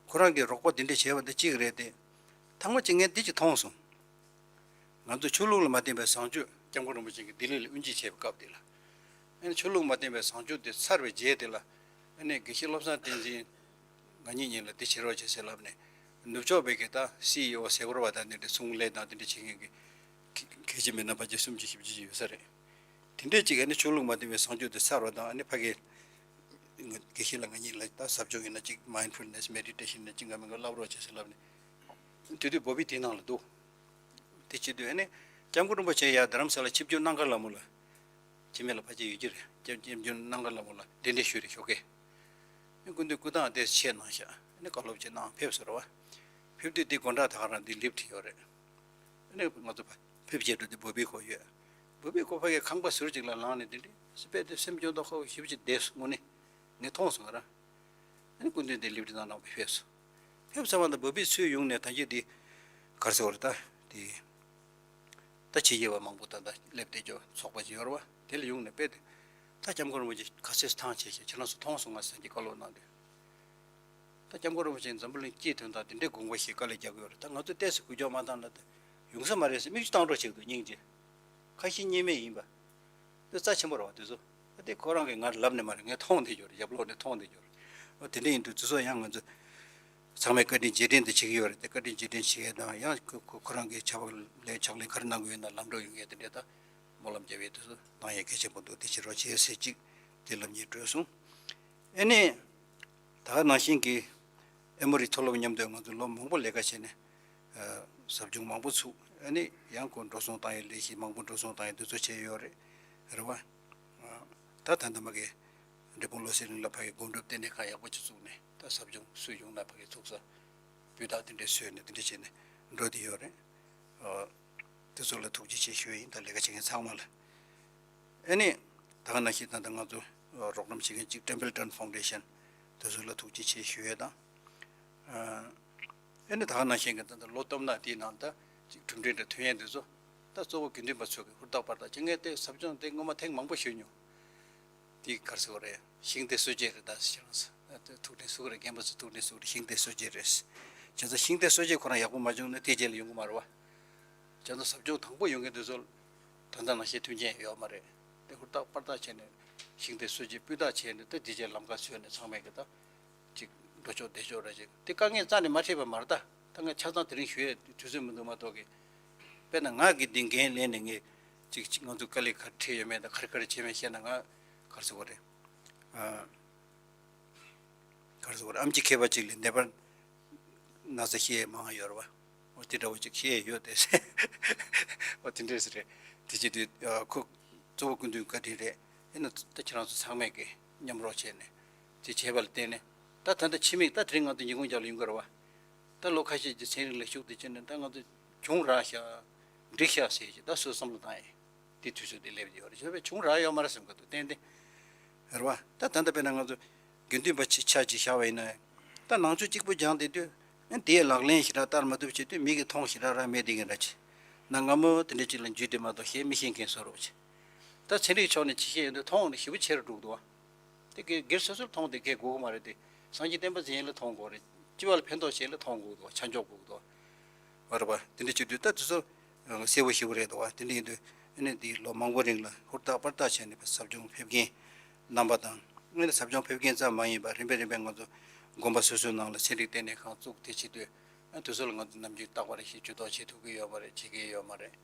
ཁོ་རང་གིས་རོགས་པ་འདི་འདྲ་བྱས་པ་འདི་གཅིག་རེད་དེ། ཐེངས་མ་གཅིག་ངས་འདི་གཅིག་མཐོང་སོང་། ང་ཚོ་ཆོས་ལུགས་ལ་མ་བརྟེན་པའི་བཟང་སྤྱོད་སྐྱབས་མགོན་རིན་པོ་ཆེ་གིས་ལྡི་ལི་ལ་དབུ་འབྱེད་བྱས་པའི་སྐབས་དེ་ལ། ཨ་ནི་ཆོས་ལུགས་མ་བརྟེན་པའི་བཟང་སྤྱོད་དེ་ཚར་བའི་རྗེས་དེ་ལ། ཨ་ནི་དགེ་བཤེས་བློ་བཟང་བསྟན་འཛིན་ང་གཉིས་གཉིས་ལ་འདི་བྱེད་རོགས་བྱེད་ཟེར་ལབ་ནས། ནུབ་ཕྱོགས་པའི་གི་ད་སི་ཨི་ཨོ་ཟེར་དགོས་རེད་བ། ད་འདི་འདྲ་ཚོང་ལས་དང་འདི་འདྲ་བྱེད་མཁན་གི་གལ་ཆེ་མི་སྣ་ཕལ་ཆེར་སུམ་ཅུ་བཞི་བཅུ་ཅིག་ཡོད་ས་རེད། དེ་འདྲས་ཅིག་ཨ་ནི་ཆོས་ལུགས་མ་བརྟེན་པའི་བཟང་སྤྱོད་དེ་ཚར་བ་དང་། ཨ་ནི་ཕ་གི་དགེ་བཤེས་ལགས་ང་གཉིས་ལ་ད་ཟབ་སྦྱོང་ཡིན་ན་ཅིག་མའིན་ཌ་ཕུལ་ནེས་མེ་ཌི་ཊེ་ཤན་ནས་ཅིག་འགའ་མི་འགའ་བསླབ་རོགས་བྱེད་ཟེར་ལབ་ནས། དེ་དུས་བོད་པའི་དེ་ནང་ལ་འདུག་དེ་བྱེད་དུས་ཨ་ནི་སྐྱབས་མགོན་རིན་པོ་ཆེ་ཡར་རྡ་རམ་ས་ལ་ཆིབས་བསྒྱུར་གནང་གར་ལ་མོ་ལ། འཆི་མེད་ལ་ཕལ་ཆེར་ཡོད་ཀྱི་རེད། སྐྱབས་སྐྱབས་མགོན་གནང་ག་ལ་མོ་ལ་གདན་འདྲེན་ཞུས་རེད་ཞོགས་ཀས། ཨ་སྐུ་མདུན་སྐུ་ཐང་དེ་ཆེ་གནང་ཤག་ཨ་ནི་བཀའ་སློབ་ཅིག་གནང་ཕེབས་སོང་ར་བ། ཕེབས་དུས་དེ་སྒོ་འགྲམ་ད་ག་རང་དེ་ལིབ་ཊི་ཡོད་རེད། ཨ་ནི་ང་ཚོ་ཕ་ཕེབས་རྗེས་འགྲོ་དུས་བོད་པའི་ཁོ་ཡོད། བོད་པའི་ཁོ་ཕ་གིའི་ཁང་པ་ཟུར་ཅིག་ལ་ལངས་ནས་དེ་འདྲའི་སི་པེ་དེ་སེམས་སྐྱོ་མདོག་ཁ་པོ་ཞེ་པོ་ཅིག་བསྡད་སོང་། དངོས་གནས་ངས་མཐོང་སོང་ང་རང་། ཨ་ནི་སྐུ་མདུན་དེ་ལིབ་ཊི་ནང་ནང་ཕེབས་སོང་། ཕེབས་ཚར་བ་དང་བོད་པའི་ཚུར་ཡོང་ནས་ད་གིན་དེ་ག་རེ་ཟེར་བ་རེད། ད་དེ་ད་ཕྱི་རྒྱལ་བ་མང་པོ་ད་ལྟ་སླེབས་བསྡད་རྒྱུ་ཚོགས་པ་ཅིག་ཡོད་རེད་བ། དེ་ལ་ཡོང་ནས་དཔེ་དེ་ད་སྐྱབས་མགོན་རིན་པོ་ཆེ་ག་ཚོད་ཐང་ཆད་ཤག་ཁྱེད་རང་ཚོ་མཐོང་སོང་ང་ཟེར་གྱི་བཀའ་སློབ་གནང་དུས། ད་སྐྱབས་མགོན་རིན་པོ་ཆེ་འཛམ་བུ་གླིང་སྤྱིའི་དོན་དག་དེ་འདྲའི་དགོངས་པ་བཞེས་དཀའ་ལས་རྒྱག་གི་ཡོད་རེད། ད་ང་ཚོས་ཏོག་ཙམ་འགུལ་སྐྱོད་མ་བཏང་ན་ད་ཡོང་ས་མ་རེད་ཟེར་མིག་ཆུ་བཏང་རོགས་བྱེད་ཀྱི་འདུག་སྙིང་རྗེ། ཁ་ཞེ་གཉིས་མེད་ཡིན་པ། དེ་རྩ་ཆེན་པོ་རེད་བ། དེ་ཚོ་ཨ་དེ་ཁོ་རང་གིས་ང་ལབ་ནས་མ་རེད། ངས་མཐོང་བསྡད་ཡོད་རེད། རྒྱབ་ལོགས་ནས་མཐོང་བསྡད་ཡོད་རེད། ཨ་དེ་འདྲ་ཡིན་དུས་དེ་ཚོ་ཡང་ང་ཚོ་ཚང་མས་བཀའ་དྲིན་རྗེས་དྲན་དེ་བྱེད་ཀྱི་ཡོད་རེད་དེ། བཀའ་དྲིན་རྗེས་དྲན་བྱེད་ཡས་དང་ཡང་ཁོ་ཁོ་ཁོ་རང་གིས་ཕྱག་ལས་ཕྱག་ལས་ག་རེ་གནང་དགོས་ཡོད་ན་ལམ་འགྲོ་ཡོང་ཡས་དེ་འདྲས་ད་སྨོན་ལམ་རྒྱབ་ཡས་དེ་ཚོ་གནང་ཡས་གལ་ཆེན་པོ་འདུག་དེ་བྱེད་རོགས་བྱེད་ཟེར་ཅིག་དེ་ལབ་སྙིང་བྲོས་སོང་། ཨ་ནི་ད་ག་ནང་བཞིན་གྱི་ཨེ་མོ་རི་མཐོ་སློབ་མཉམ་དུ་ང་ཚོ་ལོ་མང་པོ་ལས་ཀ་བྱས་ནས། ཨ་ཟབ་སྦྱོང་མང་པོ་ཚུགས། ཨ་ནི་ཡང་ཁོ་འགྲོ་སོང་བཏང་ཡས་ལས་གཞི་མང་པོ་འགྲོ་སོང་བཏང་ཡས་འདི་ཚོ་བྱས་ཡོད་རེད། རེད་བ། ཨ་ད་ད་ལྟ་མ་གི་འབྲས་སྤུངས་བློ་གསལ་གླིང་ལ་ཕ་གི་སྒོམ་སྒྲུབ་ལྟེ་གནས་ཁང་ཡག་པོ་ཅིག་བཙུགས་ནས། ད་ཟབ་སྦྱོང་སུ་ཡོང་ན་ཕ་གི་ཚུགས་ས་སྤུས་དག་དེ་འདྲས་བཟོས་ནས་དེ་འདྲས་བྱས་ནས་འགྲོ་བསྡད་ཡོད་རེད། ཨ་དེ་ཚོ་ལ་ཐུགས་རྗེ་ཆེ་ཞུ་ཡས་ཡིན། ད་ལས་ཀ་བྱེད་མཁན་ཚང་མ་ལ། ཨ་ནི་ད་ག་ནང་བཞིན་ད་ལྟ་ང་ཚོ་རོགས་རམ་བྱེད་མཁན་གཅིག་Templeton Foundation དེ་ཚོ་ལ་ཐུགས་རྗེ་ཆེ་ཞུ་ཡས་དང་། ཨ་ནི་ད་ག་ནང་བཞིན་གྱི་ད་ལྟ་ལོ་སྟོབས་ན་དེའི་ནང་ད་ཅིག་གྲུབ་འབྲས་འདྲ་ཐོན་ཡས་འདི་ཚོ་ད་གཙོ་བོ་དགེ་འདུན་པ་ཚོ་གི་ཧུར་ཐག་པར་ཐག་བྱེད་མཁན་དེ་ཟབ་སྦྱོང་དེ་སྔོན་མ་ཐེངས་མང་པོ་ཞུས་མྱོང་། དེ་ག་རེ་ཟེར་བ་རེད། ཤིང་རྟའི་སྲོལ་འབྱེད་རེད་ད་ཟེར་ཁྱེད་རང་ཚོ། ཨ་དེ་ཐུགས་ཁྲལ་ཟུག་རེད། རྒན་པ་ཚོ་ཐུགས་ཁྲལ་ཟུག་རེད། ཤིང་རྟའི་སྲོལ་འབྱེད་རེད། བྱས་ཙང་ཤིང་རྟའི་སྲོལ་འབྱེད་ཁོ་རང་ཡག་པོ་མ་བྱུང་ན་དེ་རྗེས་ལ་ཡོང་གི་མ་རེད་བ། བྱས་ཙང་ཟབ་སྦྱོང་དང་པོ་ཡོང་མཁན་དེ་ཚོ་ད་ལྟ་ནང་བཞིན་མཐུན་རྐྱེན་ཡོད་མ་རེད། དེ་ཧུར་ཐག་པར་ཐག་བྱས་ནས་ཤིང་རྟའི་སྲོལ་འབྱེད་སྤུས་དག་བྱས་ནས་ད་དེ་རྗེས་ལམ་ཁ་བཟོས་ནས་ཚང་མས་གི་ད་ཅིག་འགྲོ་ཕྱོགས་བདེ་ཕྱོགས་རེ་ཅིག་དེ་དཀའ་ངལ་རྩ་ནས་མ་འཕྲད་པ་མ་རེད་ད། ད་ངས་ཆ་ཚང་དེ་རིང་ཞུ་ཡས་དུས་ཚོད་མི་འདུག་མ་གཏོགས་གི། དཔེར་ན་ང་གི་འདི་འགན་ལེན་ནས་ངས་ཅིག་ཅིག་ང་ཚོ་དཀའ་ལས་ག་རེ་འཕྲད་ཡོད་མེད་དང་ག་རེ་ག་རེ་བྱས་མེད་བཤད་ན་ང་ག་རེ་ཟེར་དགོས་རེད། ཨ། ག་རེ་ཟེར་དགོས་རེད། ཨེམ་ཆི་མཁས་པ་ཅིག་ལས་ནད་པར་ན་ཚ་ཤེས་ཡས་མང་ཡོད་རེད་བ། འོ་དེ་འདྲ་བོ་ཅིག་ཤེས་ཡས་ཡོད་དེ། འོ་དེ་འདྲས་རེད། དེ་བྱེད་དུས་ཨ་ཁོ་གཙོ་བོ་སྐུ་མདུན་བཀའ་དྲིན་རེད། ཡིན་ན་ད་ཁྱེད་རང་ཚོ་ཚང་མས་ཀྱི་མཉམ་རོགས་བྱས་ནས་དེ་བྱས་པ་ལ་བརྟེན་ནས་ད་ད་ལྟ་ཕྱི་མིག་ད་དེ་རིང་ང་ཚོ་ཉིན་གུང་རྒྱབ་ལ་ཡོང་གི་རེད་བ། ད་ལོ་ཁ་ཤས་ཀྱི་ཚན་རིག་ལ་ཞུགས་ཏེ་ཕྱིན་ནས་ད་ང་ཚོ་བྱུང་རག་ཤག་འགྲིག་ཤག་ཟེར་གྱི་ད་སུས་བསམ་བློ་བཏང་ཡས། དེ་དུས་ཚོད་དེ་སླེབས་ཡོད་རེད། བྱས་པས་བྱུང་རག་ཡོད་མ་རེད་བསམ་གི་འདུག་ཏན་ཏན། རེད་བ། ད་ད་ལྟ་དཔེར་ན་ང་ཚོ་དགེ་འདུན་པ་ཆ་ཆ་ཅིག་བཞག་པ་ཡིན་ན། ད་ནང་ཆོས་གཅིག་པུ་སྦྱངས་བསྡད་དུས་ཨ་དེའི་ལག་ལེན་ཞེ་དྲག་བསྟར་མ་ཐུབ་བྱེད་དུས་མི་གིས་མཐོང་ཞེ་དྲག་རག་མེད་བསྡད་མཁན་འདྲ་ཅིག་ན་སྔ་མོ་དེ་འདྲ་ཅིག་ལ་འཇུས་ཏེ་མ་གཏོགས་གཞན་མི་ཤེས་མཁན་བཟོ་རོགས་བྱེད། ད་ཚན་རིག་ཕྱོགས་ནས་ཅིག་བཤད་ཡོང་དུས་མཐོང་ནས་ཞེ་པོ་ཆེ་རུ་འགྲོ་གི་འདུག་བ། དེ་གའི་སྒེར་སོ་སོར་མཐོང་དེ་གའི་དགོས་ཀྱི་མ་རེད་དེ། སངས་རྒྱས་བསྟན་པ་འཛིན་ཡས་ལ་མཐོང་དགོས་རེད། སྤྱི་པ་ལ་ཕན་ཐོགས་བྱེད་ཡས་ལ་མཐོང་དགོས་འདུག་ཆ་འཇོག་དགོས་འདུག་བར་བ་དེ་འདྲ་བྱེད་དུས་ད་དུས་ཚོད་གསལ་པོ་ཞེ་པོ་རེད་འདུག་བ། དེ་འདྲ་ཡིན་དུས་ཨ་ནི་འདི་ལོ་མང་པོ་རིང་ལ་ཧུར་ཐག་པར་ཐག་བྱས་ནས་ཟབ་སྦྱོང་ཕེབས་མཁན་རྣམ་པ་དང་། ཨ་ནི་ཟབ་སྦྱོང་ཕེབས་མཁན་ཙམ་མ་ཡིན་པར་རིམ་པས་རིམ་པས་ང་ཚོ་དགོན་པ་སོ་སོའི་ནང་ལ་ཚན་རིག་ལྟེ་གནས་ཁང་བཙུགས། དེ་བྱེད་དུས་ཨ་དུས་ཚོད་ལ་ང་ཚོ་ནམ་རྒྱུན་རྟག་པར་ཞིག་ཇུས་གཏོགས་བྱེད་ཐུབ་ཀྱི་ཡོད་མ་རེད། བྱེད་ཀྱི་ཡོད་མ་རེད།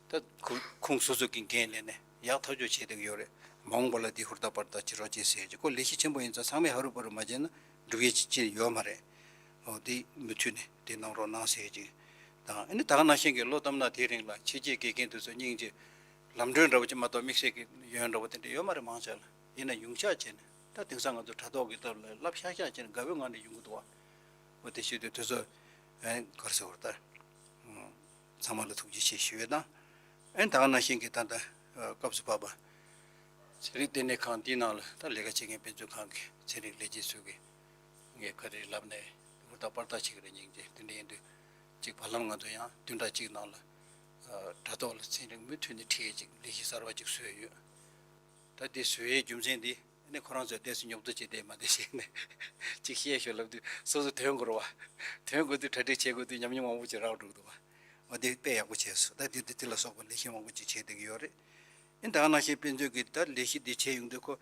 ད་ཁོ་ཁོང་སོ་སོ་གི་འགན་ལེན་ནས་ཡག་ཐག་གཅོད་བྱེད་བསྡད་ཀྱི་ཡོད་རེད། མ་འོངས་པ་ལ་འདི་ཧུར་ཐག་པར་ཐག་བྱེད་རོགས་བྱེད་ཟེར་གྱི། ཁོ་ལས་གཞི་ཆེན་པོ་ཡིན་ཙང་ཚང་མས་ཧ་རུ་བ་རུ་མ་བྱས་ན་འགྲུབ་ཡས་ཅི་ཅི་ཡོད་མ་རེད། འོ་འདི་མུ་མཐུད་ནས་འདི་གནང་རོགས་གནང་ཟེར་གྱི་དང་། ཨ་ནི་ད་ག་ནང་བཞིན་གྱི་ལོ་ལྟར་ན་དེའི་རིང་ལ་ཕྱི་རྒྱལ་དགེ་རྒན་དེ་ཚོ་སྙིང་རྗེ་ལམ་གྲོན་འདྲ་བོ་ཅིག་མ་གཏོགས་དམིགས་བསལ་གྱི་ཡོན་འདྲ་བོ་དེ་འདྲ་ཡོད་མ་རེད། མང་ཆེ་ལ་ཡིན་ན་ཡོང་ཆ་བྱས་ནས་ད་དེང་སང་ང་ཚོ་དྲ་ཐོག་གི་སྟབས་ལ་ལབ་ཤག་ཤག་བྱས་ནས་དགའ་བོའི་ངང་ནས་ཡོང་གི་འདུག་བ། འོ་དེ་བྱེད་དུས་དེ་ཚོ་ཨ་ག་རེ་ཟེར་བ་ད། ཚང་མ་ལ་ཐུགས་རྗེ་ཆེ་ཞུ་ཡས་དང་། ཨ་ནི་ད་ག་ནང་བཞིན་གྱི་ད་ལྟ་སྐབས་སུ་བབས་པ་ཚན་རིག་ལྟེ་གནས་ཁང་འདིའི་ནང་ལ་ད་ལས་ཀ་བྱེད་མཁན་དཔེ་མཛོད་ཁང་གི་ཚན་རིག་ལས་བྱེད་ཚོས་ཀྱི་ངས་ག་རེ་ལབ་ནས་ཧུར་ཐག་པར་ཐག་བྱེད་ཀྱི་རེད། སྙིང་རྗེ། དེ་འདྲ་ཡིན་དུས་གཅིག་བར་ལམ་ང་ཚོ་ཡང་བདུན་ཕྲག་གཅིག་ནང་ལ་དྲ་ཐོག་ལ་ཚན་རིག་མུ་མཐུད་ནས་ཁྲིད་ཡས་ཅིག་ལས་གཞི་གསར་བ་ཅིག་བཟོས་ཡོད། ད་འདི་བཟོ་ཡས་རྒྱུ་མཚན་འདི། ཨ་ནི་ཁོ་རང་ཚོས་ཏོག་ཙམ་ཉོབ་ཏོ་བྱས་བསྡད་མ་བསྡད་ཞེས་ནས་ཅིག་བཤད་ཤོག་ལབ་དུས་སོ་སོ་དོན་དགོས་རེད་བ། དོན་དགོས་དུས་གྲ་སྒྲིག་བྱེད་དགོས་དུས་ཉམས་མྱོང་མང་པོ་ཅིག་རག་འགྲོ་གི་འདུག་བ། འོ་དེ་དཔེ་ཡག་པོ་བྱས་སོང་། ད་དེ་དེ་དེ་ལ་སོགས་པ་ལས་གཞི་མང་པོ་ཅིག་བྱས་བསྡད་ཀྱི་ཡོད་རེད། ཨ་ནི་ད་ག་ནང་བཞིན་དཔེ་མཛོད་ཀྱི་ད་ལས་གཞི་འདི་བྱས་ཡོང་དུས་ཁོ་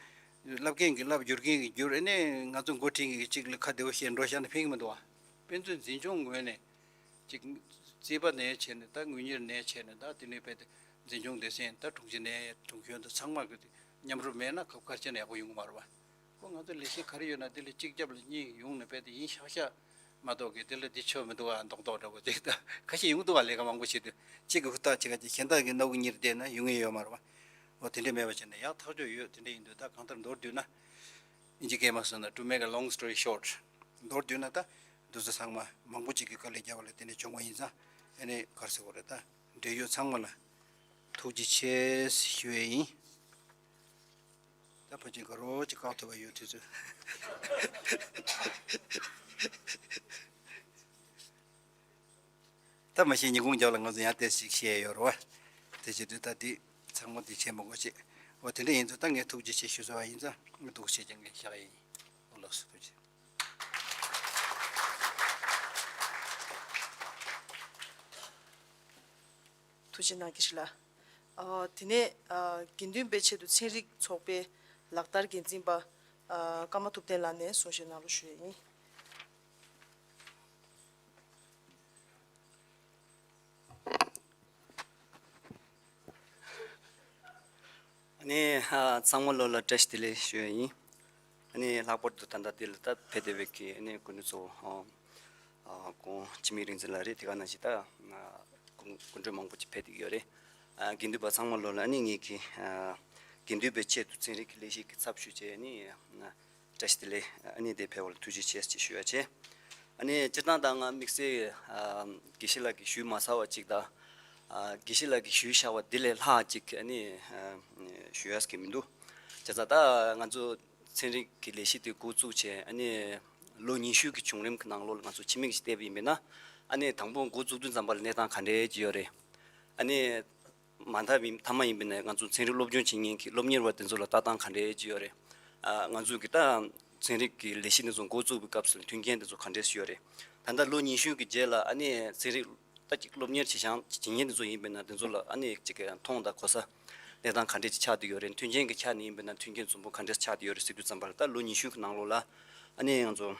བསླབ་མཁན་གྱིས་བསླབ། སྒྱུར་མཁན་གྱིས་སྒྱུར། ཨ་ནི་ང་ཚོ་འགོ་ཁྲིད་མཁན་གྱིས་གཅིག་ལ་ཁ་བདེ་བོ་བཤད་འགྲོ་བཞག་ན་ཕན་གྱི་མི་འདུག་བ། དཔེ་མཛོད་འཛིན་སྐྱོང་ངོས་ནས་ཅིག་རྩིས་པ་ནས་བྱས་ནས་ད་དངུལ་གཉེར་ནས་བྱས་ནས་ད་དེ་ནས་དཔེ་དེ། འཛིན་སྐྱོང་སྡེ་ཚན་ད་དྲུང་ཆེ་ནས་དྲུང་གཞོན་དུ་ཚང་མ་གི་མཉམ་རུབ་མེད་ན་སྐབས་ག་རེ་བྱས་ན་ཡག་པོ་ཡོང་གི་མ་རེད་བ། ཁོ་ང་ཚོ་ལས་གཞི་ག་རེ་ཡོད་ན་དེ་ལ་གཅིག་རྒྱབ་ལ་གཉིས་ཡོང་ནས་དཔེ་དེ་ཡིན་ཤག་ཤག་མ་གཏོགས་གི་དེ་ལ་འདི་ཆོ་མི་འདུག་ཨ། མདོག་མདོག་འདྲ་པོ་ཅིག་ད་ཁ་ཤས་ཡོང་འདུག་ཨ། ལས་ཀ་མང་པོ་བྱེད་དུས་གཅིག་གི་ཧུར་ཐག་བྱེད་ག་ཅིག་གཞན་དག་གི་སྣ་ཁུག་གཉེར་བསྡད་ན་ཡོང་ངེས་ཡོད་མ་རེད་བ། འོ་དེ་འདྲ་མེད་པ་བྱས་ན་ཡག་ཐག་ཆོད་ཡོད། དེ་འདྲ་ཡིན་དུས་ད་གང་ལྟར་མདོར་བསྡུས་ན། ཨིན་ཇི་སྐད་མ་སོང་ན། To make a long story short, མདོར་བསྡུས་ན་ད་འདི་ཚོ་ཚང་མ་མང་པོ་ཅིག་གིས་དཀའ་ལས་བརྒྱབ་པ་ལ་བརྟེན་ནས་བྱུང་བ་ཡིན་ཙང་། ཨ་ནི་ག་རེ་ཟེར་དགོས་རེད། ད་འབྲེལ་ཡོད་ཚང་མ་ལ་ཐུགས་རྗེ་ཆེ་ཞུ་ཡས་ཡིན། ད་ཕལ་ཆེར་དགའ་རོགས་ཅིག་བཀག་ཐུབ་པ་ཡོད་དུས་ཚོད། ད་མ་གཞི་ཉིན་གུང་རྒྱབ་ལ་ང་ཚོ་ཡང་ཏོག་ཙམ་ཞིག་བཤད་ཡོད་རེད་བ། དེ་བྱེད་དུས་ད་འདི་ཚང་མ་འདི་བྱེད་མི་དགོས་ཅེས། འོ་དེ་འདྲ་ཡིན་ཙང་ད་ངས་ཐུགས་རྗེ་ཆེ་ཞུ་ཟེར་བ་ཡིན་ཙང་། ངས་འདུག་བྱེད་ཀྱང་ངས་བཞག་ཡིན། འོ་ལགས་སོ། ཐུགས་རྗེ་ཆེ། ཐུགས་རྗེ་གནང་། དགེ་བཤེས་ལགས། ཨ། དེ་ནས་ཨ། དགེ་འདུན་པའི་ཆེད་དུ་ཚན་རིག་ཚོགས་པའི་ལག་བསྟར་འགན་འཛིན་པ་ཨ། ཀརྨ་ཐུབ་བསྟན་ལགས་ནས་གསུང་བཤད་གནང་རོགས་ཞུ་ཡས་ཡིན། ཨ་ནི་ཨ། ཚང་མ་ལོ་ལ་བཀྲ་ཤིས་བདེ་ལེགས་ཞུ་ཡས་ཡིན། ཨ་ནི་ལྷག་པར་དུ་ད་ལྟ་འདི་ལ་ད་ཕེབས་བསྡད་པའི་གི་ཨ་ནི་སྐུ་མགྲོན་ཚོ། ཨ། ཨ། ཁོང་འཆི་མེད་རིག་འཛིན་ལགས་རེད། དེ་ག་ནང་བཞིན་ད་ཨ། སྐུ་སྐུ་མགྲོན་མང་པོ་ཅིག་ཕེབས་བསྡད་ཀྱི་ཡོད་རེད། ཨ། དགེ་འདུན་པ་ཚང་མ་ལོ་ལ་ཨ་ནི་ངེད་ཀྱི་ཨ། དགེ་འདུན་པའི་ཆེད་དུ་ཚན་རིག་གི་ལས་གཞི་གི་ཚབ་ཞུས་བྱས་ཨ་ནི་ཨ། བཀྲ་ཤིས་བདེ་ལེགས། ཨ་ནི་འདིར་ཕེབས་པ་ལ་ཐུགས་རྗེ་ཆེ་ཞེས་ཞུ་ཡ་བྱས། ཨ་ནི་སྤྱིར་བཏང་ད་ང་དམིགས་བསལ་ཨ། དགེ་བཤེས་ལགས་ཀྱིས་ཞུས་མ་ཚར་བ་ཅིག་དང་། ཨ། དགེ་བཤེས་ལགས་ཀྱིས་ཞུས་བཞག་པ་འདི་ལས་ལྷག་ཅིག་ཨ་ནི་ཨ། ཞུ་ཡ་གི་མི་འདུག་བྱས་ཙང་ད་ང་ཚོ་ཚན་རིག་གི་ལས་གཞི་དེ་འགོ་བཙུགས་བྱས་ཨ་ནི་ལོ་ཉི་ཤུ་གི་བྱུང་རིམ་གྱི་ནང་ལོགས་ལ་ང་ཚོ་ཕྱི་མིག་ཅིག་བལྟས་པ་ཡིན་པས་ན། ཨ་ནི་དང་པོ་འགོ་བཙུགས་དུས་ཙམ་པ་ལ་གནས་སྟངས་ག་འདྲ་ཅིག་ཡོད་རེད། ཨ་ནི་མ་མཐའ་མཐའ་མ་ཡིན་པས་ན་ང་ཚོ་ཚན་རིག་སློབ་སྦྱོང་བྱེད་མཁན་གྱི་སློབ་གཉེར་བ་དེ་ཚོ་ལ་ལྟ་སྟངས་ག་འདྲ་ཅིག་ཡོད་རེད། ཨ། ང་ཚོས་ཀྱི་ད་ཚན་རིག་གི་ལས་གཞི་འདི་ཚོ་འགོ་བཙུགས་པའི་སྐབས་སུ་མཐུན་རྐྱེན་དེ་ཚོ་ག་འདྲས་ཡོད་རེད། ད་ལྟ་ལོ་ཉི་ཤུ་གི་རྗེས་ལ་ཨ་ནི་ཚན་རིག་ད་ཅིག་སློབ་གཉེར་བྱེད་བྱང་བྱེད་མཁན་དེ་ཚོ་ཡིན་པས་ན་དེ་ཚོ་ལ་ཨ་ནི་ཅིག་གི་མཐོང་དང་གོ་ས་གནས་སྟངས་ག་འདྲས་ཅིག་ཆགས་བསྡད་ཡོད་རེད། མཐུན་རྐྱེན་གྱི་ཆ་ནས་ཡིན་པས་ན་མཐུན་རྐྱེན་འཛོམས་པོ་ག་འདྲས་ཆགས་བསྡད་ཡོད་རེད་ཟེར་དུས་ཙམ་པ་ལ་ད་ལོ་ཉི་ཤུ་གི་ནང་ལོགས་ལ་ཨ་ནི་ང་ཚོ།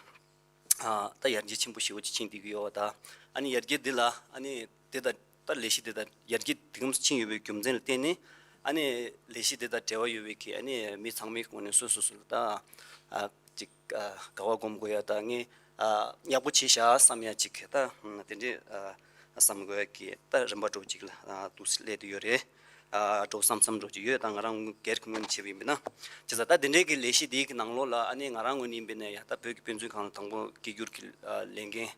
ཨ། ད་ཡར་རྒྱས་ཆེན་པོ་ཞེ་པོ་ཅིག་ཕྱིན་བསྡད་ཀྱི་ཡོད་པ་དང་། ཨ་ནི་ཡར་རྒྱས་འདི་ལ་ཨ་ནི་དེ་དང་ད་ལས་གཞི་དེ་དང་ཡར་རྒྱས་དེ་གམ་ཕྱིན་ཡོད་པའི་རྒྱུ་མཚན་ལ་བརྟེན་ནས། ཨ་ནི་ལས་གཞི་དེ་དང་འབྲེལ་བ་ཡོད་པའི་གི་ཨ་ནི་མི་ཚང་མའི་ངོས་ནས་སོ་སོ་སོ་ལ་ད་ཨ་ཅིག་ཨ་དགའ་བ་སྒོམ་དགོས་ཡ་དང་། ངས་ཨ་ཡག་པོ་བྱས་ཤག་བསམ་ཡ་ཅིག་ད་དེ་འདྲའི་ཨ་བསམ་དགོས་ཡ་གི་ད་རིམ་པ་འདྲ་བོ་ཅིག་ལ་ཨ་འདུག་སེ་སླེབས་བསྡད་ཡོད་རེད། ཨ་འགྲོ་བསམ་བསམ་འགྲོ་གི་ཡོད། ད་ང་རང་སྒེར་གྱི་ངོས་ནས་བྱས་པ་ཡིན་པ་ན། བྱས་ཙང་ད་དེ་འདྲའི་གི་ལས་གཞི་དེའི་གི་ནང་ལོགས་ལ་ཨ་ནི་ང་རང་ངོས་ནས་ཡིན་པ་ན་ཡ་ད་བོད་ཀྱི་དཔེ་མཛོད་ཁང་ལ་དང་པོ་སྐད་སྒྱུར་གྱི་ཨ་ལས་འགན་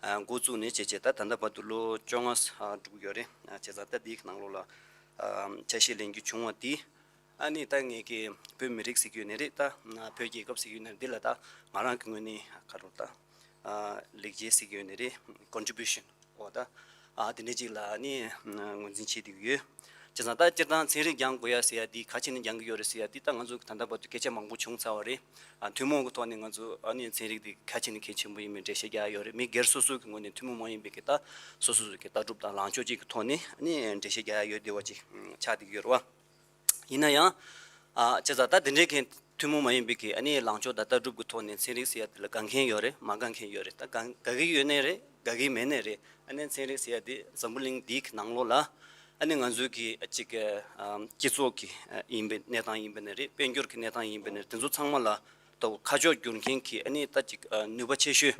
ཨ་འགོ་བཙུགས་ནས་བྱས་བྱས་ད་ད་ལྟ་བར་དུ་ལོ་བཅོ་ལྔ་ཨ་འགྲོ་གི་ཡོད་རེད། ཨ་བྱས་ཙང་ད་དེའི་གི་ནང་ལོགས་ལ་ཨ་ཆ་ཤས་ལེན་རྒྱུ་བྱུང་བ་དེ་ཨ་ནི་ད་ངས་ཀྱི་བོད་མི་རིགས་ཟེར་གྱི་ཡོད་ནི་རེད། ད་བོད་རྒྱལ་ཁབ་ཟེར་གྱི་ཡོད་ནི་རེད། འདི་ལ་ད་ང་རང་གི་ངོས་ནས་ག་རེ་ད་ཨ་ལེགས་སྐྱེས་ཟེར་གྱི་ཡོད་ནི་རེད། ཀོན་ཊི་བིའུ་ཤན། འོ་ད། ཨ་དེ་འདྲ་ཅིག་ལ་ནི་ངོས་འཛིན་བྱེད་བསྡད་ཀྱི་ཡོད། བྱས་ཙང་ད་སྤྱིར་བཏང་ཚན་རིག་སྦྱང་དགོས་ཡ་ཟེར་ཡ་འདི་ག་བྱས་ནས་སྦྱང་གི་ཡོད་རེད་ཟེར་ཡ་འདི་ད་ང་ཚོ་གི་ད་ལྟ་བར་དུ་སྐད་ཆ་མང་པོ་བྱུང་ཚར་བ་རེད། ཨ་ཐུན་མོང་གི་ཐོག་ནས་ང་ཚོ་ཨ་ནི་ཚན་རིག་འདི་ག་བྱས་ནས་གལ་ཆེན་པོ་ཡིན་མིན་འགྲེལ་བཤད་རྒྱག་ཡ་ཡོད་རེད། མི་སྒེར་སོ་སོ་གི་ངོས་ནས་ཐུན་མོང་མ་ཡིན་པའི་གི་ད་སོ་སོ་སོ་གི་ལྟ་གྲུབ་དང་ལངས་ཕྱོགས་ཅིག་གི་ཐོག་ནས་ཨ་ནི་འགྲེལ་བཤད་རྒྱག་ཡ་ཡོད་བསྡད་པ་ཅིག་ཆགས་བསྡད་ཀྱི་ཡོད་རེད་བ། ཡིན་ན་ཡང་། ཨ་བྱས་ཙང་ད་དེ་འདྲའི་གི་ཐུན་མོང་མ་ཡིན་པའི་གི་ཨ་ནི་ལངས་ཕྱོགས་དང་ལྟ་གྲུབ་ཀྱི་ཐོག་ནས་ཚན་རིག་ཟེར་ཡ་དེ་ལ་དགའ་མཁན་ཡོད་རེད། མ་དགའ་མཁན་ཡོད་རེད། ད་དགའ་དགའ་གི་ཡོད་ནའི་རེད། དགའ་གི་མེད་ནའི་རེད། ཨ་ནི་ཚན་རིག་ཟེར་ཡ་དེ་འཛམ་བུ་གླིང་འདིའི་གི་ནང་ལོགས་ལ་ཨ་ནི་ང་ཚོའི་གི་ཅིག་ཨ་སྤྱི་ཚོགས་ཀྱི་ཨ་ཡིན་པའི་གནས་སྟངས་ཡིན་པ་ནའི་རེད། དཔལ་འབྱོར་གྱི་གནས་སྟངས་ཡིན་པ་ནའི་རེད། དེ་ཚོ་ཚང་མ་ལ་ད་ཁ་ཕྱོགས་བསྒྱུར་མཁན་གྱི་ཨ་ནི་ད་ཅིག་ཨ་ནུས་པ་ཆེ་ཤོས་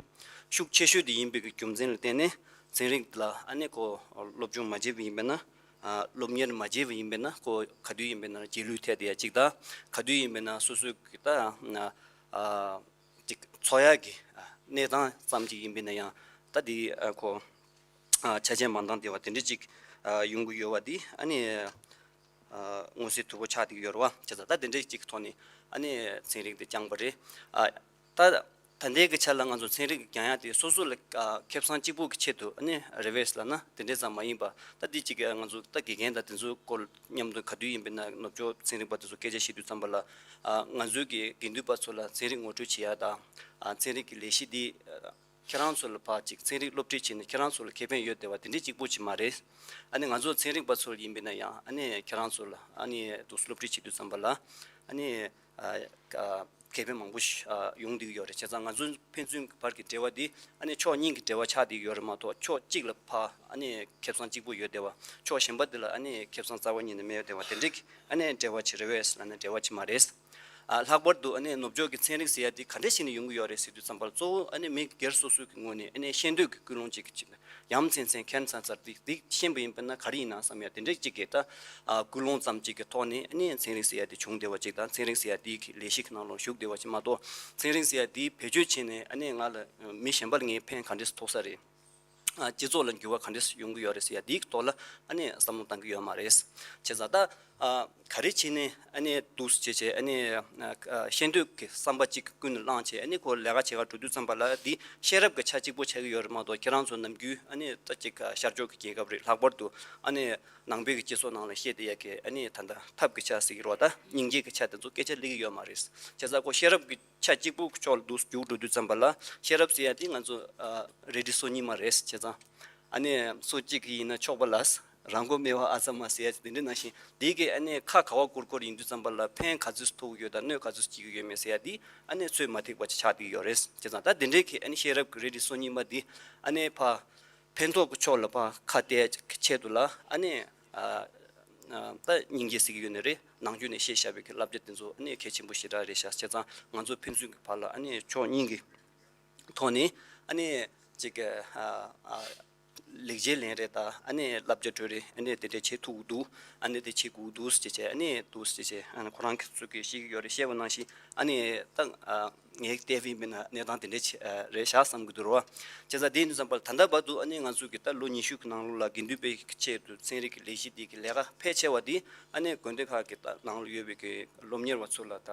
ཤུགས་ཆེ་ཤོས་དེ་ཡིན་པའི་གི་རྒྱུ་མཚན་ལ་བརྟེན་ནས་ཚན་རིག་ལ་ཨ་ནི་ཁོ་སློབ་སྦྱོང་མ་བྱས་པ་ཡིན་པ་ན། ཨ་སློབ་གཉེར་མ་བྱས་པ་ཡིན་པས་ན་ཁོ་ག་དུས་ཡིན་པས་ན་རྗེས་ལུས་ཐེབས་བསྡད་ཡ་གཅིག་དང་། ག་དུས་ཡིན་པས་ན་སོ་སོའི་གི་ད་ཨ་ཅིག་འཚོ་ཡ་གི་ཨ་གནས་སྟངས་ཙམ་ཅིག་ཡིན་པས་ན་ཡང་ད་འདི་ཨ་ཁོ་ཨ་ཆ་རྐྱེན་མ་འདང་བསྡད་པ་དེ་འདྲ་ཅིག་ཨ་ཡོང་གི་ཡོད་པ་འདི་ཨ་ནི་ཨ་མངོན་གསལ་དོད་པོ་ཆགས་བསྡད་ཀྱི་ཡོད་རེད་བ། བྱས་ཙང་ད་དེ་འདྲ་ཅིག་གི་ཐོག་ནས་ཨ་ནི་ཚན་རིག་འདི་སྦྱངས་པ་རེད། ཨ་ད། ད་ལྟའི་གི་ཆ་ལ་ང་ཚོ་ཚན་རིག་སྦྱང་ཡ་དེ་སོ་སོ་ལ་ཨ་ཁེ་བཟང་གཅིག་པོ་གི་ཆེད་དུ་ཨ་ནི་རེད་པས་ལབ་ན་དེ་འདྲས་ཙམ་མ་ཡིན་པ། ད་འདི་གཅིག་གི་ང་ཚོ་ད་དགེ་རྒན་དང་དེ་ཚོའི་སྐོར་མཉམ་དུ་ག་དུས་ཡིན་པས་ན་ནུབ་ཕྱོགས་ཚན་རིག་པ་དེ་ཚོ་སྐད་ཆ་བཤད་དུས་ཙམ་པ་ལ་ཨ་ང་ཚོའི་གི་དགེ་འདུན་པ་ཚོ་ལ་ཚན་རིག་ངོ་སྤྲོད་བྱེད་ཡ་དང་ཨ་ཚན་རིག་གི་ལས་གཞི་འདི་ཨ་ཁྱེད་རང་ཚོ་ལ་ཕར་ཅིག་ཚན་རིག་སློབ་ཁྲིད་བྱས་ནས་ཁྱེད་རང་ཚོ་ལ་ཁེ་ཕན་ཡོད་བསྡད་པ་དེ་འདྲས་གཅིག་པོ་ཅིག་མ་རེད། ཨ་ནི་ང་ཚོ་ཚན་རིག་པ་ཚོ་ཡིན་པས་ན་ཡང་ཨ་ནི་ཁྱེད་རང་ཚོ་ལ་ཨ་ནི་དུ་སློབ་ཁྲིད་བྱེད་དུས་ཙམ་པ་ལ་ཨ་ནི། ཨ་ཨ་ཁེ་ཕན་མང་པོ་ཞིག་ཨ་ཡོང་བསྡད་ཀྱི་ཡོད་རེད། བྱས་ཙང་ང་ཚོའི་ཕན་ཚུན་གྱི་བར་གྱི་འབྲེལ་བ་འདི་ཨ་ནི་ཕྱོགས་གཉིས་ཀྱི་འབྲེལ་བ་ཆགས་བསྡད་ཀྱི་ཡོད་རེད་མ་གཏོགས་ཕྱོགས་གཅིག་ལ་ཕར་ཨ་ནི་ཁེ་བཟང་གཅིག་པོ་ཡོད་བསྡད་པ། ཕྱོགས་གཞན་པ་འདི་ལ་ཨ་ནི་ཁེ་བཟང་རྩ་བ་ཉིད་ནས་མེད་བསྡད་པ་དེ་འདྲའི་གི་ཨ་ནི་འབྲེལ་བ་ཅིག་རེད་པས་ལབ་ན་འབྲེལ་བ་ཅིག་མ་རེད། ཨ་ལྷག་པར་དུ་ཨ་ནི་ནུབ་ཕྱོགས་ཀྱི་ཚན་རིག་ཟེར་ཡ་འདི་ག་འདྲས་བྱས་ནས་ཡོང་གི་ཡོད་རེད་ཟེར་དུས་ཙམ་པར་གཙོ་བོ་ཨ་ནི་མི་སྒེར་སོ་སོའི་གི་ངོས་ནས་ཨ་ནི་ཤེས་འདོད་ཀྱི་ཀུན་སློང་ཅིག་གི་ཡ་མཚན་མཚན་ཁྱད་མཚན་ཚར་འདི་འདི་ཤེས་པ་ཡིན་པ་ན་ག་རེ་ཡིན་ན་བསམ་ཡ་དེ་འདྲས་ཅིག་གི་ད་ཨ་ཀུན་སློང་ཙམ་ཅིག་གི་ཐོག་ནས་ཨ་ནི་ཚན་རིག་ཟེར་ཡ་དེ་བྱུང་བསྡད་པ་ཅིག་དང་ཚན་རིག་ཟེར་ཡ་དེའི་གི་ལས་གཞི་གི་ནང་ལ་ཞུགས་བསྡད་པ་ཅིག་མ་གཏོགས་ཚན་རིག་ཟེར་ཡ་དེ་བེད་སྤྱོད་བྱས་ནས་ཨ་ནི་ང་ལ་མི་གཞན་པ་ལ་ངས་ཕན་ག་འདྲས་ཐོགས་ས་རེད། ཨ་སྤྱི་ཚོགས་ལ་འགྱུར་བ་ག་འདྲས་ཡོང་གི་ཡོད་རེད་ཟེར་ཡ་དེའི་ཐོག་ལ་ཨ་ནི་བསམ་བློ་བཏང་གི་ཡོད་མ་རེད། བྱས་ཙང་ད་ཨ་ག་རེ་བྱས་ནས་ཨ་ནི་འདུག་སེ་བྱས་བྱས་ཨ་ནི་ཨ་ཤེས་འདོད་ཀྱི་བསམ་པ་གཅིག་ཀུན་ནས་བསླངས་བྱས་ཨ་ནི་ཁོ་ལས་ཀ་བྱེད་ག་འགྲོ་དུས་ཙམ་པ་ལ་འདི་ཤེས་རབ་ཀྱི་ཆ་གཅིག་པོ་ཆགས་ཀྱི་ཡོད་རེད་མ་གཏོགས་ཁྱེད་རང་ཚོ་ནམ་རྒྱུན་ཨ་ནི་ད་ཅིག་ཤར་ཕྱོགས་ཀྱི་རྒྱལ་ཁབ་རེད། ལྷག་པར་དུ་ཨ་ནི་ནང་པའི་གི་སྤྱི་ཚོགས་ནང་ལ་བཤད་བསྡད་ཡ་གི་ཨ་ནི་ད་ལྟ་ཐབས་ཀྱི་ཆ་ཟེར་གྱི་རེད་བ། ད་སྙིང་རྗེ་གི་ཆ་དེ་ཚོ་སྐད་ཆ་སླེབས་ཀྱི་ཡོད་མ་རེད། བྱས་ཙང་ཁོ་ཤེས་རབ་ཀྱི་ཆ་གཅིག་པུ་ཕྱོགས་ལ་འདུག་རྒྱུགས་འགྲོ་དུས་ཙམ་པ་ལ་ཤེས་རབ་ཟེར་ཡ་དེ་ང་ཚོ་ཨ་རེ་ཌི་སོ་གཉིས་མ་རེད། བྱས་ཙང་ཨ་ནི་སོ་གཅིག་གི་ཡིན་ན་ཆོག་པ་ལ་རང་མགོ་མེད་པ་ཨ་ཙ་མ་ཟེར་ཡ་དེ་འདྲ་ནང་བཞིན་དེ་གི་ཨ་ནི་ཁ་ག་བ་བསྐོར་བསྐོར་ཡིན་དུས་ཙམ་པ་ལ་ཕན་ག་ཚོད་ཐོགས་ཡོད་དང་གནོད་ག་ཚོད་སྐྱེལ་གྱི་ཡོད་མེད་ཟེར་ཡ་དེ་ཨ་ནི་ཚོད་མ་ཐིག་པ་ཅིག་ཆགས་བསྡད་ཀྱི་ཡོད་རེད། བྱས་ཙང་ད་དེ་འདྲའི་གི་ཨ་ནི་ཤེས་རབ་ཀྱི་རེ་ཌི་སོ་གཉིས་མ་དེ་ཨ་ནི་ཕ། ཕན་ཐོགས་ཀྱི་ཕྱོགས་ལ་ཕར་ཁ་གཏད་ཆེད་དུ་ལ་ཨ་ནི་ཨ་ཨ་ད་སྙིང་རྗེ་ཟེར་གྱི་ཡོད་ནི་རེད། ནང་ཆོས་ནས་བཤད་བཞག་པའི་གི་བསླབ་བྱ་དེ་ཚོ་ཨ་ནི་གལ་ཆེན་པོ་ཞེ་དྲག་རེད་ཤག་བྱས་ཙང་ང་ཚོ་ཕན་ཚུན་གྱི་བར་ལ་ཨ་ནི་ཕྱོགས་གཉིས་ཀྱི་ཐོག་ནས་ཨ་ནི་ཅིག་ཨ་ཨ་ལེགས་ཆའི་ལན་རེ་དང་ཨ་ནི་བསླབ་བྱ་སྤྲོད་རེས་ཨ་ནི་དེ་འདྲ་བྱེད་ཐུབ་ཀྱི་འདུག་ཨ་ནི་དེ་བྱེད་དགོས་འདུག་ཟེར་བྱས་ཨ་ནི་འདུག་ཟེར་བྱས་ཨ་ནི་ཁོ་རང་གི་ཚོ་གིས་བཤད་ཀྱི་ཡོད་རེད། བཤད་པ་ནང་བཞིན་ཨ་ནི་ད་ཨ། ངས་བལྟས་པའི་མིན་ན་གནས་སྟངས་དེ་འདྲ་ཆེ་ཨ་རེད་ཤག་བསམ་གྱི་འདུག་རོ། བྱས་ཙང་དེ་ཡིན་དུས་ཙམ་པར་ད་ལྟ་བར་དུ་ཨ་ནི་ང་ཚོ་གི་ད་ལོ་ཉི་ཤུ་གི་ནང་ལོགས་ལ་དགེ་འདུན་པའི་ཆེད་དུ་ཚན་རིག་གི་ལས་གཞི་འདི་གི་ལས་ཀ་ཕལ་ཆེ་བ་འདི་ཨ་ནི་དགོན་སྡེ་ཁག་གི་ད་ནང་ལ་ཡོད་པའི་གི་སློབ་གཉེར་བ་ཚོ་ལ་ད་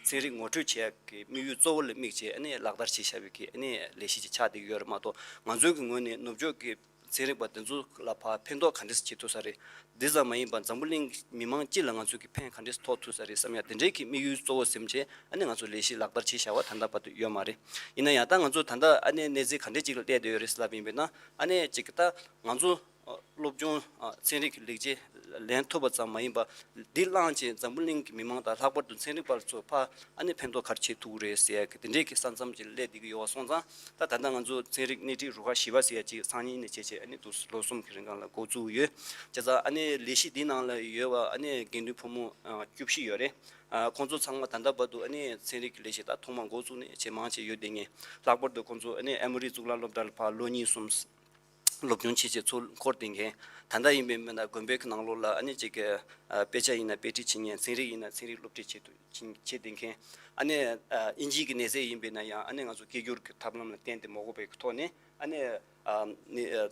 ཚན་རིག་ངོ་སྤྲོད་བྱེད་ཡག་གི་དམིགས་ཡུལ་གཙོ་བོ་ལ་དམིགས་བྱས་ཨ་ནི་ལག་བསྟར་བྱེད་བཞག་པའི་གི་ཨ་ནི་ལས་གཞི་ཅིག་ཆགས་བསྡད་ཀྱི་ཡོད་རེད་མ་གཏོགས་ང་ཚོའི་གི་ངོས་ནས་ནུབ་ཕྱོགས་ཀྱི་ཚན་རིག་པ་དེ་ཚོ་ལ་ཕར་ཕན་ཐོགས་ག་འདྲས་བྱེད་ཐུབ་ས་རེད། འདི་ཙམ་མ་ཡིན་པར་འཛམ་བུ་གླིང་མི་མང་སྤྱི་ལ་ང་ཚོས་ཀྱི་ཕན་ག་འདྲས་ཐོགས་ཐུབ་ས་རེད་བསམ་ཡ་དེ་འདྲའི་གི་དམིགས་ཡུལ་གཙོ་བོ་ཟིན་བྱས་ཨ་ནི་ང་ཚོ་ལས་གཞི་ལག་བསྟར་བྱས་བཞག་པ་ད་ལྟ་བར་དུ་ཡོད་མ་རེད། ཡིན་ན་ཡང་ད་ང་ཚོ་ད་ལྟ་ཨ་ནི་གནས་ཚུལ་ག་འདྲས་ཅིག་ལ་སླེབས་བསྡད་ཡོད་རེད་ལབ་ཡིན་པས་ན་ཨ་ནི་ཅིག་ད་ང་ཚོ་སློབ་སྦྱོང་ཚན་རིག་གི་ལེགས་ཆ་ལེན་ཐུབ་པ་ཙམ་མ་ཡིན་པར་འདི་བླངས་བྱས་འཛམ་བུ་གླིང་གི་མི་མང་དང་ལྷག་པར་དུ་ཚན་རིག་པ་ཚོ་ཕར་ཨ་ནི་ཕན་ཐོགས་ག་རེ་བྱེད་ཐུབ་ཀྱི་རེད་ཟེར་ཡ་གི་དེ་འདྲའི་གི་ས་མཚམས་ཅིག་སླེབས་བསྡད་ཀྱི་ཡོད་པ་སོང་ཙང་ད་ད་ལྟ་ང་ཚོ་ཚན་རིག་སྣེ་ཁྲིད་རུ་ཁག་བཞི་པ་ཟེར་ཡ་ཅིག་སང་ཉིན་ནས་བྱས་བྱས་ཨ་ནི་དུ་ལོ་གསུམ་གྱི་རིང་གང་ལ་འགོ་བཙུགས་ཡོད། བྱས་ཙང་ཨ་ནི་ལས་གཞི་འདི་ནང་ལ་ཡོད་པ་ཨ་ནི་དགེ་འདུན་ཕོ་མོ་ཨ་བཅུ་བཞི་ཡོད་རེད། ཨ་ཁོང་ཚོ་ཚང་མ་ད་ལྟ་བར་དུ་ཨ་ནི་ཚན་རིག་གི་ལས་གཞི་ད་ཐོག་མ་འགོ་བཙུགས་ནས་ཇེ་མང་ཇེ་ཡོད་བསྡད་མཁན། ལྷག་པར་དུ་ཁོང་ཚོ་ཨ་ནི་ཨེ་མོ་རི་གཙུག་ལག་སློབ་གྲྭ་ལ་ཕར་ལོ་གཉིས་གསུམ་སློབ་སྦྱོང་བྱེད་ཆེད་ཚུར་འཁོར་བསྡད་མཁན། ད་ལྟ་ཡིན་པའི་མིན་ན་དགོན་པའི་གི་ནང་ལོགས་ལ་ཨ་ནི་ཅིག་གི་ཨ་དཔེ་ཆ་ཡིན་ན་དཔེ་ཁྲིད་བྱེད་མཁན། ཚན་རིག་ཡིན་ན་ཚན་རིག་སློབ་ཁྲིད་བྱེད་དུ་བྱེད་བསྡད་མཁན། ཨ་ནི་ཨ་དབྱིན་ཇིའི་གི་གནས་ཚད་ཡིན་པས་ན་ཡང་ཨ་ནི་ང་ཚོ་སྐད་སྒྱུར་གྱི་ཐབས་ལམ་ལ་བརྟེན་ཏེ་མ་དགོས་པའི་གི་ཐོག་ནས་ཨ་ནི་ཨ་ནི་ཨ་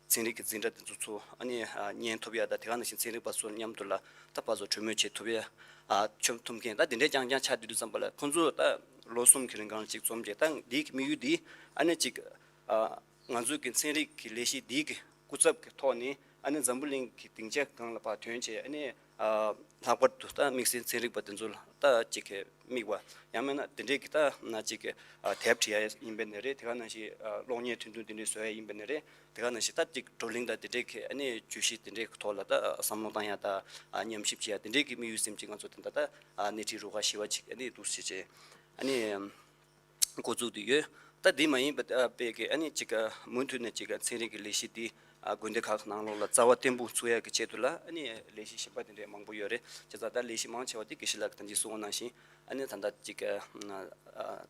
ཚན་རིག་གི་འཛིན་གྲྭ་དེ་ཚོ་ཚུར་ཨ་ནི་ཨ་ཉན་ཐུབ་ཡ་དང་དེ་ག་ནང་བཞིན་ཚན་རིག་པ་ཚོ་མཉམ་དུ་ལ་ད་ཕར་ཚུར་གྲོས་མོལ་བྱེད་ཐུབ་ཡ་ཨ་ཆོམ་ཐུབ་མཁན་ད་དེ་འདྲའི་རྐྱང་རྐྱང་ཆགས་བསྡད་དུས་ཙམ་པ་ལ་ཁོང་ཚོ་ད་ལོ་གསུམ་གྱི་རིང་གང་ཅིག་འཛོམས་རྗེས་ད་འདིའི་གི་དམིགས་ཡུལ་འདི་ཨ་ནི་ཅིག་ཨ་ང་ཚོའི་གི་ཚན་རིག་གི་ལས་གཞི་འདིའི་གི་སྐུ་ཚབ་ཀྱི་ཐོག་ནས་ ཨ་ནི་འཛམ་བུ་གླིང་གི་སྡིངས་ཆའི་སྒང་ལ་ཕར་ཐོན་བྱས། ཨ་ནི་ཨ་ལྷག་པར་དུ་ད་དམིགས་བསལ་ཚན་རིག་པ་དེ་ཚོ་ལ་ད་ཅིག་གི་དམིགས་པ། ཡང་མིན་ན་དེ་འདྲའི་གི་ད་ན་ཅིག་གི་ཨ་དེབ་བྲིས་ཡ་ཡིན་པ་ནི་རེད། དེ་ག་ནང་བཞིན་ཨ་གློག་བརྙན་ཐུང་ཐུང་དེ་འདྲའི་བཟོ་ཡ་ཡིན་པ་ནི་རེད། དེ་ག་ནང་བཞིན་ད་ཅིག་བགྲོ་གླེང་དང་དེ་འདྲའི་གི་ཨ་ནི་བརྗོད་གཞི་དེ་འདྲའི་གི་ཐོག་ལ་ད་བསམ་བློ་བཏང་ཡ་དང་ཨ་ཉམས་ཞིབ་བྱེད་ཡ་དེ་འདྲའི་གི་དམིགས་ཡུལ་སེམས་ཅན་ང་ཚོ་དེ་འདྲ་ད་ཨ་སྣེ་ཁྲིད་རུ་ཁག་ཞི་བ་ཅིག་ཨ་ནི་འདུག་སེ་བྱས། ཨ་ནི་འགོ་བཙུགས་བསྡད་ཡོད། ད་འདི་མ་ཡིན་པ་ཨ་དཔེ་གི་ཨ་ནི་ཅིག་ཨ་མུ་མཐུད་ནས་ཅིག་ཨ་ཚན་རིག་གི་ལས་གཞི་འདི་ཨ་དགོན་སྡེ་ཁག་གི་ནང་ལོགས་ལ་རྩ་བ་བརྟན་པོ་ཚུགས་ཡག་གི་ཆེད་དུ་ལ་ཨ་ནི་ལས་གཞི་གཞན་པ་དེ་འདྲས་མང་པོ་ཡོད་རེད། བྱས་ཙང་ད་ལས་གཞི་མང་ཆེ་བ་དེ་དགེ་བཤེས་ལགས་ཀྱིས་ད་ཅི་གསུངས་པ་ནང་བཞིན་ཨ་ནི་ད་ལྟ་ཅིག་ཨ་ཨ་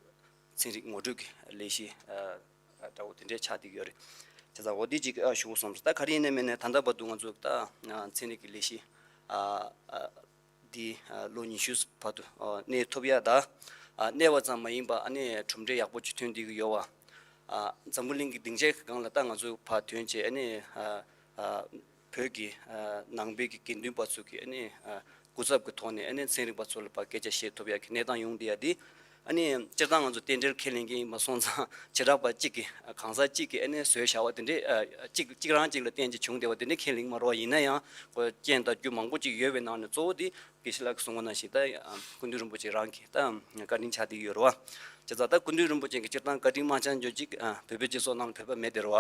ཚན་རིག་ངོ་སྤྲོད་ཀྱི་ལས་གཞི་ཨ་ཨ་འདྲ་བོ་དེ་འདྲས་ཆགས་བསྡད་ཀྱི་ཡོད་རེད། བྱས་ཙང་འོ་དེ་ཅིག་ཨ་ཞུ་དགོས་བསམ་སོང་། ད་ག་རེ་ཡིན་ནའི་མིན་ནའི་ད་ལྟ་བར་དུ་ང་ཚོ་ད་ཨ་ཚན་རིག་གི་ལས་གཞི་ཨ་ཨ་འདི་ཨ་ལོ་ཉི་ཤུ་བར་དུ་ཨ་གནས་ཐུབ་ཡ་ད་ཨ་གནས་པ་ཙམ་མ་ཡིན་པ་ཨ་ནི་གྲུབ་འབྲས་ཡག་པོ་ཅིག་ཐོན་བསྡད་ཀྱི་ཡོད་པ། ཨ་འཛམ་བུ་གླིང་གི་སྡིངས་ཆའི་སྒང་ལ་ད་ང་ཚོ་ཕར་ཐོན་བྱས་ཨ་ནི་ཨ་ཨ་བོད་ཀྱི་ཨ་ནང་པའི་གི་དགེ་འདུན་པ་ཚོ་གི་ཨ་ནི་ཨ་སྐུ་ཚབ་ཀྱི་ཐོག་ནས་ཨ་ནི་ཚན་རིག་པ་ཚོ་ལ་ཕར་སྐད་ཆ་བཤད་ཐུབ་ཡ་གི་གནས་སྟངས་ཡོང་བསྡད་ཡ་འདི། ཨ་ནི་སྤྱིར་བཏང་ང་ཚོ་རྟེན་འབྲེལ་ཁས་ལེན་མཁན་ཡིན་པ་སོང་ཙང་བྱེ་བྲག་པ་གཅིག་གིས་གང་ཟག་གཅིག་གིས་ཨ་ནི་བཟོས་བཞག་པ་དེ་འདྲས་ཨ་གཅིག་གཅིག་རང་གཅིག་ལ་བརྟེན་བྱས་བྱུང་བསྡད་པ་དེ་འདྲས་ཁས་ལེན་གྱི་མ་རེད་པ། ཡིན་ན་ཡང་ཁོ་རྐྱེན་དང་རྒྱུ་མང་པོ་ཅིག་ཡོད་པའི་ནང་ནས་གཙོ་བོ་དེ་དགེ་བཤེས་ལགས་ཀྱིས་གསུངས་པ་ནང་བཞིན་ད་ཨ་སྐུ་མདུན་རིན་པོ་ཆེ་རང་གི་ད་བཀའ་དྲིན་ཆགས་བསྡད་ཡོད་རེད་པ། བྱས་ཙང་ད་སྐུ་མདུན་རིན་པོ་ཆེ་གི་སྤྱིར་བཏང་བཀའ་དྲིན་མ་བསྐྱངས་རྒྱུ་ཅིག་ཨ་བོད་པའི་སྤྱི་ཚོགས་ནང་ལ་བོད་པ་མེད་དེ་རེད་པ།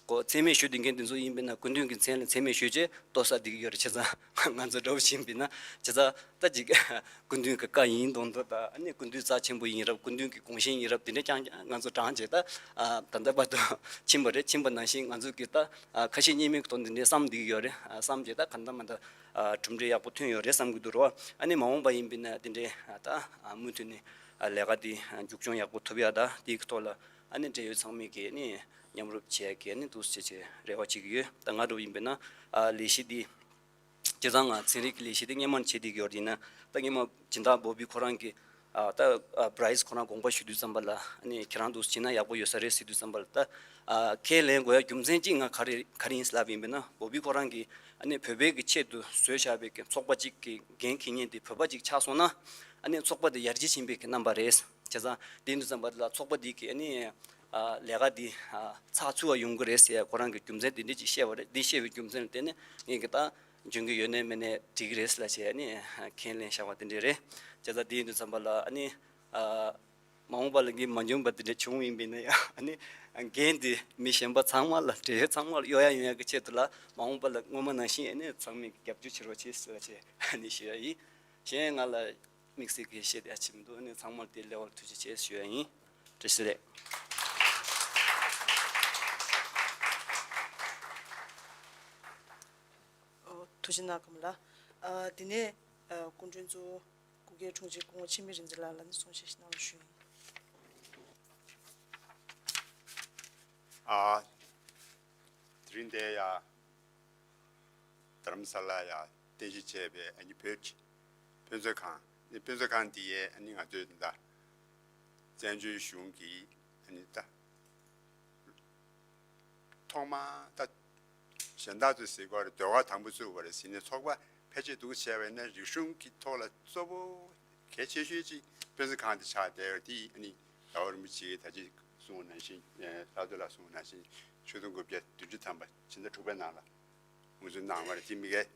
ཁོ་མཚན་སྨད་ཞུ་བསྡད་མཁན་དེ་ཚོ་ཡིན་པས་ན་སྐུ་མདུན་གྱི་མཚན་ལ་མཚན་སྨད་ཞུས་བྱས་ལྟོ་ཟ་བསྡད་ཀྱི་ཡོད་རེད། བྱས་ཙང་ང་ཚོ་འདྲ་བོ་ཞིག་ཡིན་པས་ན་བྱས་ཙང་ད་ཅིག་སྐུ་མདུན་གྱི་བཀའ་ཡིན་མདོག་མདོག་དང་ཨ་ནི་སྐུ་མདུན་རྩ་ཆེན་པོ་ཡིན་རབས། སྐུ་མདུན་གྱི་དགོངས་བཞེད་ཡིན་རབས་དེ་འདྲ་རྐྱང་རྐྱང་ང་ཚོ་བགྲངས་བྱས་ད་ཨ་ད་ལྟ་བར་དུ་ཕྱིན་པ་རེད། ཕྱིན་པ་ནང་བཞིན་ང་ཚོ་གི་ད་ཨ་ཁ་ཞེ་གཉིས་མེད་ཀྱི་ཐོག་ནས་འདི་འདྲའི་བསམ་བསྡད་ཀྱི་ཡོད་རེད། ཨ་བསམ་བྱས་ད་ག་འདྲ་མ་འདྲ་ཨ་གྲུབ་འབྲས་ཡག་པོ་ཐོན་ཡོད་རེད་བསམ་གྱི་འདུག་རེད་པ། ཨ་ནི་མ་འོངས་པ་ཡིན་པས་ན་དེ་འདྲའི་ཨ་ད་ཨ་མུ་མཐུད་ནས་ཨ་ལས་ཀ་འདི་ཨ་མཇུག་སྐྱོང་ཡག་པོ་ཐུབ་ཡ་ད་དེའི་ཐོག་ལ་ཨ་ནི་འབྲེལ་ཡོད་ཚང་མས་ཀྱིས་ཨ་ནི་མཉམ་རུབ་བྱེད་ཡ་གི་ཨ་ནི་འདུག་སེ་བྱས་རེ་བ་བྱེད་ཀྱི་ཡོད། ད་ང་འདྲ་བོ་ཡིན་པས་ན་ཨ་ལས་གཞི་འདི་སྤྱིར་བཏང་ང་ཚན་རིག་གི་ལས་གཞི་འདི་སྔོན་མ་བྱེད་བསྡད་ཀྱི་ཡོད་རེད། ཡིན་ན་ད་སྔོན་མ་སྦྱིན་བདག་བོ་བི་ཁོ་རང་གིས་ཨ་ད་ཨ་བྷ་རའི་སི་ཁོ་རང་དགོངས་པ་ཞུ་དུས་ཙམ་པ་ལ་ཨ་ནི་ཁྱེད་རང་འདུག་སེ་བྱས་ན་ཡག་པོ་ཡོད་ས་རེད་ཟེར་དུས་ཙམ་པ་ལ་ད་ཨ་ཁས་ལེན་དགོས་ཡ་རྒྱུ་མཚན་གཅིག་ང་ག་རེ་ག་རེ་ཡིན་ཟེར་ལབ་ཡིན་པས་ན་བོ་བི་ཁོ་རང་གིས་ཨ་ནི་བོད་པའི་གི་ཆེད་དུ་བཟོས་བཞག་པའི་གི་ཚོགས་པ་གཅིག་གི་འགན་འཁྱེར་མཁན་དེ་བོད་པ་གཅིག་ཆགས་སོང་ན་ཨ་ནི་ཚོགས་པ་དེ་ཡར་རྒྱས་ཕྱིན་པའི་གི་རྣམ་པ་རེད། བྱས་ཙང་དེ་ཡིན་དུས་ཙམ་པ་ལ་ཚོགས་པ་འདི་གི་ཨ་ནི་ཨ་ལས་ཀ་འདི་ཨ་ཚགས་ཚུད་པ་ཡོང་གི་རེད་ཟེར་ཡ་ཁོ་རང་གི་རྒྱུ་མཚན་དེ་འདྲ་ཅིག་བཤད་པ་རེད། འདི་བཤད་པའི་རྒྱུ་མཚན་ལ་བརྟེན་ནས་ངས་གི་ད་འཇོན་གི་ཡོད་ནའི་མེད་ནའི་འགྲིག་གི་རེད་ཟེར་ལབ་བྱས་ཨ་ནི་ཁས་ལེན་བཞག་པ་དེ་འདྲ་རེད། བྱས་ཙང་དེ་ཡིན་དུས་ཙམ་པ་ལ་ཨ་ནི་ཨ་མ་འོངས་པ་ལ་ངས་མ་འཇོན་པ་དེ་འདྲ་བྱུང་ཡིན་པས་ན་ཡང་ཨ་ནི་འགན་དེ་མི་གཞན་པ་ཚང་མ་ལ་འབྲེལ་ཡོད་ཚང་མ་ལ་གཡོག་ཡ་ཡོང་ཡ་གི་ཆེད་དུ་ལ་མ་འོངས་པ་ལ་སྔོན་མ་ནང་བཞིན་ཨ་ནི་ཚང་མས་རྒྱབ་སྐྱོར་བྱེད་རོགས་བྱེད་ཟེར་ལབ་བྱས་ཨ་ནི་ཞུ་ཡ་ཡིན། གཞན་ང་ལ་དམིགས་བསལ་གྱི་བཤད་ཡ་ཅིག་མི་འདུག་ཨ་ནི་ཚང་མར་དེ་ལེ་བར་ཐུགས་རྗེ་ཆེ་ཞུ་ཡ་ཡིན། བཀྲ་ཤིས་བདེ་ལེགས། ཨོ་ཐུགས་རྗེ་གནང་ཀརྨ་ལགས། ཨ་དེ་ནས་ཨ་སྐུ་མགྲོན་གཙོ་བོ་སྐུ་སྒེར་དྲུང་ཆེ་སྐུ་ངོ་འཆི་མེད་རིག་འཛིན་ལགས་ལ་ནི་གསུང་བཤད་ཞིག་གནང་རོགས་ཞུ་ཡིན། ཨ་དེ་རིང་འདིར་ཡ་རྡ་རམ་ས་ལར་ཡ་རྟེན་གཞི་བྱས་པའི་ཨ་ནི་བོད་ཀྱི་དཔེ་མཛོད་ཁང་། ཨ་ནི་དཔེ་མཛོད་ཁང་འདི་ཡས་ཨ་ནི་ང་ཚོའི་ད་བཙན་བྱོལ་གཞུང་གི་ཨ་ནི་ད་ཐོག་མ་ད་གཞན་དག་ཚོས་ཟེར་གྱི་ཡོད་རེད། ཟློས་གར་དང་པོ་བཙུགས་པ་རེད་ཟེར་ནས་ཚོགས་པ་ཕལ་ཆེར་འདུག་བྱས་པ་ཡིན་ན་རིག་གཞུང་གི་ཐོག་ལ་གཙོ་བོ་གལ་ཆེ་ཤོས་ཅིག་དཔེ་མཛོད་ཁང་དེ་ཆགས་བསྡད་ཡོད་རེད། དེ་ཨ་ནི་རྒྱལ་བ་རིན་པོ་ཆེ་གིས་ད་ཅི་གསུངས་པ་ནང་བཞིན། ཨེ་ལྷག་རྡོར་ལགས་གསུངས་པ་ནང་བཞིན་ཆིག་སྟོང་དགུ་བརྒྱ་བདུན་ཅུ་ཐམ་པ་ཕྱི་ཟླ་དྲུག་པའི་ནང་ལ་དབུ་འཛུགས་གནང་བ་རེད། དེ་མི་སྒེར་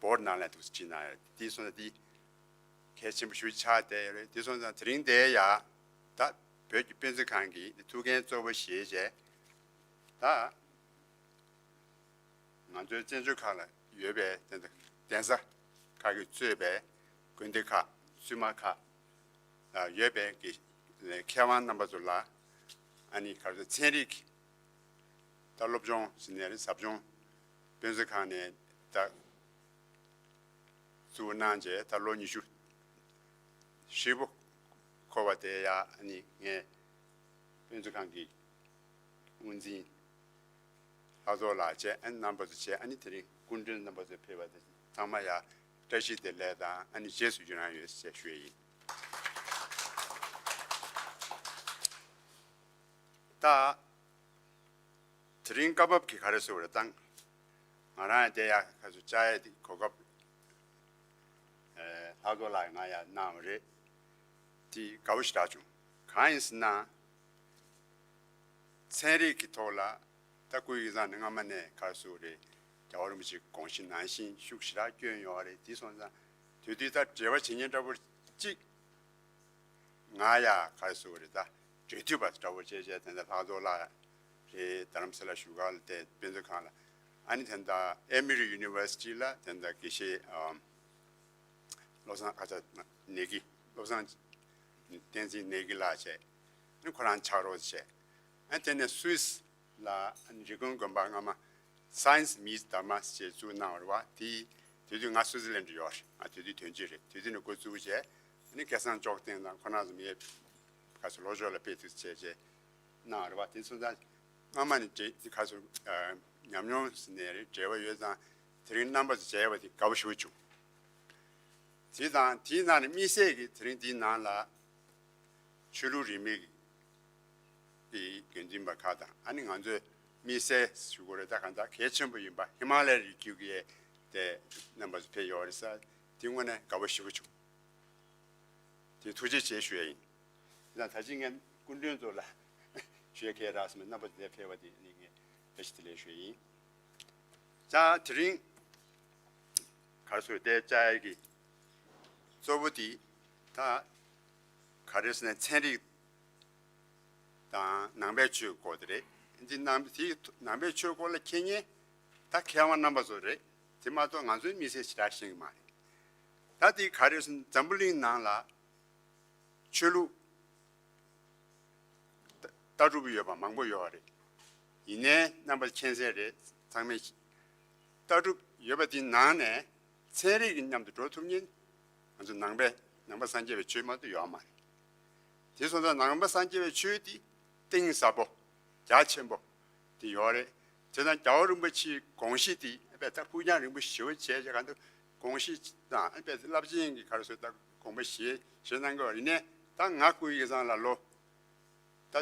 བོར་ནང་ལ་འདུག་སེ་ཁྲིད་གནང་ཡོད་རེད། དེ་སོང་ཙང་དེ་གལ་ཆེན་པོ་ཞེ་པོ་ཆགས་བསྡད་ཡོད་རེད། དེ་སོང་ཙང་དེ་རིང་འདིར་ཡ་ད་བོད་ཀྱི་དཔེ་མཛོད་ཁང་གི་ཐུགས་འགན་གཙོ་བོ་བཞེས་བྱས་ད་ང་ཚོའི་བཙན་བྱོལ་ཁག་ལ་ཡོད་པའི་གདན་ས་ཁག་གིས་གཙོས་པའི་དགོན་སྡེ་ཁག་བཙུན་མ་ཁག་ལ་ཡོད་པའི་གི་མཁས་དབང་རྣམ་པ་ཚོ་ལ་ཨ་ནི་ག་རེ་ཟེར་ཚན་རིག་ད་སློབ་སྦྱོང་ཟེར་ནའི་རེད། ཟབ་སྦྱོང་དཔེ་མཛོད་ཁང་ནས་ད་བཙུགས་གནང་བྱས་ད་ལོ་ཉི་ཤུ་ཧྲིལ་པོ་འཁོར་བ་དེ་ཡ་ཨ་ནི་ངས་དཔེ་མཛོད་ཁང་གི་དབུ་འཛིན་ལྷག་རྡོར་ལགས་བཅས་ཨ་ནི་རྣམ་པ་ཚོ་བཅས་ཨ་ནི་དེ་རིང་སྐུ་མགྲོན་རྣམ་པ་ཚོ་ཕེབས་པ་དེ་ཚང་མ་ཡ་བཀྲ་ཤིས་བདེ་ལེགས་དང་ཨ་ནི་རྗེས་སུ་ཡི་རང་ཡོད་ཅེས་ཞུ་ཡི་ཡིན། ད་དེ་རིང་སྐབས་བབ་ཀྱི་ག་རེ་ཟེར་བ་རེད་ད། ང་རང་ཡང་དེ་ཡ་ཁ་སུ་བཅར་ཡ་དེ་གོ་སྐབས་ཨེ་ལྷག་རྡོར་ལགས་ང་ཡ་གནང་བ་རེད། དེ་དགའ་པོ་ཞེ་དྲག་བྱུང་། གང་ཡིན་ཟེར་ན། ཚན་རིག་གི་ཐོག་ལ་ད་སྐུ་ཡི་བཟང་ནས་སྔ་མ་ནས་ག་རེ་ཟེར་བ་རེད། རྒྱལ་བ་རིན་པོ་ཆེའི་དགོངས་གཞི་ནང་བཞིན་ཤུགས་ཞེ་དྲག་བསྐྱོན་ཡོད་རེད། དེ་སོང་ཙང་དེ་དུས་ད་འབྲེལ་བ་བྱེད་མཁན་འདྲ་པོ་གཅིག་ང་ཡ་ག་རེ་ཟེར་དགོས་རེད། ད་འབྲེལ་མཐུད་པ་འདྲ་པོ་བྱས་བྱས། དེ་འདྲ་ལྷག་རྡོར་ལགས་རེད། རྡ་རམ་ས་ལ་བཞུགས་སྒར་ལ་བསྡད་དཔེ་མཛོད་ཁང་ལ། ཨ་ནི་དེ་འདྲ་ཨེ་མི་རི་ཡུ་ནི་ཝར་སི་ཊི་ལ་དེ་འདྲ་དགེ་བཤེས་ཨམ་བློ་བཟང་ཨ་ཅག་ནེ་གི། བློ་བཟང་བསྟན་འཛིན་ནེ་གི་ལགས་བྱས། ཨ་ནི་ཁོ་རང་ཕྱག་རོགས་བྱས། ཨ་ནི་དེ་ནས་སུད་སི་ལ་ཨ་ནི་རི་ཀོན་དགོན་པ་སྔ་མ་Science Meets Dharma ཞེས་བཙུགས་གནང་བ་རེད་བ། དེ་དེ་དུས་ང་སུའུ་ཙི་ལན་ཌི་ཡོད་རེད། ང་དེ་དུས་དོན་གཅོད་རེད། དེ་དུས་ནས་འགོ་བཙུགས་བྱས། ཨ་ནི་སྐལ་བཟང་ཅོག་ལྡན་དང་ཁོ་རང་ཚོ་མི་ག་ཚོད་ལོ་ཅོག་ལ་དཔེ་ཐུག་བྱས་བྱས་གནང་བ་རེད་བ། དེ་ཚོ་ད་སྔ་མ་ནས་འབྲེལ་དེ་ག་ཚོད་ཉམས་མྱོང་ཟེར་ནའི་རེད། འབྲེལ་བ་ཡོད་ཙང་དེ་རིང་རྣམ་པ་ཚོ་མཇལ་བ་དེ་དགའ་པོ་ཞེ་པོ་བྱུང་། དེ་དང་དེའི་ནང་ནས་དམིགས་བསལ་གྱི་དེ་རིང་དེའི་ནང་ལ་ཆོས་ལུགས་རིས་མེད་ཀྱི་དགེ་འདུན་པ་ཁག་དང་། ཨ་ནི་ང་ཚོའི་དམིགས་བསལ་ཞུ་དགོས་རེད། ད་གང་ལྟར་གལ་ཆེན་པོ་ཡིན་པ་ཧི་མ་ལ་ཡའི་རི་རྒྱུད་ཀྱི་དེ་རྣམ་པ་ཚོ་ཕེབས་ཡོད་རེད་ཟེར། དེ་དངོས་གནས་དགའ་པོ་ཞེ་པོ་བྱུང་། དེ་ཐུགས་རྗེ་ཆེ་ཞུ་ཡ་ཡིན། དེ་དང་ད་ཅི་ངས་སྐུ་མགྲོན་ཚོ་ལ་ཞུ་ཡ་གལ་རག་སོང་བས། རྣམ་པ་ཚོ་འདིར་ཕེབས་པ་དེ་ནི་ངས་བཀྲ་ཤིས་བདེ་ལེགས་ཞུ་ཡ་ཡིན། ད་དེ་རིང་ག་རེ་ཟེར་དགོས་རེད། དེ་བཅར་ཡ་གི་གཙོ་བོ་དེ་ད་ག་རེ་ཟེར་ན་ཚན་རིག་དང་ནང་པའི་ཆོས་སྐོར་དེ་རེད། འདི་ནང་དེ་ནང་པའི་ཆོས་སྐོར་ལ་མཁྱེན་མཁན་ད་མཁས་དབང་རྣམ་པ་ཚོ་རེད། དེ་མ་གཏོགས་ང་ཚོའི་མི་སེར་ཞེ་དྲག་ཤེས་ཀྱི་མ་རེད། ད་དེ་ག་རེ་ཟེར་ན་འཛམ་བུ་གླིང་ནང་ལ་ཆོས་ལུགས་ལྟ་གྲུབ་ཡོད་པ་མང་པོ་ཡོད་རེད། ཡིན་ནའི་རྣམ་པ་མཁྱེན་གསལ་རེད། ཚང་མས་ལྟ་གྲུབ་ཡོད་པ་དེའི་ནང་ནས་ཚན་རིག་གི་མཉམ་དུ་འགྲོ་ཐུབ་མཁན་ང་ཚོ་ནང་པའི་ནང་པ་སངས་རྒྱས་པའི་ཆོས་མ་གཏོགས་ཡོད་མ་རེད། དེ་སོང་ཙང་ནང་པ་སངས་རྒྱས་པའི་ཆོས་དེ་གཏིང་ཟབ་པོ་རྒྱ་ཆེན་པོ་དེ་ཡོད་རེད། དེ་དང་རྒྱལ་བ་རིན་པོ་ཆེའི་དགོངས་གཞི་དེ་དཔེ་ད་ཕུགས་རྒྱང་རིང་པོ་ཞེ་པོ་བྱས་བྱས་གང་ལྟར་དགོངས་གཞི་དང་དཔེ་རླབས་ཆེན་གྱི་ག་རེ་ཟེར་ད་དགོངས་པ་བཞེས་བཞེས་གནང་གི་ཡོད་རེད། ཡིན་ནའི་ད་ང་སྐུ་ཡི་ཚང་ལ་ལོ་ད་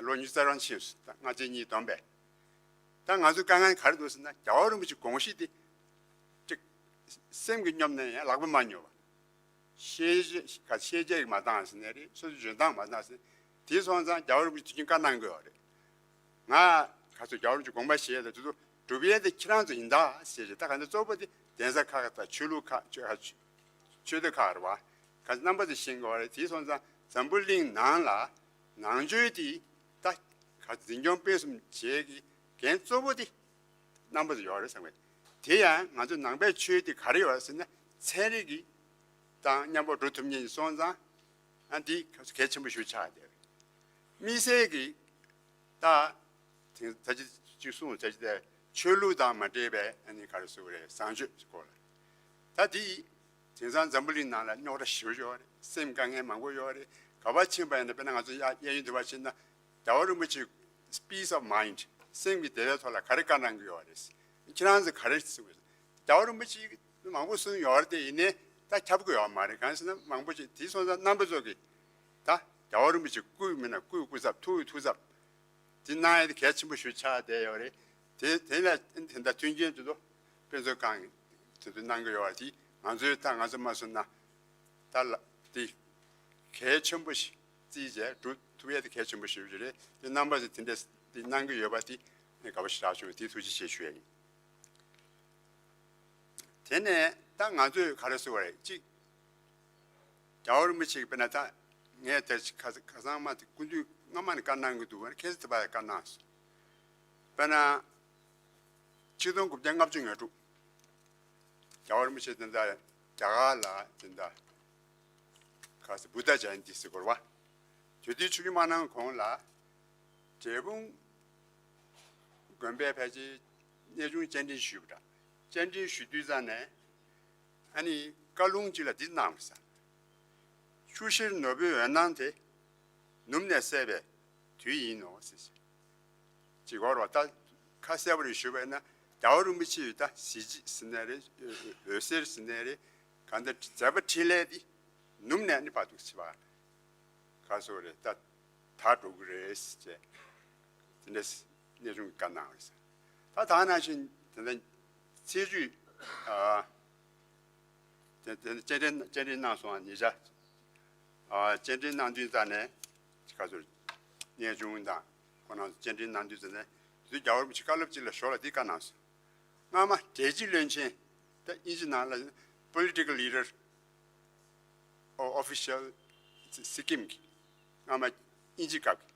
ལོ་ཉི་ཤུ་རྩ་གྲངས་ཕྱིན་སོང་། ད་ལྔ་བཅུ་གཉིས་བསྡོམས་པས། ད་ང་ཚོའི་དཀའ་ངལ་ག་རེ་འདུག་ཟེར་ན་རྒྱལ་བ་རིན་པོ་ཆེའི་དགོངས་གཞི་དེ་ཅིག་སེམས་ཀྱིས་སྙོབ་ནས་ཡང་ལག་པས་མ་སྙོབ་པ། ཤེས་བྱ་ག་ཤེས་བྱ་ཡིས་མ་བཏང་ཟེར་ནའི་རེད། སོ་སོའི་འཇོན་ཐང་མ་བཏང་ཟེར། དེ་སོང་ཙང་རྒྱལ་བ་རིན་པོ་ཆེས་དུས་རྒྱུན་བཀའ་གནང་གི་ཡོད་རེད། ང་ག་ཚོད་རྒྱལ་བ་རིན་པོ་ཆེའི་དགོངས་པ་བཞེས་ཏེ་དེ་ཚོ་སྒྲུབ་ཡས་དེ་ཁྱེད་རང་ཚོ་ཡིན་ད་ཟེར་བྱས། ད་ག་ཚོད་གཙོ་བོ་དེ་གདན་ས་ཁག་དང་ཆོས་ལུགས་ཁག་ཆོས་ཆོས་སྡེ་ཁག་རེད་བ། ག་ཚོད་རྣམ་པ་ཚོས་ཤེས་ཀྱི་ཡོད་རེད། དེ་སོང་ཙང་འཛམ་བུ་གླིང་ནང་ལ་ནང་ཆོས་དེ་ད་ག་འཛིན་སྐྱོང་སྤེལ་གསུམ་བྱེད་ཀྱི་འགན་གཙོ་བོ་དེ་རྣམ་པ་ཚོ་ཡོད་རེད་བསམ་གི། དེ་ཡང་ང་ཚོ་ནང་པའི་ཆོས་དེ་ག་རེ་ཡོད་རེད་ཟེར་ན་ཚན་རིག་གི་དང་མཉམ་པོ་འགྲོ་ཐུབ་མཁན་ཞིག་སོང་ཙང་ཨ་འདི་གལ་ཆེན་པོ་ཞིག་ཆགས་བསྡད་རེད། དམིགས་བསལ་གྱི་ད་དེང་ད་ཅི་གཅིག་གསུངས་ད་ཅི་དེ་ཆོས་ལུགས་དང་མ་འབྲེལ་བའི་ཨ་ནི་ག་རེ་ཟེར་དགོས་རེད། བཟང་སྤྱོད་ཀྱི་སྐོར་ལ། ད་དེ་དེང་སང་འཛམ་བུ་གླིང་ནང་ལ་རྙོག་དྲ་ཞེ་པོ་ཡོད་རེད། སེམས་དཀའ་ངལ་མང་པོ་ཡོད་རེད། ག་པར་ཕྱིན་པ་ཡིན་ན་དཔེར་ན་ང་ཚོ་གཡས་གཡས་གཡོན་དེ་པར་ཕྱིན་ན་རྒྱལ་བ་རིན་པོ་ཆེས་peace of mind སེམས་ཀྱི་བདེ་བའི་ཐོག་ལ་ག་རེ་བཀའ་གནང་གི་ཡོད་རེད། ཁྱེད་རང་ཚོས་ག་རེ་གསུངས་ཡོད། རྒྱལ་བ་རིན་པོ་ཆེས་མང་པོ་གསུངས་ཡོད་རེད་དེ། ཡིན་ནའི་ད་ཁྱབ་ཀྱི་ཡོད་མ་རེད། གང་ཟེར་ན་མང་པོ་ཅིག་དེ་སོང་ཙང་རྣམ་པ་ཚོ་གིས་ད་རྒྱལ་བ་རིན་པོ་ཆེ་སྐུ་མིན་ན་སྐུའི་སྐུ་ཚབ། ཐུགས་ཀྱི་ཐུགས་ཚབ་དེ་གནང་ཡ་དེ་གལ་ཆེན་པོ་ཞིག་ཆགས་བསྡད་ཡོད་རེད། དེ་དེ་ལ་དེ་འདྲ་མཐུན་རྐྱེན་དེ་ཚོ་དཔེ་མཛོད་ཁང་གིས་དེ་ཚོ་གནང་གི་ཡོད་རེད། དེ་ང་ཚོས་ད་ང་ཚོ་མ་གསུངས་ན་ད་ལ་དེ་གལ་ཆེན་པོ་ཞིག་བརྩིས་བྱས་སྒྲུབ་ཐུབ་ཡ་དེ་གལ་ཆེན་པོ་ཞིག་རེད། དེ་རྣམ་པ་ཚོས་དེ་འདྲ་དེ་གནང་གི་ཡོད་པ་དེ་དགའ་པོ་ཞེ་དྲག་བྱུང་། དེ་ཐུགས་རྗེ་ཆེ་ཞུ་ཡ་ཡིན། དེ་ནས་ད་ང་ཚོས་ག་རེ་ཟེར་བ་རེད། གཅིག་རྒྱལ་བ་རིན་པོ་ཆེ་གིས་དཔེར་ན་ད་ངས་དེ་ཁ་ཁ་སང་མ་དེ་སྐུ་མདུན་སྔ་མ་ནས་བཀའ་གནང་གི་འདུག་བ། ཁ་སང་དེ་བར་བཀའ་གནང་སོང་། དཔེར་ན་ཆིག་སྟོང་དགུ་བརྒྱ་ལྔ་བཅུ་ང་དྲུག་རྒྱལ་བ་རིན་པོ་ཆེ་དེ་འདྲ་རྒྱ་གར་ལ་དེ་འདྲ་ག་ཟེར་བུདྡྷ་ཇ་ཡན་ཏི་ཟེར་དགོས་རེད་བ། དེ་དུས་ཆིབས་བསྒྱུར་མ་གནང་གོང་ལ་འབྲས་སྤུངས་དགོན་པའི་ཕལ་ཆེར་གནས་ཆུང་བཅར་འདྲི་ཞུས་པ་འདྲ། བཅར་འདྲི་ཞུ་དུས་ཙམ་ནས་ཨ་ནི་བཀའ་ལུང་གཅིག་ལ་འདི་གནང་བ་ཟེར། ཆུ་ཤེལ་ནོར་བུའི་འོད་སྣང་དེ་ནུབ་ནས་སད་པའི་དུས་ཡིན་ནོ་ཟེར། ཅིག་གོ་རོ། ད་ཁ་གསལ་པོ་རེ་ཞུས་པ་ཡིན་ན་རྒྱལ་བ་རིན་པོ་ཆེ་ཡི་ད་གཟི་བརྗིད་ཟེར་ནའི་རེད། འོད་ཟེར་ཟེར་ནའི་རེད། གང་ལྟར་མཛད་པ་འཕྲིན་ལས་འདི་ནུབ་ནས་ནི་ཕར་འདུག་ཟེར་བ། ག་ཟེར་རེད། ད་དར་འགྲོ་གི་རེད་ཟེར་བྱས། དེ་འདྲ་གནས་ཆུང་གིས་བཀའ་གནང་བ་རེད་ཟེར། ད་ད་ནང་བཞིན་དེ་འདྲ་ཚེས་བཅུ་ཨ་དེ་དེ་བཅར་འདྲི་བཅར་འདྲི་གནང་སོང་། ཉེ་ཆར་ཨ་བཅར་འདྲི་གནང་དུས་ཙམ་ནས་ག་ཟེར་གནས་ཆུང་དང་ཁོང་རྣམ་ཚོ་བཅར་འདྲི་གནང་དུས་ཙམ་ནས་དེ་དུས་རྒྱལ་བ་རིན་པོ་ཆེ་བཀའ་སློབ་ཅིག་ལ་ཞོར་ལ་འདི་བཀའ་གནང་སོང་། སྔ་མ་གྲོས་ཀྱི་བློན་ཆེན། ད་དབྱིན་ཇི་ནང་ལ་political leader of official སི་ཀིམ་གྱི་སྔ་མ་དབྱིན་ཇི་སྐབས་ཀྱི།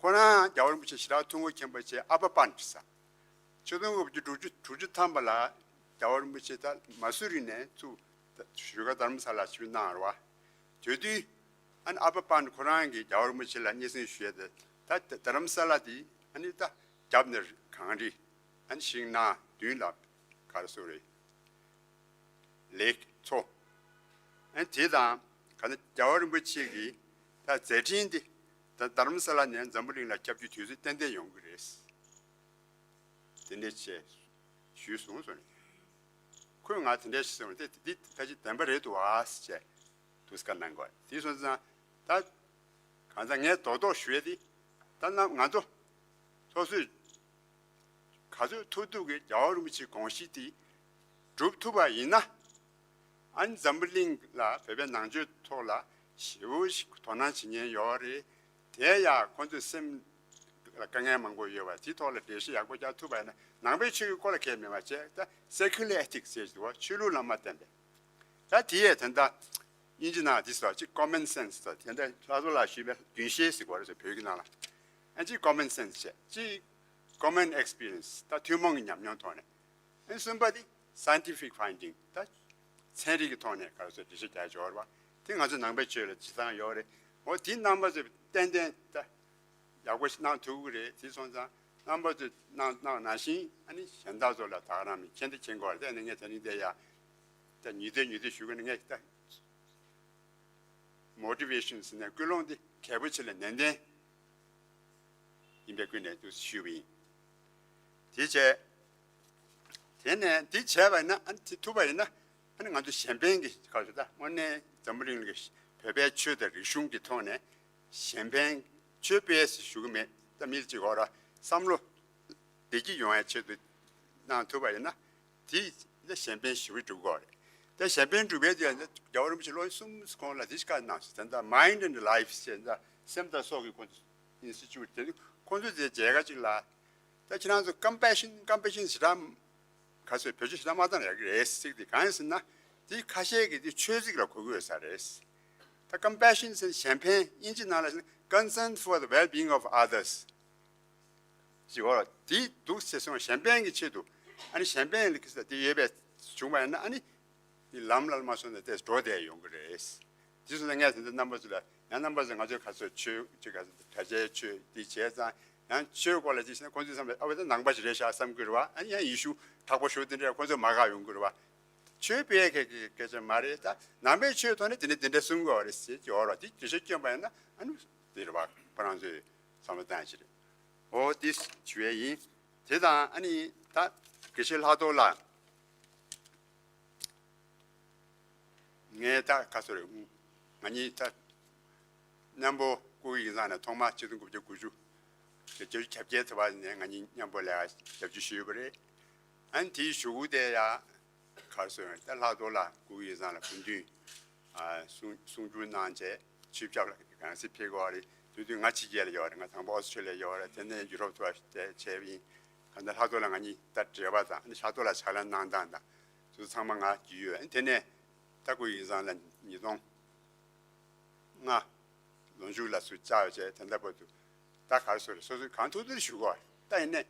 ཁོ་རང་རྒྱལ་བ་རིན་པོ་ཆེ་ཞེ་དྲག་ཐུགས་མཁོ་མཁྱེན་པ་བྱས། ཨ་པ་པཱན་ཟེར། ཆིག་སྟོང་དགུ་བརྒྱ་དྲུག་ཅུ་དྲུག་ཅུ་ཐམ་པ་ལ་རྒྱལ་བ་རིན་པོ་ཆེ་ད་མ་སུ་རི་ནས་ཚུར་བཞུགས་སྒར་དྷ་རམ་ས་ལ་ཞུ་གནང་བ་རེད་བ། དེ་དུས་ཨ་ནི་ཨ་པ་པཱན་ཁོ་རང་གིས་རྒྱལ་བ་རིན་པོ་ཆེ་ལ་སྙན་སེང་ཞུས་ཏེ། ད་དྷ་རམ་ས་ལ་དེ་ཨ་ནི་ད་རྒྱབ་ནས་གངས་རི་ཨ་ནི་ཤིང་ནགས་མདུན་ལ་ག་རེ་ཟེར་རེད། ལེགས་མཚོ། ཨ་ནི་དེ་དང་ག་ནི་རྒྱལ་བ་རིན་པོ་ཆེ་གིས་ད་མཛད་འཕྲིན་དེ་ད་དྷ་རམ་ས་ལ་ནས་འཛམ་བུ་གླིང་ལ་ཁྱབ་རྒྱུ་དུས་ཚོད་ཏན་ཏན་ཡོང་གི་རེད། དེ་འདྲ་བྱས་ཞུས་སོང་ཟེར་ནས། ཁོས་ང་དེ་འདྲ་ཞིག་ཟེར་བ་དེ་འདི་ཕལ་ཆེར་བདེན་པ་རེད་འདུག་ཨ་ཟེར་བྱས་དུས་བཀའ་གནང་དགོས། དེ་སོང་ཙང་ད་གང་ཟག་ངས་རྡོག་རྡོག་ཞུ་ཡས་དེ། ད་ན་ང་ཚོ་སོ་སོས་ག་ཚོད་ཐུབ་ཐུབ་ཀྱིས་རྒྱལ་བ་རིན་པོ་ཆེའི་དགོངས་གཞི་དེ་སྒྲུབ་ཐུབ་པ་ཡིན་ན། ཨ་ནི་འཛམ་བུ་གླིང་ལ་བོད་པའི་ནང་ཆོས་ཐོག་ལ་ཞེ་པོ་ཞིག་དོ་སྣང་བྱེད་མཁན་ཡོད་རེད། དེ་ཡང་ཁོང་ཚོའི་སེམས་ལ་དཀའ་ངལ་མང་པོ་ཡོད་པ་དེའི་ཐོག་ལ་འགྲེལ་བཤད་ཡག་པོ་རྒྱག་ཐུབ་པ་ཡིན་ན། ནང་པའི་ཆོས་ཀྱི་སྐོར་ལ་གལ་མེད་པ་བྱས། ད་secular ethics ཟེར་གྱི་འདུག་བ། ཆོས་ལུགས་ལ་མ་བརྟེན་པའི། ད་དེ་ཡས་ད་ལྟ་དབྱིན་ཇི་ནང་དེ་ཟེར་བ་གཅིག་common sense ད་དེ་འདྲ་ལྷག་རྡོར་ལགས་ཞུས་པའི་རྒྱུན་ཤེས་ཟེར་དགོས་རེད་ཟེར། བོད་ཀྱི་ནང་ལ་ཨ་གཅིག་common sense བྱས། གཅིག་common experience ད་ཐུན་མོང་གི་ཉམས་མྱོང་ཐོག་ནས། ཨ་གསུམ་པ་དེ་scientific finding ད་ཚན་རིག་གི་ཐོག་ནས་ག་རེ་ཟེར་འགྲེལ་བཤད་རྒྱག་ཡ་ཡོད་རེད་བ། དེ་ང་ཚོ་ནང་པའི་ཆོས་ལ་སྤྱི་བཏང་ཡོད་རེད། འོ་དེ་རྣམ་པ་ཚོས་ཏན་ཏན་ད་ཡག་པོ་ཞིག་གནང་ཐུབ་ཀྱི་རེད། དེ་སོང་ཙང་རྣམ་པ་ཚོས་གནང་གནང་ནང་བཞིན་ཨ་ནི་གཞན་དག་ཚོ་ལ་ད་ག་རང་མི་མཁྱེན་ད་མཁྱེན་དགོས་རེད། དེ་ནས་ངས་དེ་རིང་དེ་ཡ་ད་ཉི་ཟླ་ཉི་ཟླ་ཞུ་གི་ནས་ངས་ད་motivation ཟེར་ནས་ཀུན་སློང་དེ་གལ་པོ་ཆེ་ལ་ནན་ཏན་ཡིན་པའི་ཀུན་ནས་དུ་ཞུས་པ་ཡིན། དེ་བྱས། དེ་ནས་འདི་བྱས་པ་ཡིན་ན། ཨ་ནི་དེ་ཐུབ་པ་ཡིན་ན། ཨ་ནི་ང་ཚོ་གཞན་ཕན་གྱི་ཁ་ཤོ་ད་དངོས་གནས་འཛམ་བུ་གླིང་གི་བོད་པའི་ཆོས་དང་རིག་གཞུང་གི་ཐོག་ནས་གཞན་ཕན་ཆོས་སྤེལ་ཞེས་ཞུ་གི་མེད། ད་མི་གཅིག་གོ་ར་བསམ་བློ་བདེ་སྐྱིད་ཡོང་ཡའི་ཆེད་དུ་གནང་ཐུབ་པ་ཡིན་ན། དེ་ད་གཞན་ཕན་ཞེ་པོ་སྒྲུབ་དགོས་རེད། ད་གཞན་ཕན་སྒྲུབ་པའི་དུས་ཡང་རྒྱལ་བ་རིན་པོ་ཆེ་ལོ་གསུམ་གོང་ལ་འདི་ཞིག་བཀའ་གནང་སོང་། ད་ལྟ་Mind and Life ཞེས་ད་སེམས་དང་སྲོག་གི་ཁོང་ཚོ་ཨིན་སི་ཊི་ཊུཊ་དེ་ཁོང་ཚོ་དེ་མཇལ་ཁ་ཅིག་ལ། ད་ཁྱེད་རང་ཚོ་compassion compassion ཞེ་དྲག་ག་ཚོད་བེད་སྤྱོད་ཞེ་དྲག་མ་བཏང་ཡག་གི་རེད་ཟེར་གི། དེ་གང་ཡིན་ཟེར་ན། དེ་ཁ་ཤས་ཀྱིས་དེ་ཆོས་ཚིག་ལ་གོ་གི་ཡོད་ས་རེད། ད་compassion ཟེར་གཞན་ཕན། དབྱིན་ཇི་ནང་ལ་ཟེར་concern for the well-being of others ཞེས་པ་དེ་འདུག་ཟེར་སོང་། གཞན་ཕན་གྱི་ཆེད་དུ། ཨ་ནི་གཞན་ཕན་ལ་དེ་ཡོད་པའི་བྱུང་བ་ཡིན་ན། ཨ་ནི་དེ་ལམ་ལ་མ་སོང་ན་དེ་འགྲོ་བསྡད་ཡོང་གི་རེད། དེ་སོང་ན་ངས་དེ་འདྲ་རྣམ་པ་ཚོ་ལ། ཡང་རྣམ་པ་ཚོ་ང་ཚོའི་ག་ཚོད་ཆོས་ཅིག་ག་ཚོད་གྲྭ་ཆེན་ཆོས་འདི་བྱས་ཙང་། ཡང་ཆོས་སྐོར་ལ་ཅིག་བཤད་ན་ཁོང་ཚོའི་བསམ་པ་ཨ་བས་ད་ནང་པ་ཞིག་རེད་ཤག་བསམ་གི་རེད་བ། ཨ་ནི་ཡང་ཡེ་ཤུ་དྲག་པོ་ཞུ་དེ་འདྲ་ཁོང་ཚོ་མ་དགའ་ཡོང་གི་རེད་བ། ཆོས་སྤེལ་མཁན་གྱི་སྐད་ཆ་མ་རེད། ད་ནང་པའི་ཆོས་ཐོག་ནས་དེ་འདྲ་དེ་འདྲ་གསུང་དགོས་པ་རེད་ཟེར་གྱི་ཡོད་རེད་བ། དེ་འགྲེལ་བཤད་སྐྱོན་པ་ཡིན་ན་ཨ་ནི་དེ་རེད་བ། ཁོ་རང་ཚོས་བསམ་བློ་བཏང་ཡ་ཅིག་རེད། འོ་དེ་ཞུ་ཡས་ཡིན། དེ་དང་ཨ་ནི་ད་དགེ་བཤེས་ལྷག་རྡོར་ལགས། ངས་ད་ག་ཚོད་རེད། ང་གཉིས་ད་མཉམ་པོ་ཀུ་ཡིག་ཚང་ནས་ཐོག་མ་ཆིག་སྟོང་དགུ་བརྒྱ་དགུ་བཅུ་གི་བརྒྱད་ཅུ་གྱ་བརྒྱད་ཐུབ་པ་ནས་ང་གཉིས་མཉམ་པོ་ལས་ཞབས་ཕྱི་ཞུས་པ་རེད། ཨ་ནི་དེའི་གཞུག་གུ་དེ་ཡ་ག་རེ་ཟེར་ད་ལྷག་རྡོར་ལགས་ཀུ་ཡིག་ཚང་ལ་སྐུ་མདུན་གསུང་གསུང་བསྒྱུར་གནང་བྱས་ཆིབས་ཞབས་ལ་གང་སྲིད་ཕེབས་དགོས་རེད། དེ་དུས་ང་ཕྱི་རྒྱལ་ལ་ཡོད་རེད། ང་དང་པོ་ཨོ་སི་ཁྲུ་ལི་ཡ་ཡོད་རེད། དེ་ནས་ཡུ་རོབ་ཐུར་བྱས་པ་ཡིན། གང་ལྟར་ལྷག་རྡོར་ལགས་ང་གཉིས་ད་འབྲེལ་བ་དང་། ཨ་ནི་ལྷག་རྡོར་ལགས་ཕྱག་ལས་གནང་སྟངས་དང་དེ་ཚོ་ཚང་མ་ང་རྒྱུས་ཡོད། ཨ་ནི་དེ་ནས་ད་ཀུ་ཡིག་ཚང་ལ་ཉིས་སྟོང་ལྔ་ལོ་མཇུག་ལ་ཚུར་བཅར་བྱས་དེ་འདྲ་བར་དུ་ད་ག་རེ་ཟེར་རེད། སོ་སོས་གང་ཐུབ་ཐུབ་ཞུ་དགོས། ད་ཡིན་ནའི་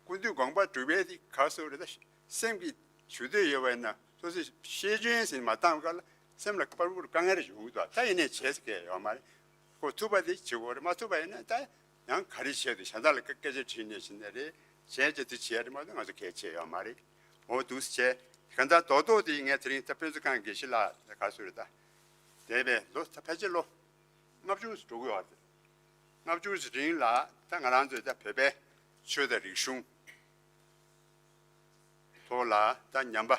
སྐུ་མདུན་དགོངས་པ་སྒྲུབ་པའི་དེ་ག་རེ་ཟེར་རེད། ད་སེམས་ཀྱི་ཞུ་འདོད་ཡོད་པ་ཡིན་ན་སོ་སོས་ཤེས་བྱུང་ཟིན་མ་བཏང་སྐབས་ལ་སེམས་ལ་པར་པུར་དཀའ་ངལ་ཡོང་གི་འདུག་ད་ཡིན་ནའི་བྱེད་ས་གང་ཡང་ཡོད་མ་རེད། ཁོ་ཐུབ་པ་དེ་བྱེད་དགོས་རེད། མ་ཐུབ་པ་ཡིན་ན་ད་ཡང་ག་རེ་བྱས་འདུག་གཞན་དག་ལ་སྐད་ཆ་དྲིས་ནས་བྱས་ནས་རེད། བྱས་རྗེས་དེ་བྱས་རེད་མ་གཏོགས་ང་ཚོ་གལ་ཆེ་ཡོད་མ་རེད། འོ་འདུག་སེ་བྱས། གང་ལྟར་རྡོག་རྡོག་དེ་ངས་དེ་རིང་ད་དཔེ་མཛོད་ཁང་དགེ་བཤེས་ལགས་ག་རེ་ཟེར་རེད། ད་འདས་པའི་ལོ་ད་ཕལ་ཆེར་ལོ་ལྔ་བཅུ་ཙམ་འགྲོ་གི་ཡོད་རེད། ལྔ་བཅུ་ཙམ་རིང་ལ་ད་ང་རང་ཚོས་ད་བོད་པའི་ཆོས་དང་རིག་གཞུང་ཐོག་ལ་ད་ཉམས་པ་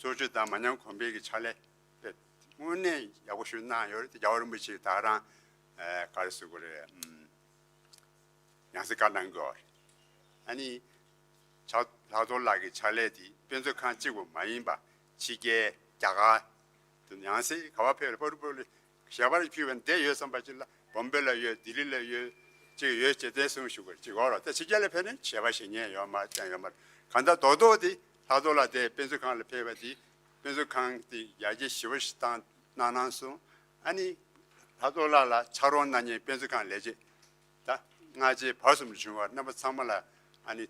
སོར་ཆུད་དང་མ་ཉམས་གོང་འཕེལ་གྱི་ཕྱག་ལས་དཔེ་དངོས་གནས་ཡག་པོ་ཞིག་གནང་ཡོད་རེད། རྒྱལ་བ་རིན་པོ་ཆེ་ད་རང་ཨ་ག་རེ་ཟེར་དགོས་རེད། ཨམ། ཡང་སེ་བཀའ་གནང་དགོས་རེད། ཨ་ནི་ཕྱག་ལྷག་རྡོར་ལགས་ཀྱི་ཕྱག་ལས་དེ་དཔེ་མཛོད་ཁང་གཅིག་པུ་མ་ཡིན་པ་ཕྱི་རྒྱལ་རྒྱ་གར་དུ་ཡང་སེ་ག་པར་ཕེབས་ལ་པར་པོ་ལ་ཞལ་པར་ཕུལ་བ་བསྡད་ཡོད་བསམ་པ་ཅིག་ལ་བོམ་བེ་ལ་ཡོད། ལྡི་ལི་ལ་ཡོད། ཅིག་ཡོད་ཅེས་དེ་གསུངས་ཞུ་དགོས་ཅིག་འོ་རོ། ད་ཕྱི་རྒྱལ་ལ་ཕེབས་ནས་བྱས་པ་ཞིག་ཉན་ཡོད་མ་བསྟན་ཡོད་མ་རེད། གང་ལྟར་རྡོག་རྡོག་དེ་ལྷག་རྡོག་ལ་དེ་དཔེ་མཛོད་ཁང་ལ་ཕེབས་པ་དེ་དཔེ་མཛོད་ཁང་དེ་ཡར་རྒྱས་ཞེ་པོ་ཞིག་བཏང་གནང་གནང་སོང་། ཨ་ནི་ལྷག་རྡོག་ལགས་ལ་ཕྱག་རོགས་གནང་མཁན་དཔེ་མཛོད་ཁང་ལས་བྱེད་ད་སྔ་རྗེས་བར་གསུམ་དུ་བྱུང་བ་རྣམ་པ་ཚང་མ་ལ་ཨ་ནི་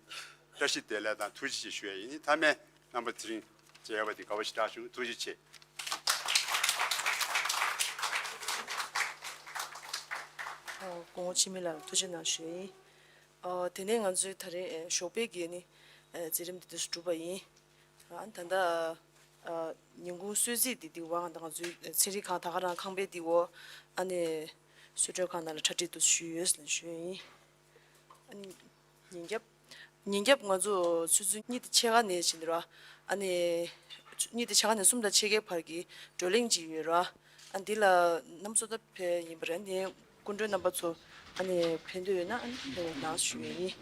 བཀྲ་ཤིས་བདེ་ལེགས་དང་ཐུགས་རྗེ་ཆེ་ཞུ་ཡ་ཡིན། མཐའ་མའི་རྣམ་པ་དེ་རིང་མཇལ་བ་དེ་དགའ་བ་ཞེ་དྲག་བྱུང་། ཐུགས་རྗེ་ཆེ། ཨོ། སྐུ་ངོ་འཆི་མེད་ལགས་ལ་ཐུགས་རྗེ་གནང་ཞུ་ཡ་ཡིན། ཨོ། དེ་ནས་ང་ཚོའི་ད་རེས་ཨེ་ཞོགས་པའི་གི་ནི་ཨེ་མཛད་རིམ་འདི་དུས་སུ་གྲུབ་པ་ཡིན། ཨ་ད་ལྟ་ཨ་ཉིན་གུང་གསོལ་ཚིགས་འདི་འདི་བ་ང་ད་ང་ཚོའི་ཚན་རིག་ཁང་ད་ག་རང་ཁང་པའི་འདི་འོ་ཨ་ནི་གསོལ་མགྲོན་ཁང་ནང་ལ་གྲ་སྒྲིག་ཏུ་ཞུས་ཡོད་ཟེར་ཞུ་ཡ་ཡིན། ཨ་ནི་ཉིན་རྒྱབ། ཉིན་རྒྱབ་ང་ཚོ་ཆུ་ཚོད་གཉིས་དང་ཕྱེད་ཀ་ནས་ཕྱིན་ར། ཨ་ནི་གཉིས་དང་ཕྱེད་ཀ་ནས་གསུམ་དང་ཕྱེད་ཀའི་བར་གྱི་བགྲོ་གླེང་ཅིག་ཡོད་ར། ཨ་འདི་ལ་གནམ་མཚོ་ད་ཕེབས་ཡིན་པ་རེད། ཨ་ནི་སྐུ་མགྲོན་རྣམ་པ་ཚོ་ཨ་ནི་ཕེབས་འདོད་ཡོད་ན་ཨ་ནི་ཕེབས་རོགས་གནང་ཞུ་ཡ་ཡིན།